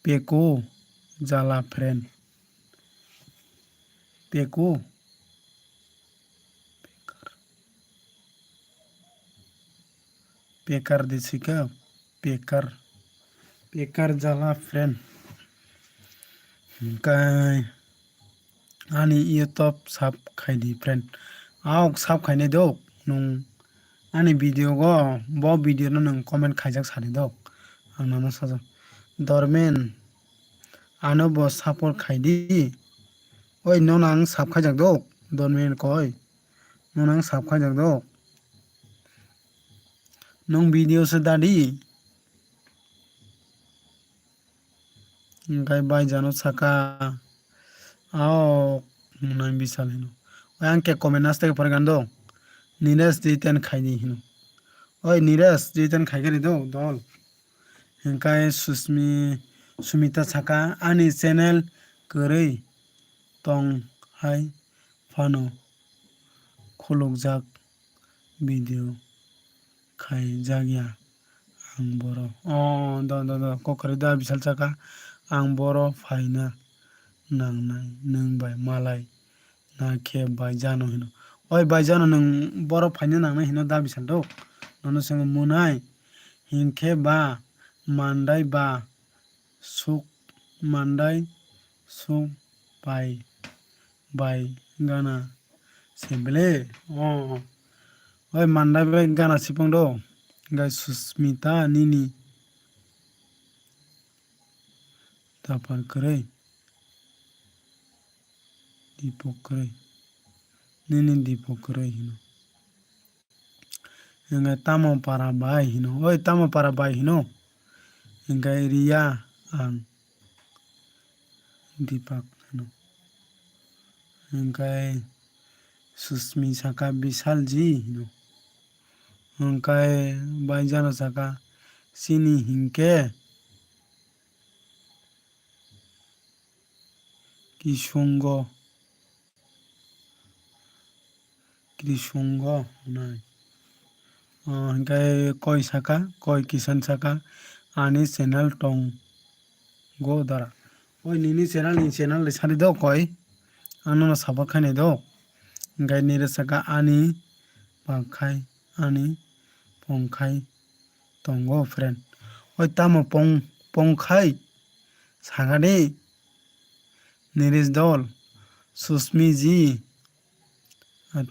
"Peku jala friend." Peku. Pekar. Pekar di sika. Pekar. Pekar jala friend. Hwnkhe ani YouTube sub khai di friend. Aok sub khainai do nwng ani video go, bo video no nwng comment khaijak sadi do. Ang nono sajak. Dormen, ano bo support khai di. Oi, nono ang sub khaijak do. Dormen koi. Nono ang sub khaijak do. Nwng video se dadi. Hwnkhe Baijano saka, "Ao, mwnai Bishal," hino. Oi, ang khe comment aste khe pore gando. "Niresh Jiten khaidi," hino. Oi, Niresh Jiten khai khe ri do, dol. Hwnkhe Susmi, Sumita saka, "Ani channel kwrwi tong hai phano khulukjak video khaijakya ang boro." O, do, do, do, kokrwi da Bishal saka, "Ang boro phaina nangnai nwng bai malai na khe Baijano," hino. Oi Baijano nwng boro phaina nangnai hino da Bishal do. Nono swngo mwnai hinkhe ba Mandai ba suk Mandai suk bai bai gana se bele. O, Oi mandai bai gana sipang do. Gai Susmita nini tapar kwrwi. Dipok kwrwi. Nini Dipok kwrwi hino. Hingke tamo para bai hino. Oi tamo para bai hino. Hingke Riya ang Dipak hino. Hingke Susmi saka Bishalji hino. Hingke Baijano saka chini hingke Kisungo. Krisungo hwnwi. O, hwnkhe koi saka, koi kisan saka, ani channel tongo dara. Oi nini channel ni channel ni sari do koi. Ano no support khainai do. Hwnkhe nini saka ani pangkhai, ani pongkhai tongo friend. Oi tamo pong, pongkhai sakani. Niresh Dol, Susmi ji, at-,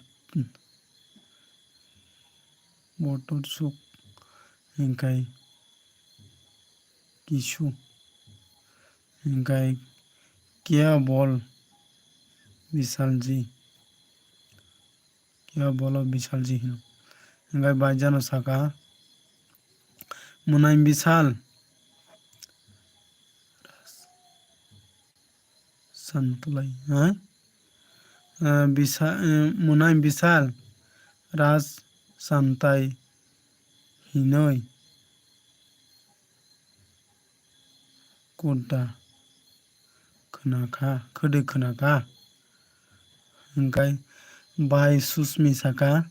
Botor Suk, hingkai Kisu, hingkai Kia Bol, Bisal ji. Kebo bolo Bisalji hino. Hingke Baijano saka, Munai Bisal. Santlai, ha? Eh, Bisa-, eh, Munai Bisal, Raj Santai hinoi. Kudda khwnakha, khwdwi khwnakha. Hingkai bai Susmi saka,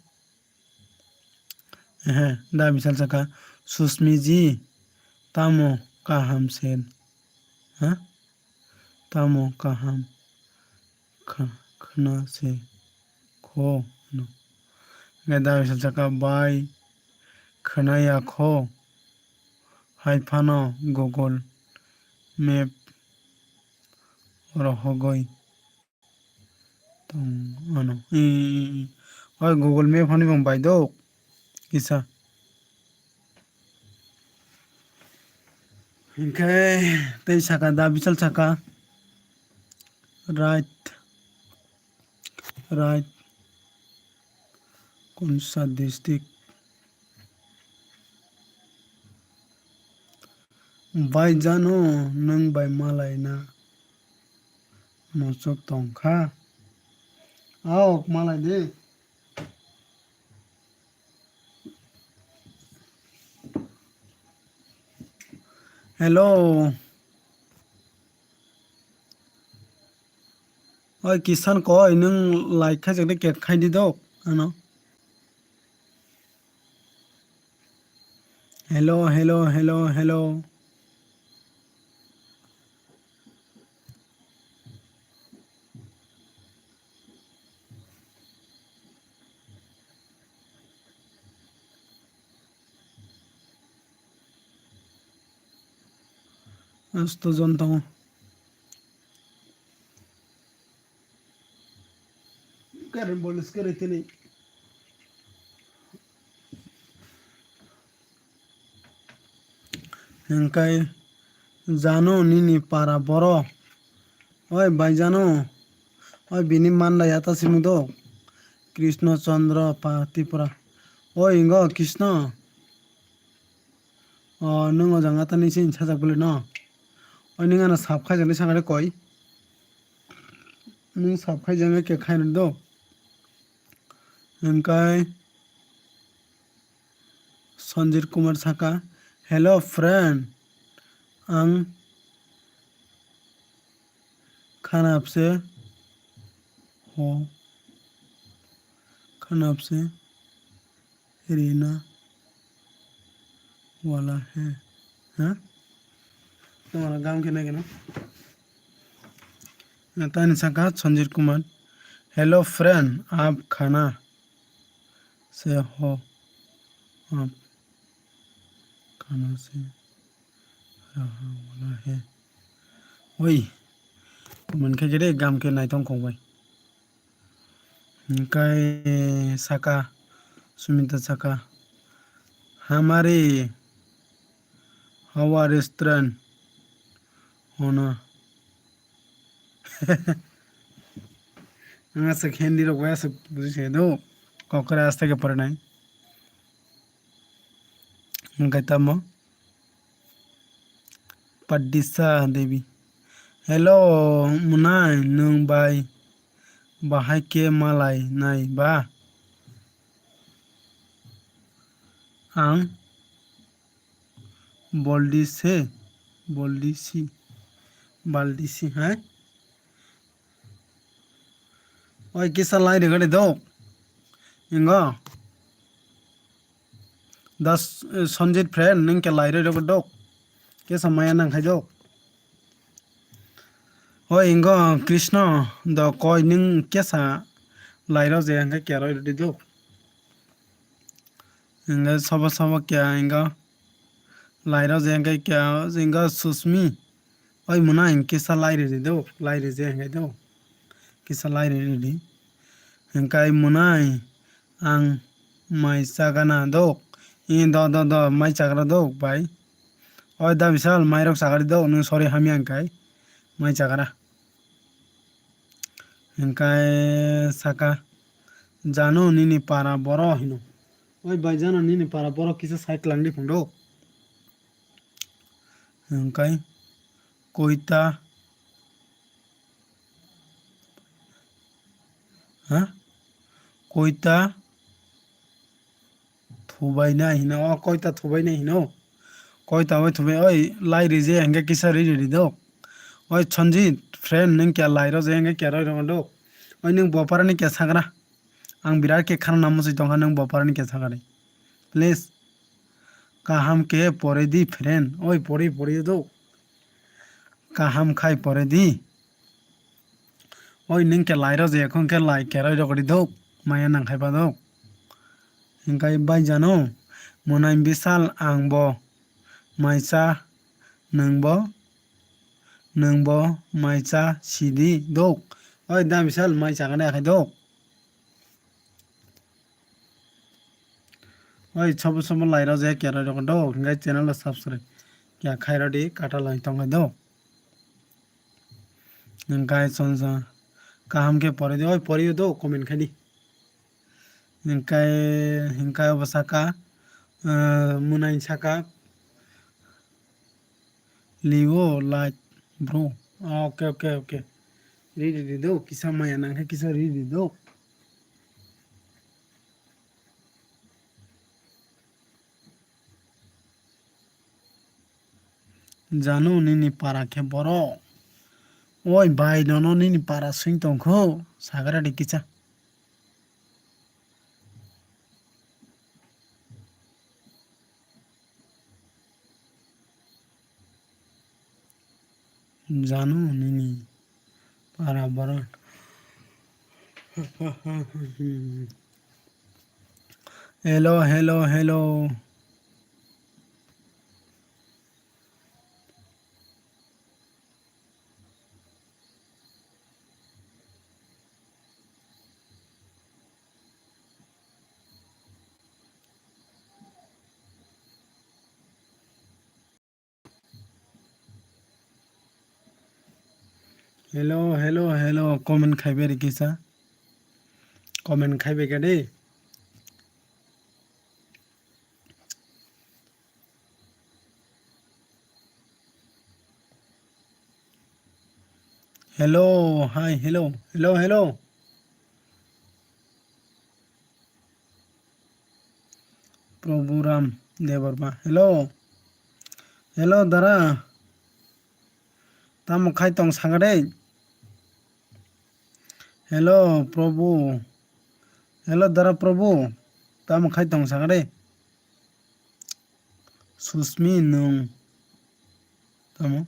ehe, da Bisal saka, "Susmi ji, tamo kaham se, ha? Tamo kaham kha-, khwna se kho," hino. Hingke da Bisal saka, "Bai, khwnaya kho." Hai phano Google Map rohogwi tong ano. I, i, i, i. Oi Google Map hani bang bai do kisa. Hingke tei saka da Bisal saka, right. Right. Kunsa district? Bai jano nwng bai malai na mochok tongkha. Aok malai di. Hello. Oi Kisan koi, nwng like khaijak de, kek khai di dok ano. Hello, hello, hello, hello. Asto jon tongo. Karen bolis kere tini. Hingkai jano nini para boro. Oi bai jano. Oi bini manda yata simu do. Krishna Chandra pa Tripura. Oi ingo Krishna. O nwng o jang atani se sajak bwlwi no. Oi nwng ano sap khaijak ni saka de koi. Nwng sap khaijak khe khaina do. Hingkai Sanjir Kumar saka, "Hello friend, ang khanapse ho, khanapse rina wala hai." Ha? Tamara gam khe nai khe na? Tani saka Sanjir Kumar, "Hello friend, aap khana se ho, aap khana se raha wala hai." Oi, comment khe khe de gam khe naithong khong bai. Hingkai saka Sumita saka, "Hamari hawa restaurant hono." Ang aswk Hindi rok bai aswk buji se do. Kokra aste ke pore nai. Hingkai tamo? Padisa Devi. Hello, mwnai, nwng bai bahai khe malai nai ba? Ang Boldisi, Boldisi, Baldisi, hai? Oi, kisa lai rega de dok. Ingo. Das, eh, Sanjit friend, neng ke lai rega dok. Kisa maya nang khai dok. Oi, ingo, Krishna, do koi neng kisa lai rega je, hingke kya roi rega dok. Hingke sobo sobo kya, ingo. Lai rega je, hingke kya, ingo Susmi. Oi mwnai kisa lai ridi do, lai rije hingkai do. Kisa lai ridi. Hingkai mwnai ang mai chagana do. I do do do mai chagra do bai. Oi da bisal mai rok chagari do, nwng sorry hamya hingkai mai chagra. Hingkai saka jano nini para boro hino. Oi bai jano nini para boro kisa sai tlang di phung do. Hingkai koita, ha? Koita thubaina hino, o koita thubaina hino. Koita bai thubai, oi lai rije hingke kisa ri ri do. Oi Sanjit, friend, neng kya lai rije hingke kya roi rong do. Oi neng boparani kya sagra. Ang birat khe khana muchung tongkha nwng boparani khe sakani. Please. Kaham khe pore di friend. Oi pore pore do. Kaham khai pore di. Oi nwng khe lai rok je ekhon khe lai khe roi rok ri do. Maya nang khai ba do. Hingkai bai jano. Mwnai bisal ang bo. Maisa nwng bo. Nwng bo maisa sidi do. Oi da bisal mai chakani akhai do. Oi, sobo sobo lai rok je kera rok do, hingke channel o subscribe kya khai rodi, kata lai tong do. Hingke sonsa kaham khe pore di, oi, pore do, comment khai di. Hingke, hingke obo saka, eh, mwnai saka, Leo like bro. Ah, okay, okay, okay. Ri ri ri do, kisa maya nang khe kisa ri ri do. Janu nini para khe boro. Oi bai nono nini para swing tongkho sagra di kisa. Janu nini para borok. Hello, hello, hello. Hello, hello, hello, comment khaibe ri kisa. Comment khaibe kadi. Hello, hi, hello, hello, hello. Prabhu Ram Debbarma. Hello. Hello, dara. Tamo khai tong saka de? Hello, Prabhu. Hello, dara Prabhu. Tamo khai tong saka de? Susmi nwng tamo?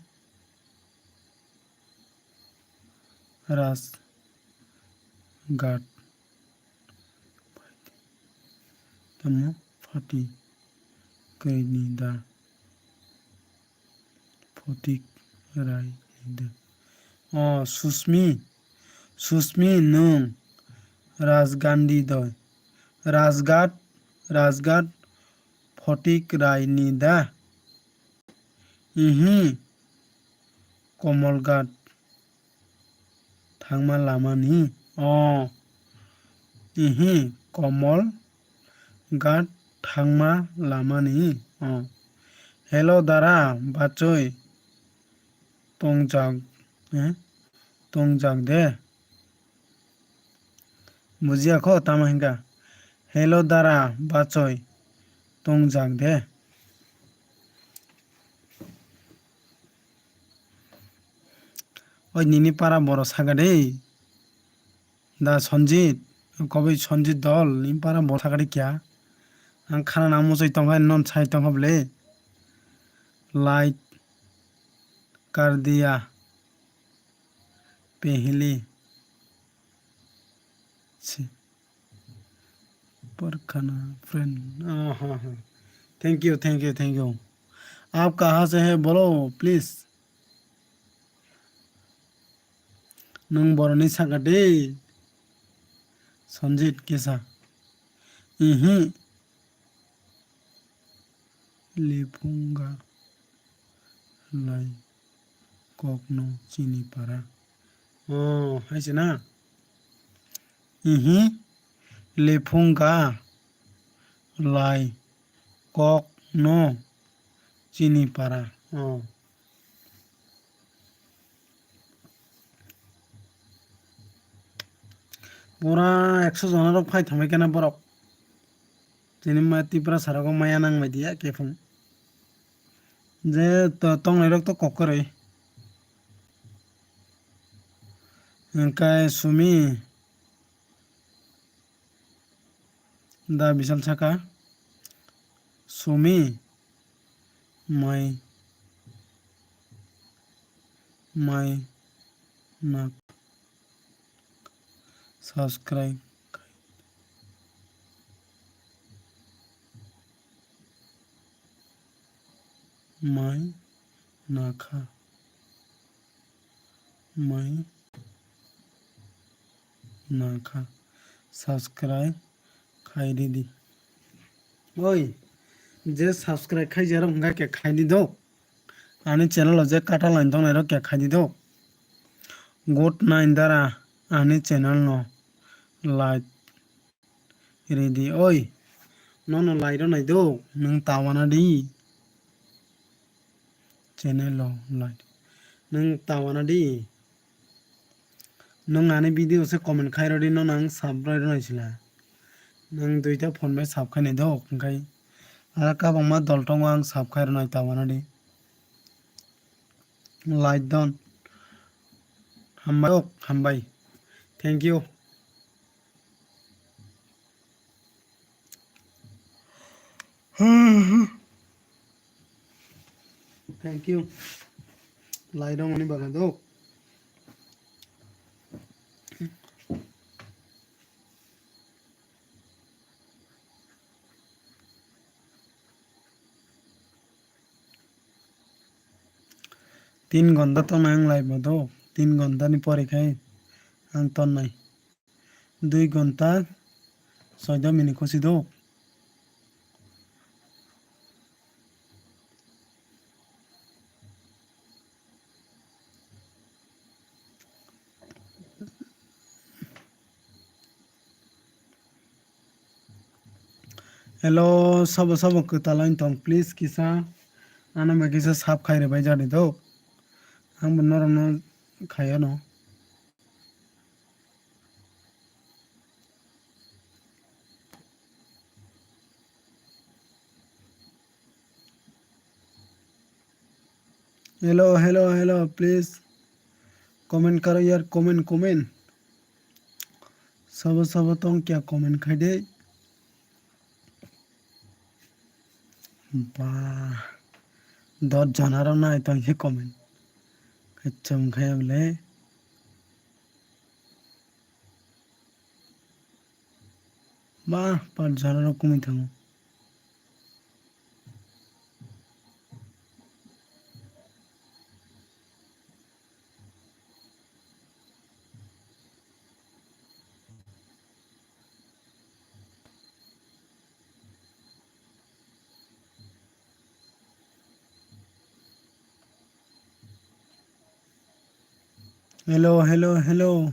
Rajghat. Tamo pharty kwrwini da? Photik rai ni da? O Susmi, Susmi nwng Rajghat ni doi? Rajghat Rajghat Photik Rai ni da? Ihi, Komolghat thangma lama ni. O, ihi, Komolghat thangma lama ni. O, hello dara, bachoi tongjak, eh, tongjak de. Bujiya kho, tamo hinka. Hello dara, bachoi tongjak de. Oi, nini para borok saka de. Da Sanjit, koboi Sanjit dol, nini para borok saka de kya? Ang khana nang muchoi tongkha, non sai tongkha bole. Light kar diya. Pehli. Si. Parkhana friend. Ah, ha, ha. Thank you, thank you, thank you. Aap kahan se hai? Bolo, please. Nwng boroni saka de. Sanjit kisa. Ihi. Lephunga lai kokno chini para. Oh, hai se na? Ihi, lephunga lai kokno chini para. Oh. Pura ekso jona rok phai thangbai kena borok. Tini ma Tripura sara go maya nang bai diya kephung. Je to tongnai rok to kok kwrwi. Hingkai Sumi. Da Bishal saka, Sumi, mai, mai, nak, subscribe, mai, nakha, mai, nakha, subscribe khai ridi. Oi, je subscribe khai jerok hingkha khe khai di do. Ani channel o je kata line tongnai rok khe khai di do. Good night dara, ani channel no like ridi. Oi, nono like rw nai do, nwng tawana di. Channel o like. Nwng tawana di. Nwng ani video se comment khai rw di, nono ang subscribe rw nai sila. Nwng duita phone bai sub khai nai do, hwnkhe. Ara kabangma dol tongo, ang sub khai rw nai tawana di. Like don. Hambai, ok, hambai. Thank you. Thank you. Lai rw mani bagwi do. Tin ghonta tongnai ang live o do. Tin ghonta ni pore khai ang tonnai. Dui ghonta soido minute khusi do. Hello, sabo sabo kwtal wng tong, please kisa ano bai kisa sub khai rwbai jadi do. Ang bo norok no khai ano. Hello, hello, hello, please comment karo yaar, comment, comment. Sabo sabo tong kya comment khai de. Ba, dos jona rok nai tong khe comment. Kaichom khai bole. Ba, pas jona rok kumui thango. Hello, hello, hello.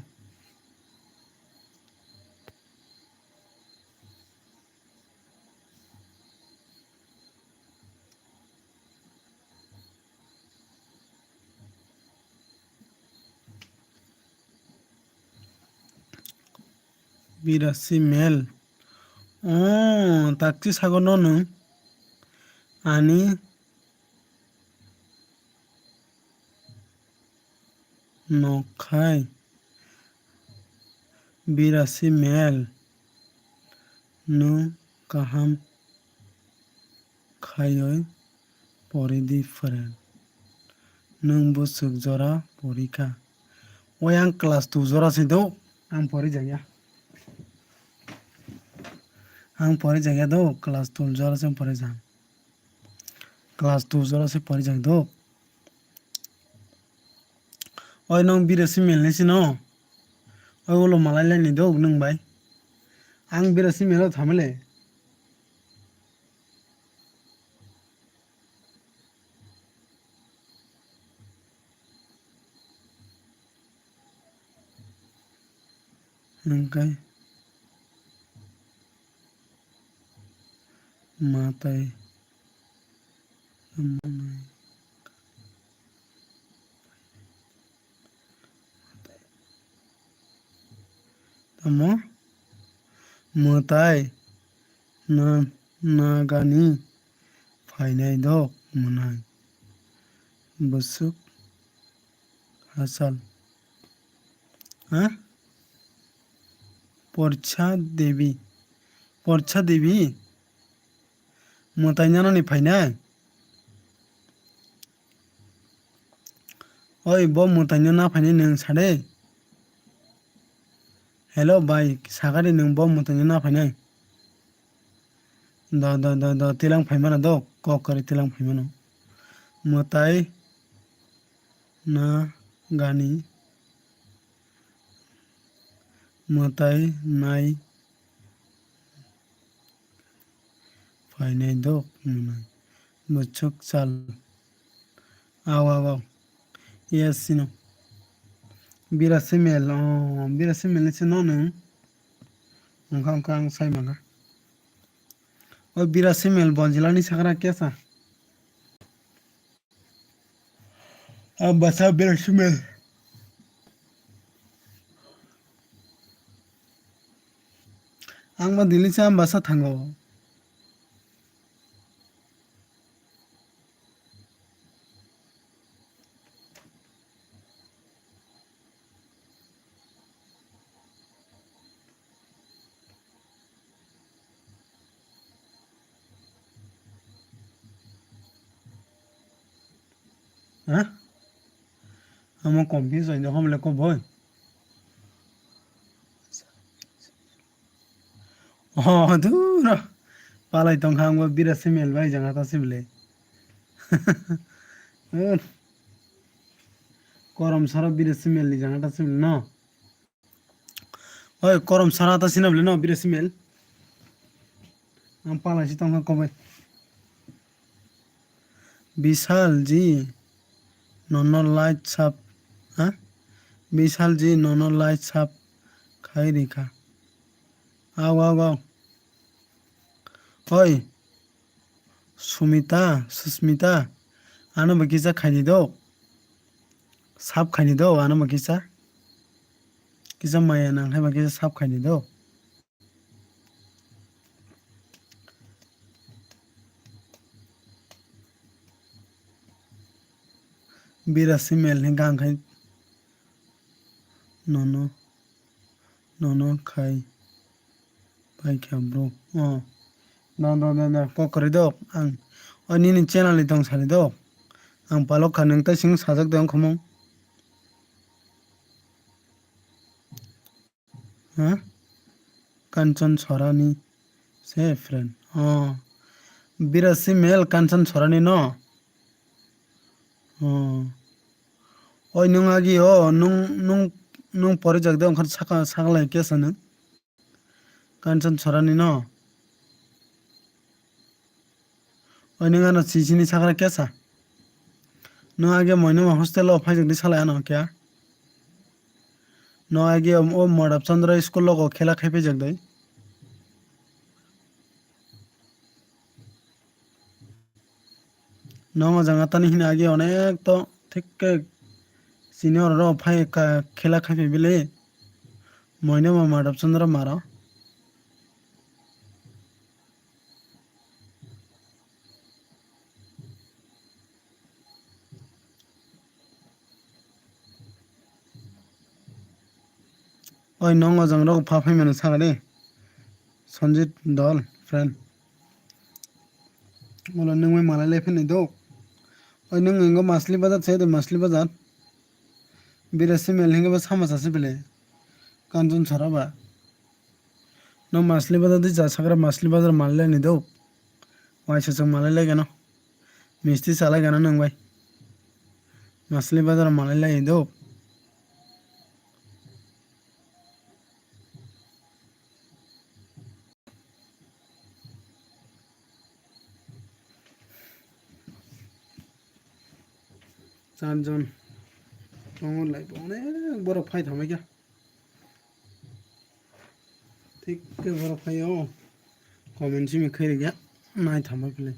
Birasi mel. Oh, takti sago no nwng. Ani Nokhai birasi mel, nwng kaham khaioi pori di friend. Nwng bwswk jora pori kha? Oi ang class two jora se do, ang pori jaya. Ang pori jaya do, class two jora se pori jang. Class two jora se pori jang do. Oi, nwng birasi mel ni sino? Oi, ulo malai lai ni do nwng bai. Ang birasi mel o thamale. Nwng kai matai. Tamo mwtai na nagani phainai dok mwnai bwswk hachal. Ha? Porcha Devi. Porcha Devi? Mwtai nanani phainai? Oi, bo mwtaino na phainai nwng sa de. Hello bai, sakari nwng bo mwtaino na phainai? Do, do, do, do, tilang phaimano do, kok kwrwi tilang phaimano. Mwtai na gani, mwtai nai phainai dok mwnai bwswk chal. Aw, aw, aw. Yes, sino. Birasi mel, oh, birasi mel ni sino nwng. Wngkha, wngkha, ang sai mankha. O birasi mel bonjilani sakra kesa. Ang bwsa birasi mel. Ang ma dili sa bwsa thango. Ha? Amo confuse hoino homle ko boi. Oh, dura. Palai tongkha angbo birasi mel bai jang hata sibile. Korom sara birasi mel ni jang hata sibile no. Oi, korom sara ta sinabile no, birasi mel. Ang palai si tongkha kobai. Bishal ji, nono light sap, ha? Bishal ji, nono light sap khai rikha. Aw, aw, aw. Oi, Sumita, Susmita, ano bo kisa khaini do. Sap khaini do, ano bo kisa. Kisa maya nang hai bo kisa sap khaini do. Birasi mel ni gang khai nono. Nono khai paikha bro. Oh. No, no, no, no. Kok kwrwi do. Ang o nini channel ni tong sari do. Ang palok kha nwng tai sing sajak de ongkhomong. Ha? Kanchan Sorani se friend. Oh. Birasi mel Kanchan Sorani no. Oh. Oi nwng agi o nwng nwng nwng porijak de ongkha saka sakalai kesa nwng. Kanchan Sorani no. Oi nwng ano chichini sakra kesa. Nwng age moino hostel o phaijak di salai ano kya. No age o Madhav Chandra school logo khela khai paijak dai. Nongo janga tani hini age onek to thik khe senior rok phai kha khela khai phai bile. Moino ma Madhav Chandra maro. Oi, nongo jang rok pha phai mano saka de. Sanjit Dol, friend. Ulo nung bai malai lai phai nai do. Oi, nung ingo Masli Bazar se de, Masli Bazar. Bira si mel hinga ba sama sa se bele. Kanchon sara ba. No Masli Bazar di ja sakra Masli Bazar malai lai nai do. Waisa chwng malai lai gano. Misti salai gana nang bai. Masli bazar malai lai do. Char jon tongo lai bo onek borok phai thamai kha. Thik khe borok phai o. Comment simi khairikya nai thamai philai.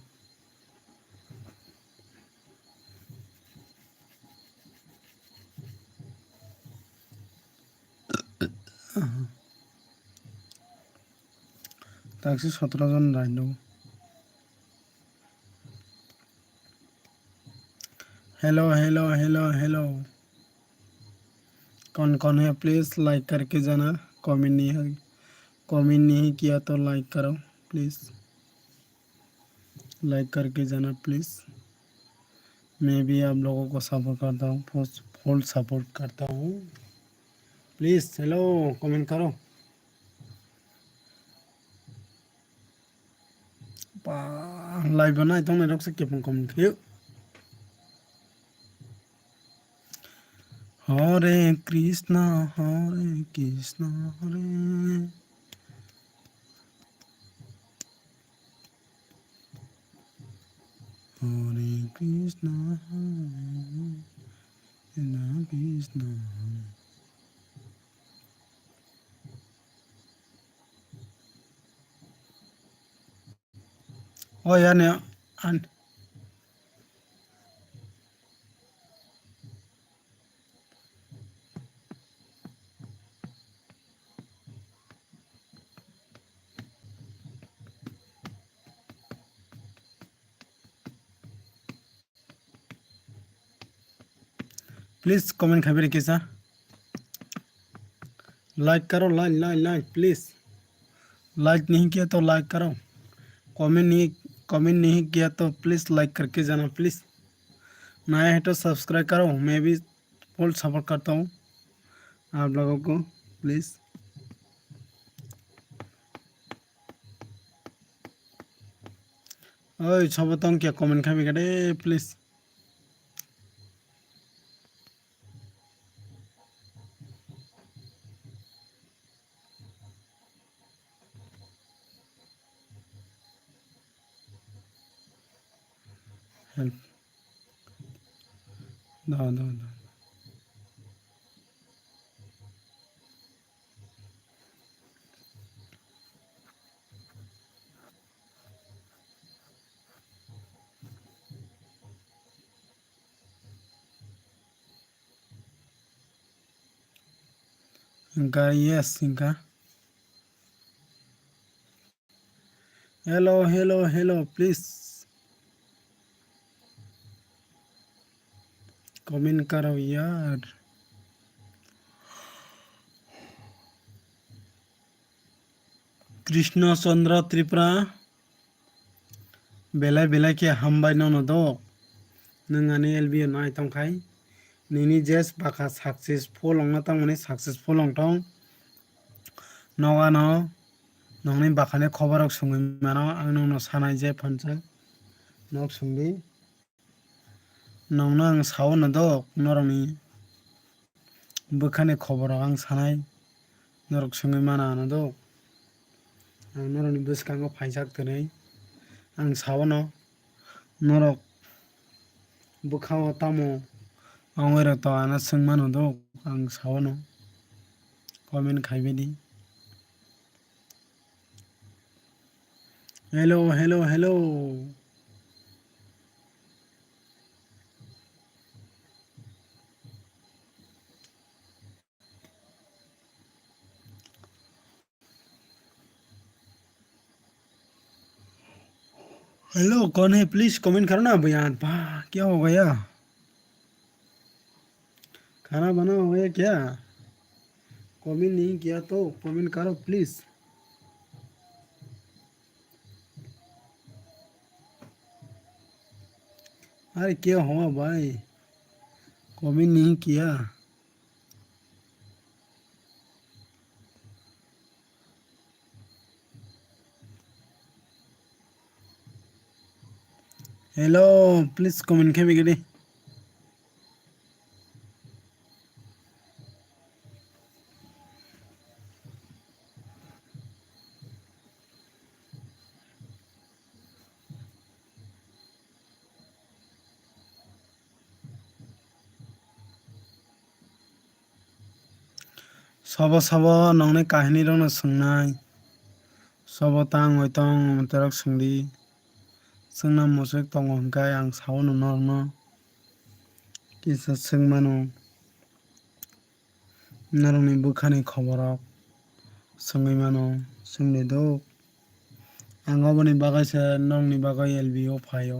Taksi sotro jon raino. Hello, hello, hello, hello. कौन कौन है please like करके जाना. कमेंट नहीं है, कमेंट नहीं किया तो लाइक करो प्लीज. लाइक करके जाना प्लीज. मैं भी आप लोगों को सपोर्ट करता हूँ, फुल सपोर्ट करता हूँ. प्लीज हेलो कमेंट करो. Ba, live nai tong nai rok se kepung comment khayo. Hare Krishna, Hare Krishna, Hare. Hare Krishna, Hare Krishna, Krishna Krishna, Hare. Oh, ya, ne, an. Please comment khaibiri kisa. Like karo, like, like, like, please. Like nahi kiya to like karo. Comment nahi, comment nahi kiya to please like karke jana, please. Naya hai to subscribe karo, main bhi full support karta hoon aap logon ko, please. Oi, sobo tong kya comment khabi kade, please. Help. Da, da, da. Hingka, yes, hingka. Hello, hello, hello, please. Comment karo yaar. Krishna Chandra Tripura. Belai belai khe hambai nono do. Nwng ani L B O nai tongkhai. Nini jes bwkha successful wngna tangmani successful wngthong. Nogano nongni bwkhani khoborok swngwi mano, ang nongno sanai je phansa. Nok swngdi. Nongno ang sao no do, norokni bwkhani khobor rok ang sanai, norok swngwi mana ano do. Ang norokni bwskango phaijak twnwi ang sao no, norok bwkhao tamo wngwi rok to ano swng mano do, ang sao no. Comment khaibai di. Hello, hello, hello. Hello, कौन है? Please comment करो ना भैया। वाह, क्या हो गया? खाना बना हो गया क्या? Comment नहीं किया तो comment करो please। अरे क्या हुआ भाई, comment नहीं किया? Hello, please comment khe bigidi. Sobo sobo nongni kahinirokno swngnai. Sobo tang oi tong mwtairok swngdi. Swngna muchuk tongo hwnkhe ang sao norokno kisa swngmano. Norokni bwkhani khoborok swngwi mano, swngdi duk. Ang oboni bagwi se nokni bagwi L B o phaio.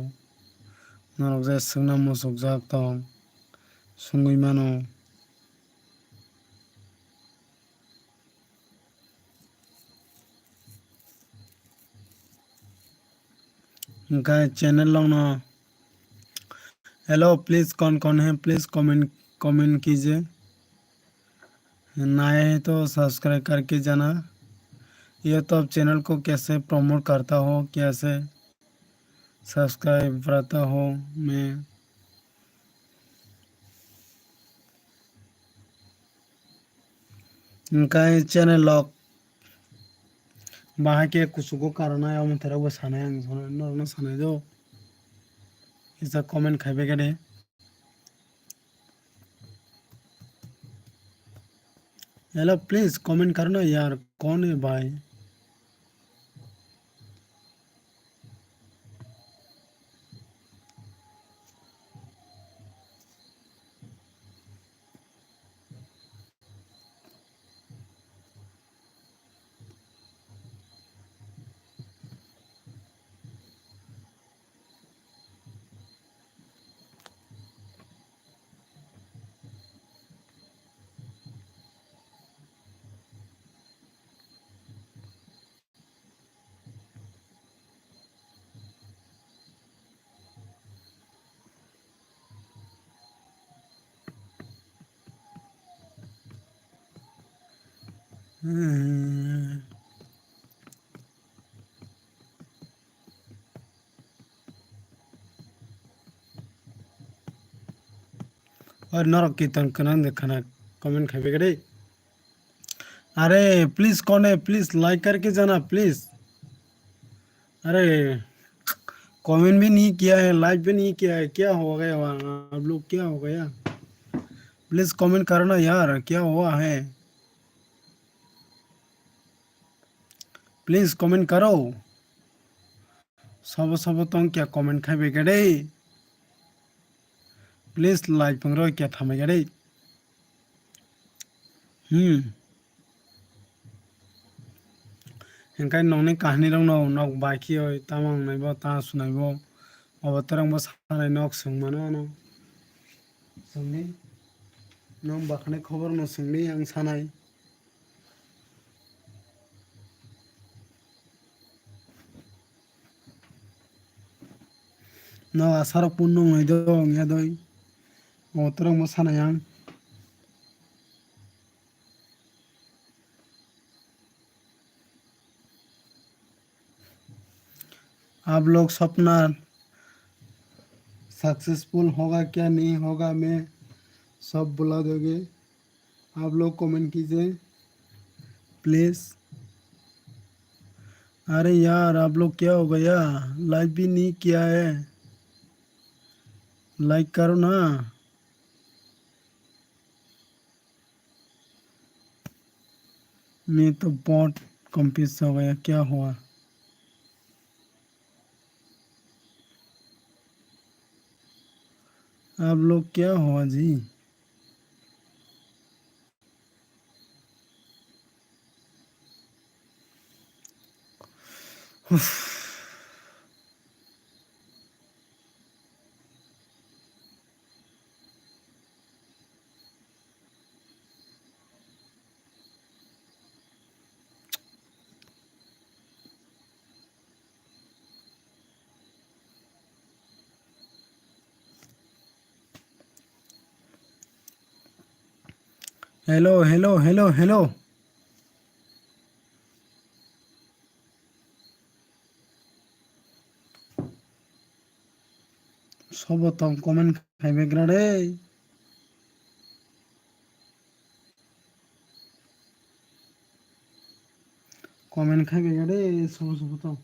Norok je swngna muchukjak tong, swngwi mano. Hwnkhe channel rokno, hello, please कौन कौन है, please comment, comment कीजिए। नया है तो subscribe करके जाना। ये तो अब channel को कैसे promote करता हो, कैसे subscribe बढ़ाता हो मैं। Hwnkhe channel rok bahai khe kuchugo karwnai, omo mwtairokbo sanai ang, norokno sanai do. Kisa comment khaibai khe de. Hello, please comment करो ना यार, कौन है भाई? Oi, norok kirtan kwnang de khana comment khaibai khe de. अरे प्लीज कौन है, please like करके जाना प्लीज। अरे कमेंट भी नहीं किया है, लाइक भी नहीं किया है, क्या हो गया आप लोग, क्या हो गया? प्लीज कमेंट करो ना यार, क्या हुआ है? प्लीज कमेंट करो। Sabo sabo tong kya comment khai bai khe de. Please like pung roi kya thamai khe de. Hmm. Hingkai nokni kahini rok no nok bai khe oi tamang nai bo ta sunai bo. Obo terang bo sanai nok swng mano ano. Swngdi. Nok bakhanai khobor no swngdi ang sanai. No asarok pun nung nai do wngya doi. O torok mo sana yang. आप लोग सपना सक्सेसफुल होगा क्या नहीं होगा, मैं सब बुला दोगे। आप लोग कमेंट कीजिए प्लीज। अरे यार, आप लोग क्या हो गया? लाइक भी नहीं किया है, लाइक करो ना। मैं तो बहुत कंफ्यूज हो गया, क्या हुआ? आप लोग क्या हुआ जी? Hello, hello, hello, hello. Sobo tong comment khai begra de. Comment khai begra de, sobo sobo tong.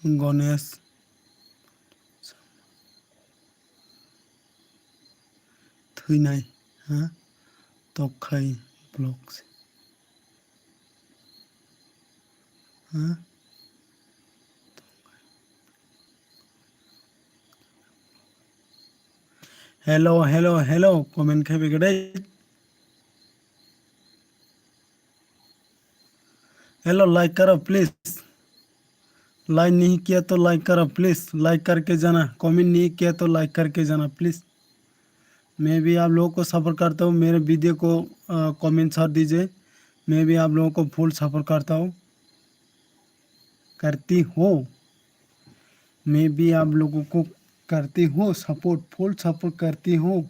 Ganesh. Thwinai, ha? Tokkhai vlogs. Ha? Hello, hello, hello. Comment khai begra de. Hello, like करो please. Like नहीं किया तो like करो please. Like करके जाना. Comment नहीं किया तो like करके जाना please. मैं भी आप लोगों को सपोर्ट करता हूँ, मेरे वीडियो को, अ, कमेंट छोड़ दीजिए। मैं भी आप लोगों को फुल सपोर्ट करता हूँ, करती हूँ। मैं भी आप लोगों को करती हूँ सपोर्ट, फुल सपोर्ट करती हूँ।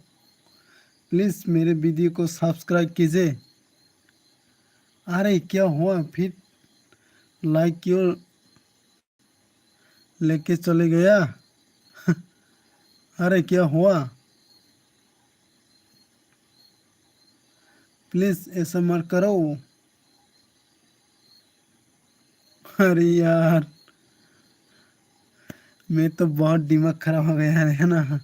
प्लीज मेरे वीडियो को सब्सक्राइब कीजिए। अरे क्या हुआ फिर, लाइक क्यों लेके चले गया? अरे क्या हुआ? प्लीज ऐसा मत करो। अरे यार, मैं तो बहुत दिमाग खराब हो गया है, है ना?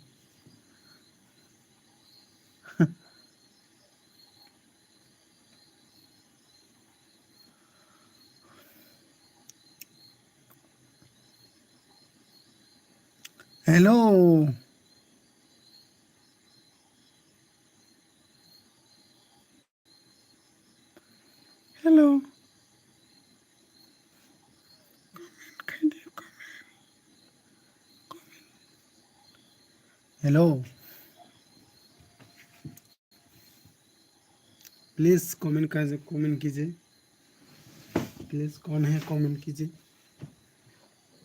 Hello. Hello. Comment khai di, comment. Comment. Hello. Please comment कर, कमेंट कीजिए। प्लीज कौन है, कमेंट कीजिए।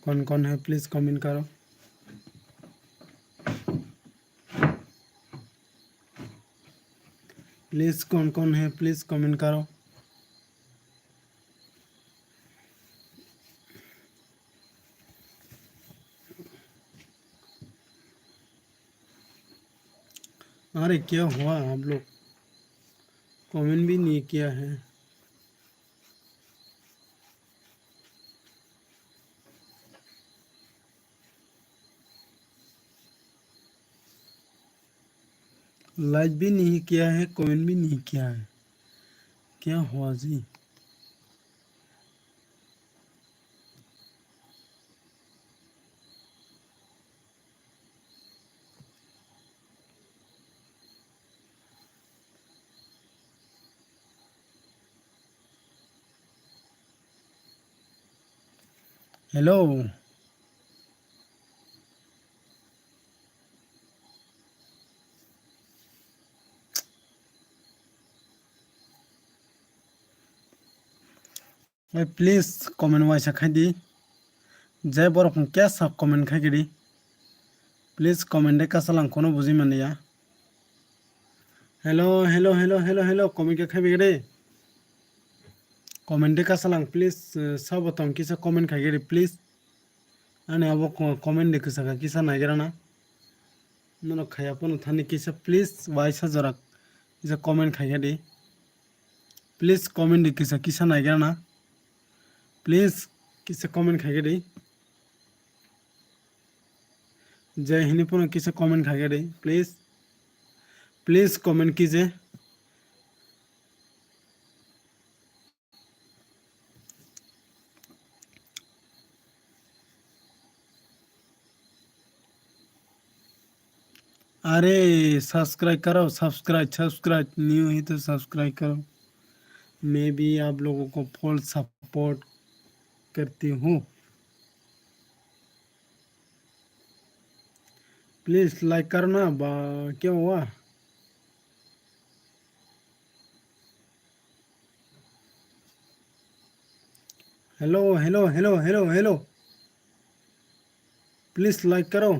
कौन कौन है, प्लीज कमेंट करो। प्लीज कौन कौन है, प्लीज कमेंट करो। अरे क्या हुआ आप लोग, कमेंट भी नहीं किया है। लाइक भी नहीं किया है, कमेंट भी नहीं किया है, क्या हुआ जी? Hello. Oi, please comment waisa khai di. Je borok hwn kesa comment khai di. Please comment de kasalang kono buji manya. Hello, hello, hello, hello, hello. Comment ke khaibi gede. Comment de kasalang please, eh, sabo tong kisa comment khai gede please. Ani abo ko-, comment de kisa kisa naigra na. Nono khaya pono thani kisa please waisa jorak kisa comment khai gede. Please comment de kisa kisa naigra na. Please kisa comment khai gede. Jai Hind pono kisa comment khai gede, please. Please comment kije. अरे सब्सक्राइब करो, subscribe, subscribe, new है तो सब्सक्राइब करो। मैं भी आप लोगों को फुल सपोर्ट करती हूँ। प्लीज लाइक करो ना बा, क्या हुआ? Hello, hello, hello, hello, hello. Please like करो।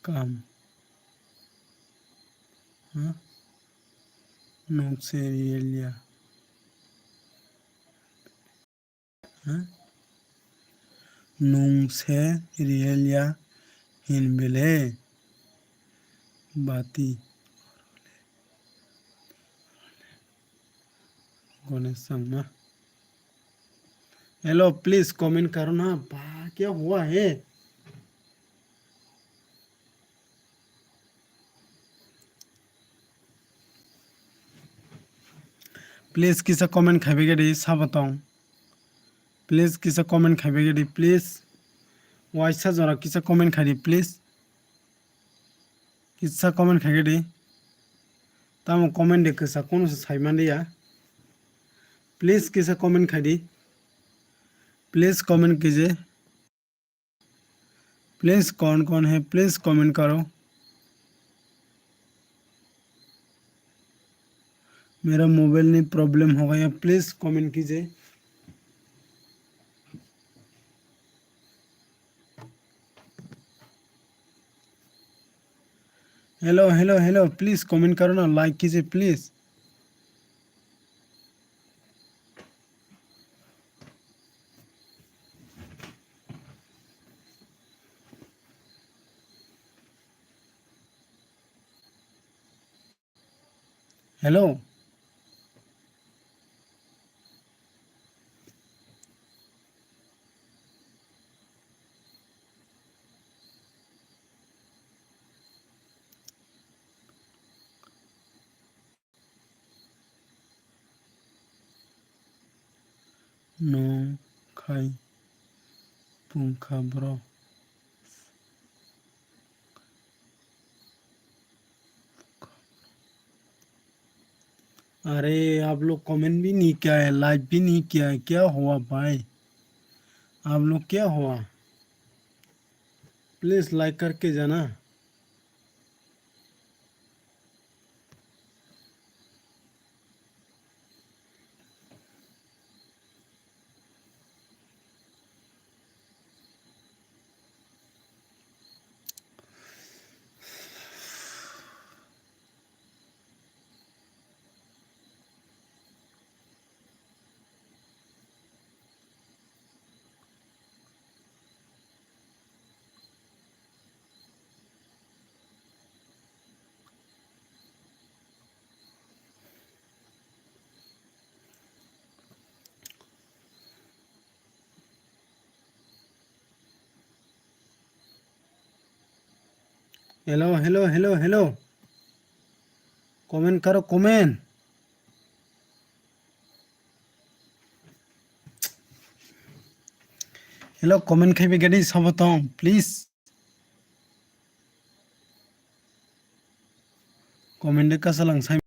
Kam. Ha? Nung se riya. Ha? Nung se riya hin bele bati. Ganesh Sangma. Hello, please comment करो ना बा, क्या हुआ है? Please kisa comment khaibai gedi sabo tong. Please kisa comment khaibai gedi please. Waisa jora kisa comment khaidi please. Kisa comment khai di. Tamo comment de kisa kono se sai man ya. Please kisa comment khai di. Please comment kije. Please कौन कौन है, please comment करो। मेरा मोबाइल नहीं प्रॉब्लम हो गया, please comment कीजिए। Hello hello hello, please comment करो ना, लाइक कीजिए please. Hello. Nwng khai pungkha bro. अरे आप लोग कमेंट भी नहीं किया है, लाइक भी नहीं किया है, क्या हुआ भाई? आप लोग क्या हुआ? प्लीज लाइक करके जाना। Hello, hello, hello, hello. Comment karo, comment. Hello, comment khai bigadi sabotong, please. Comment de kasalang sai.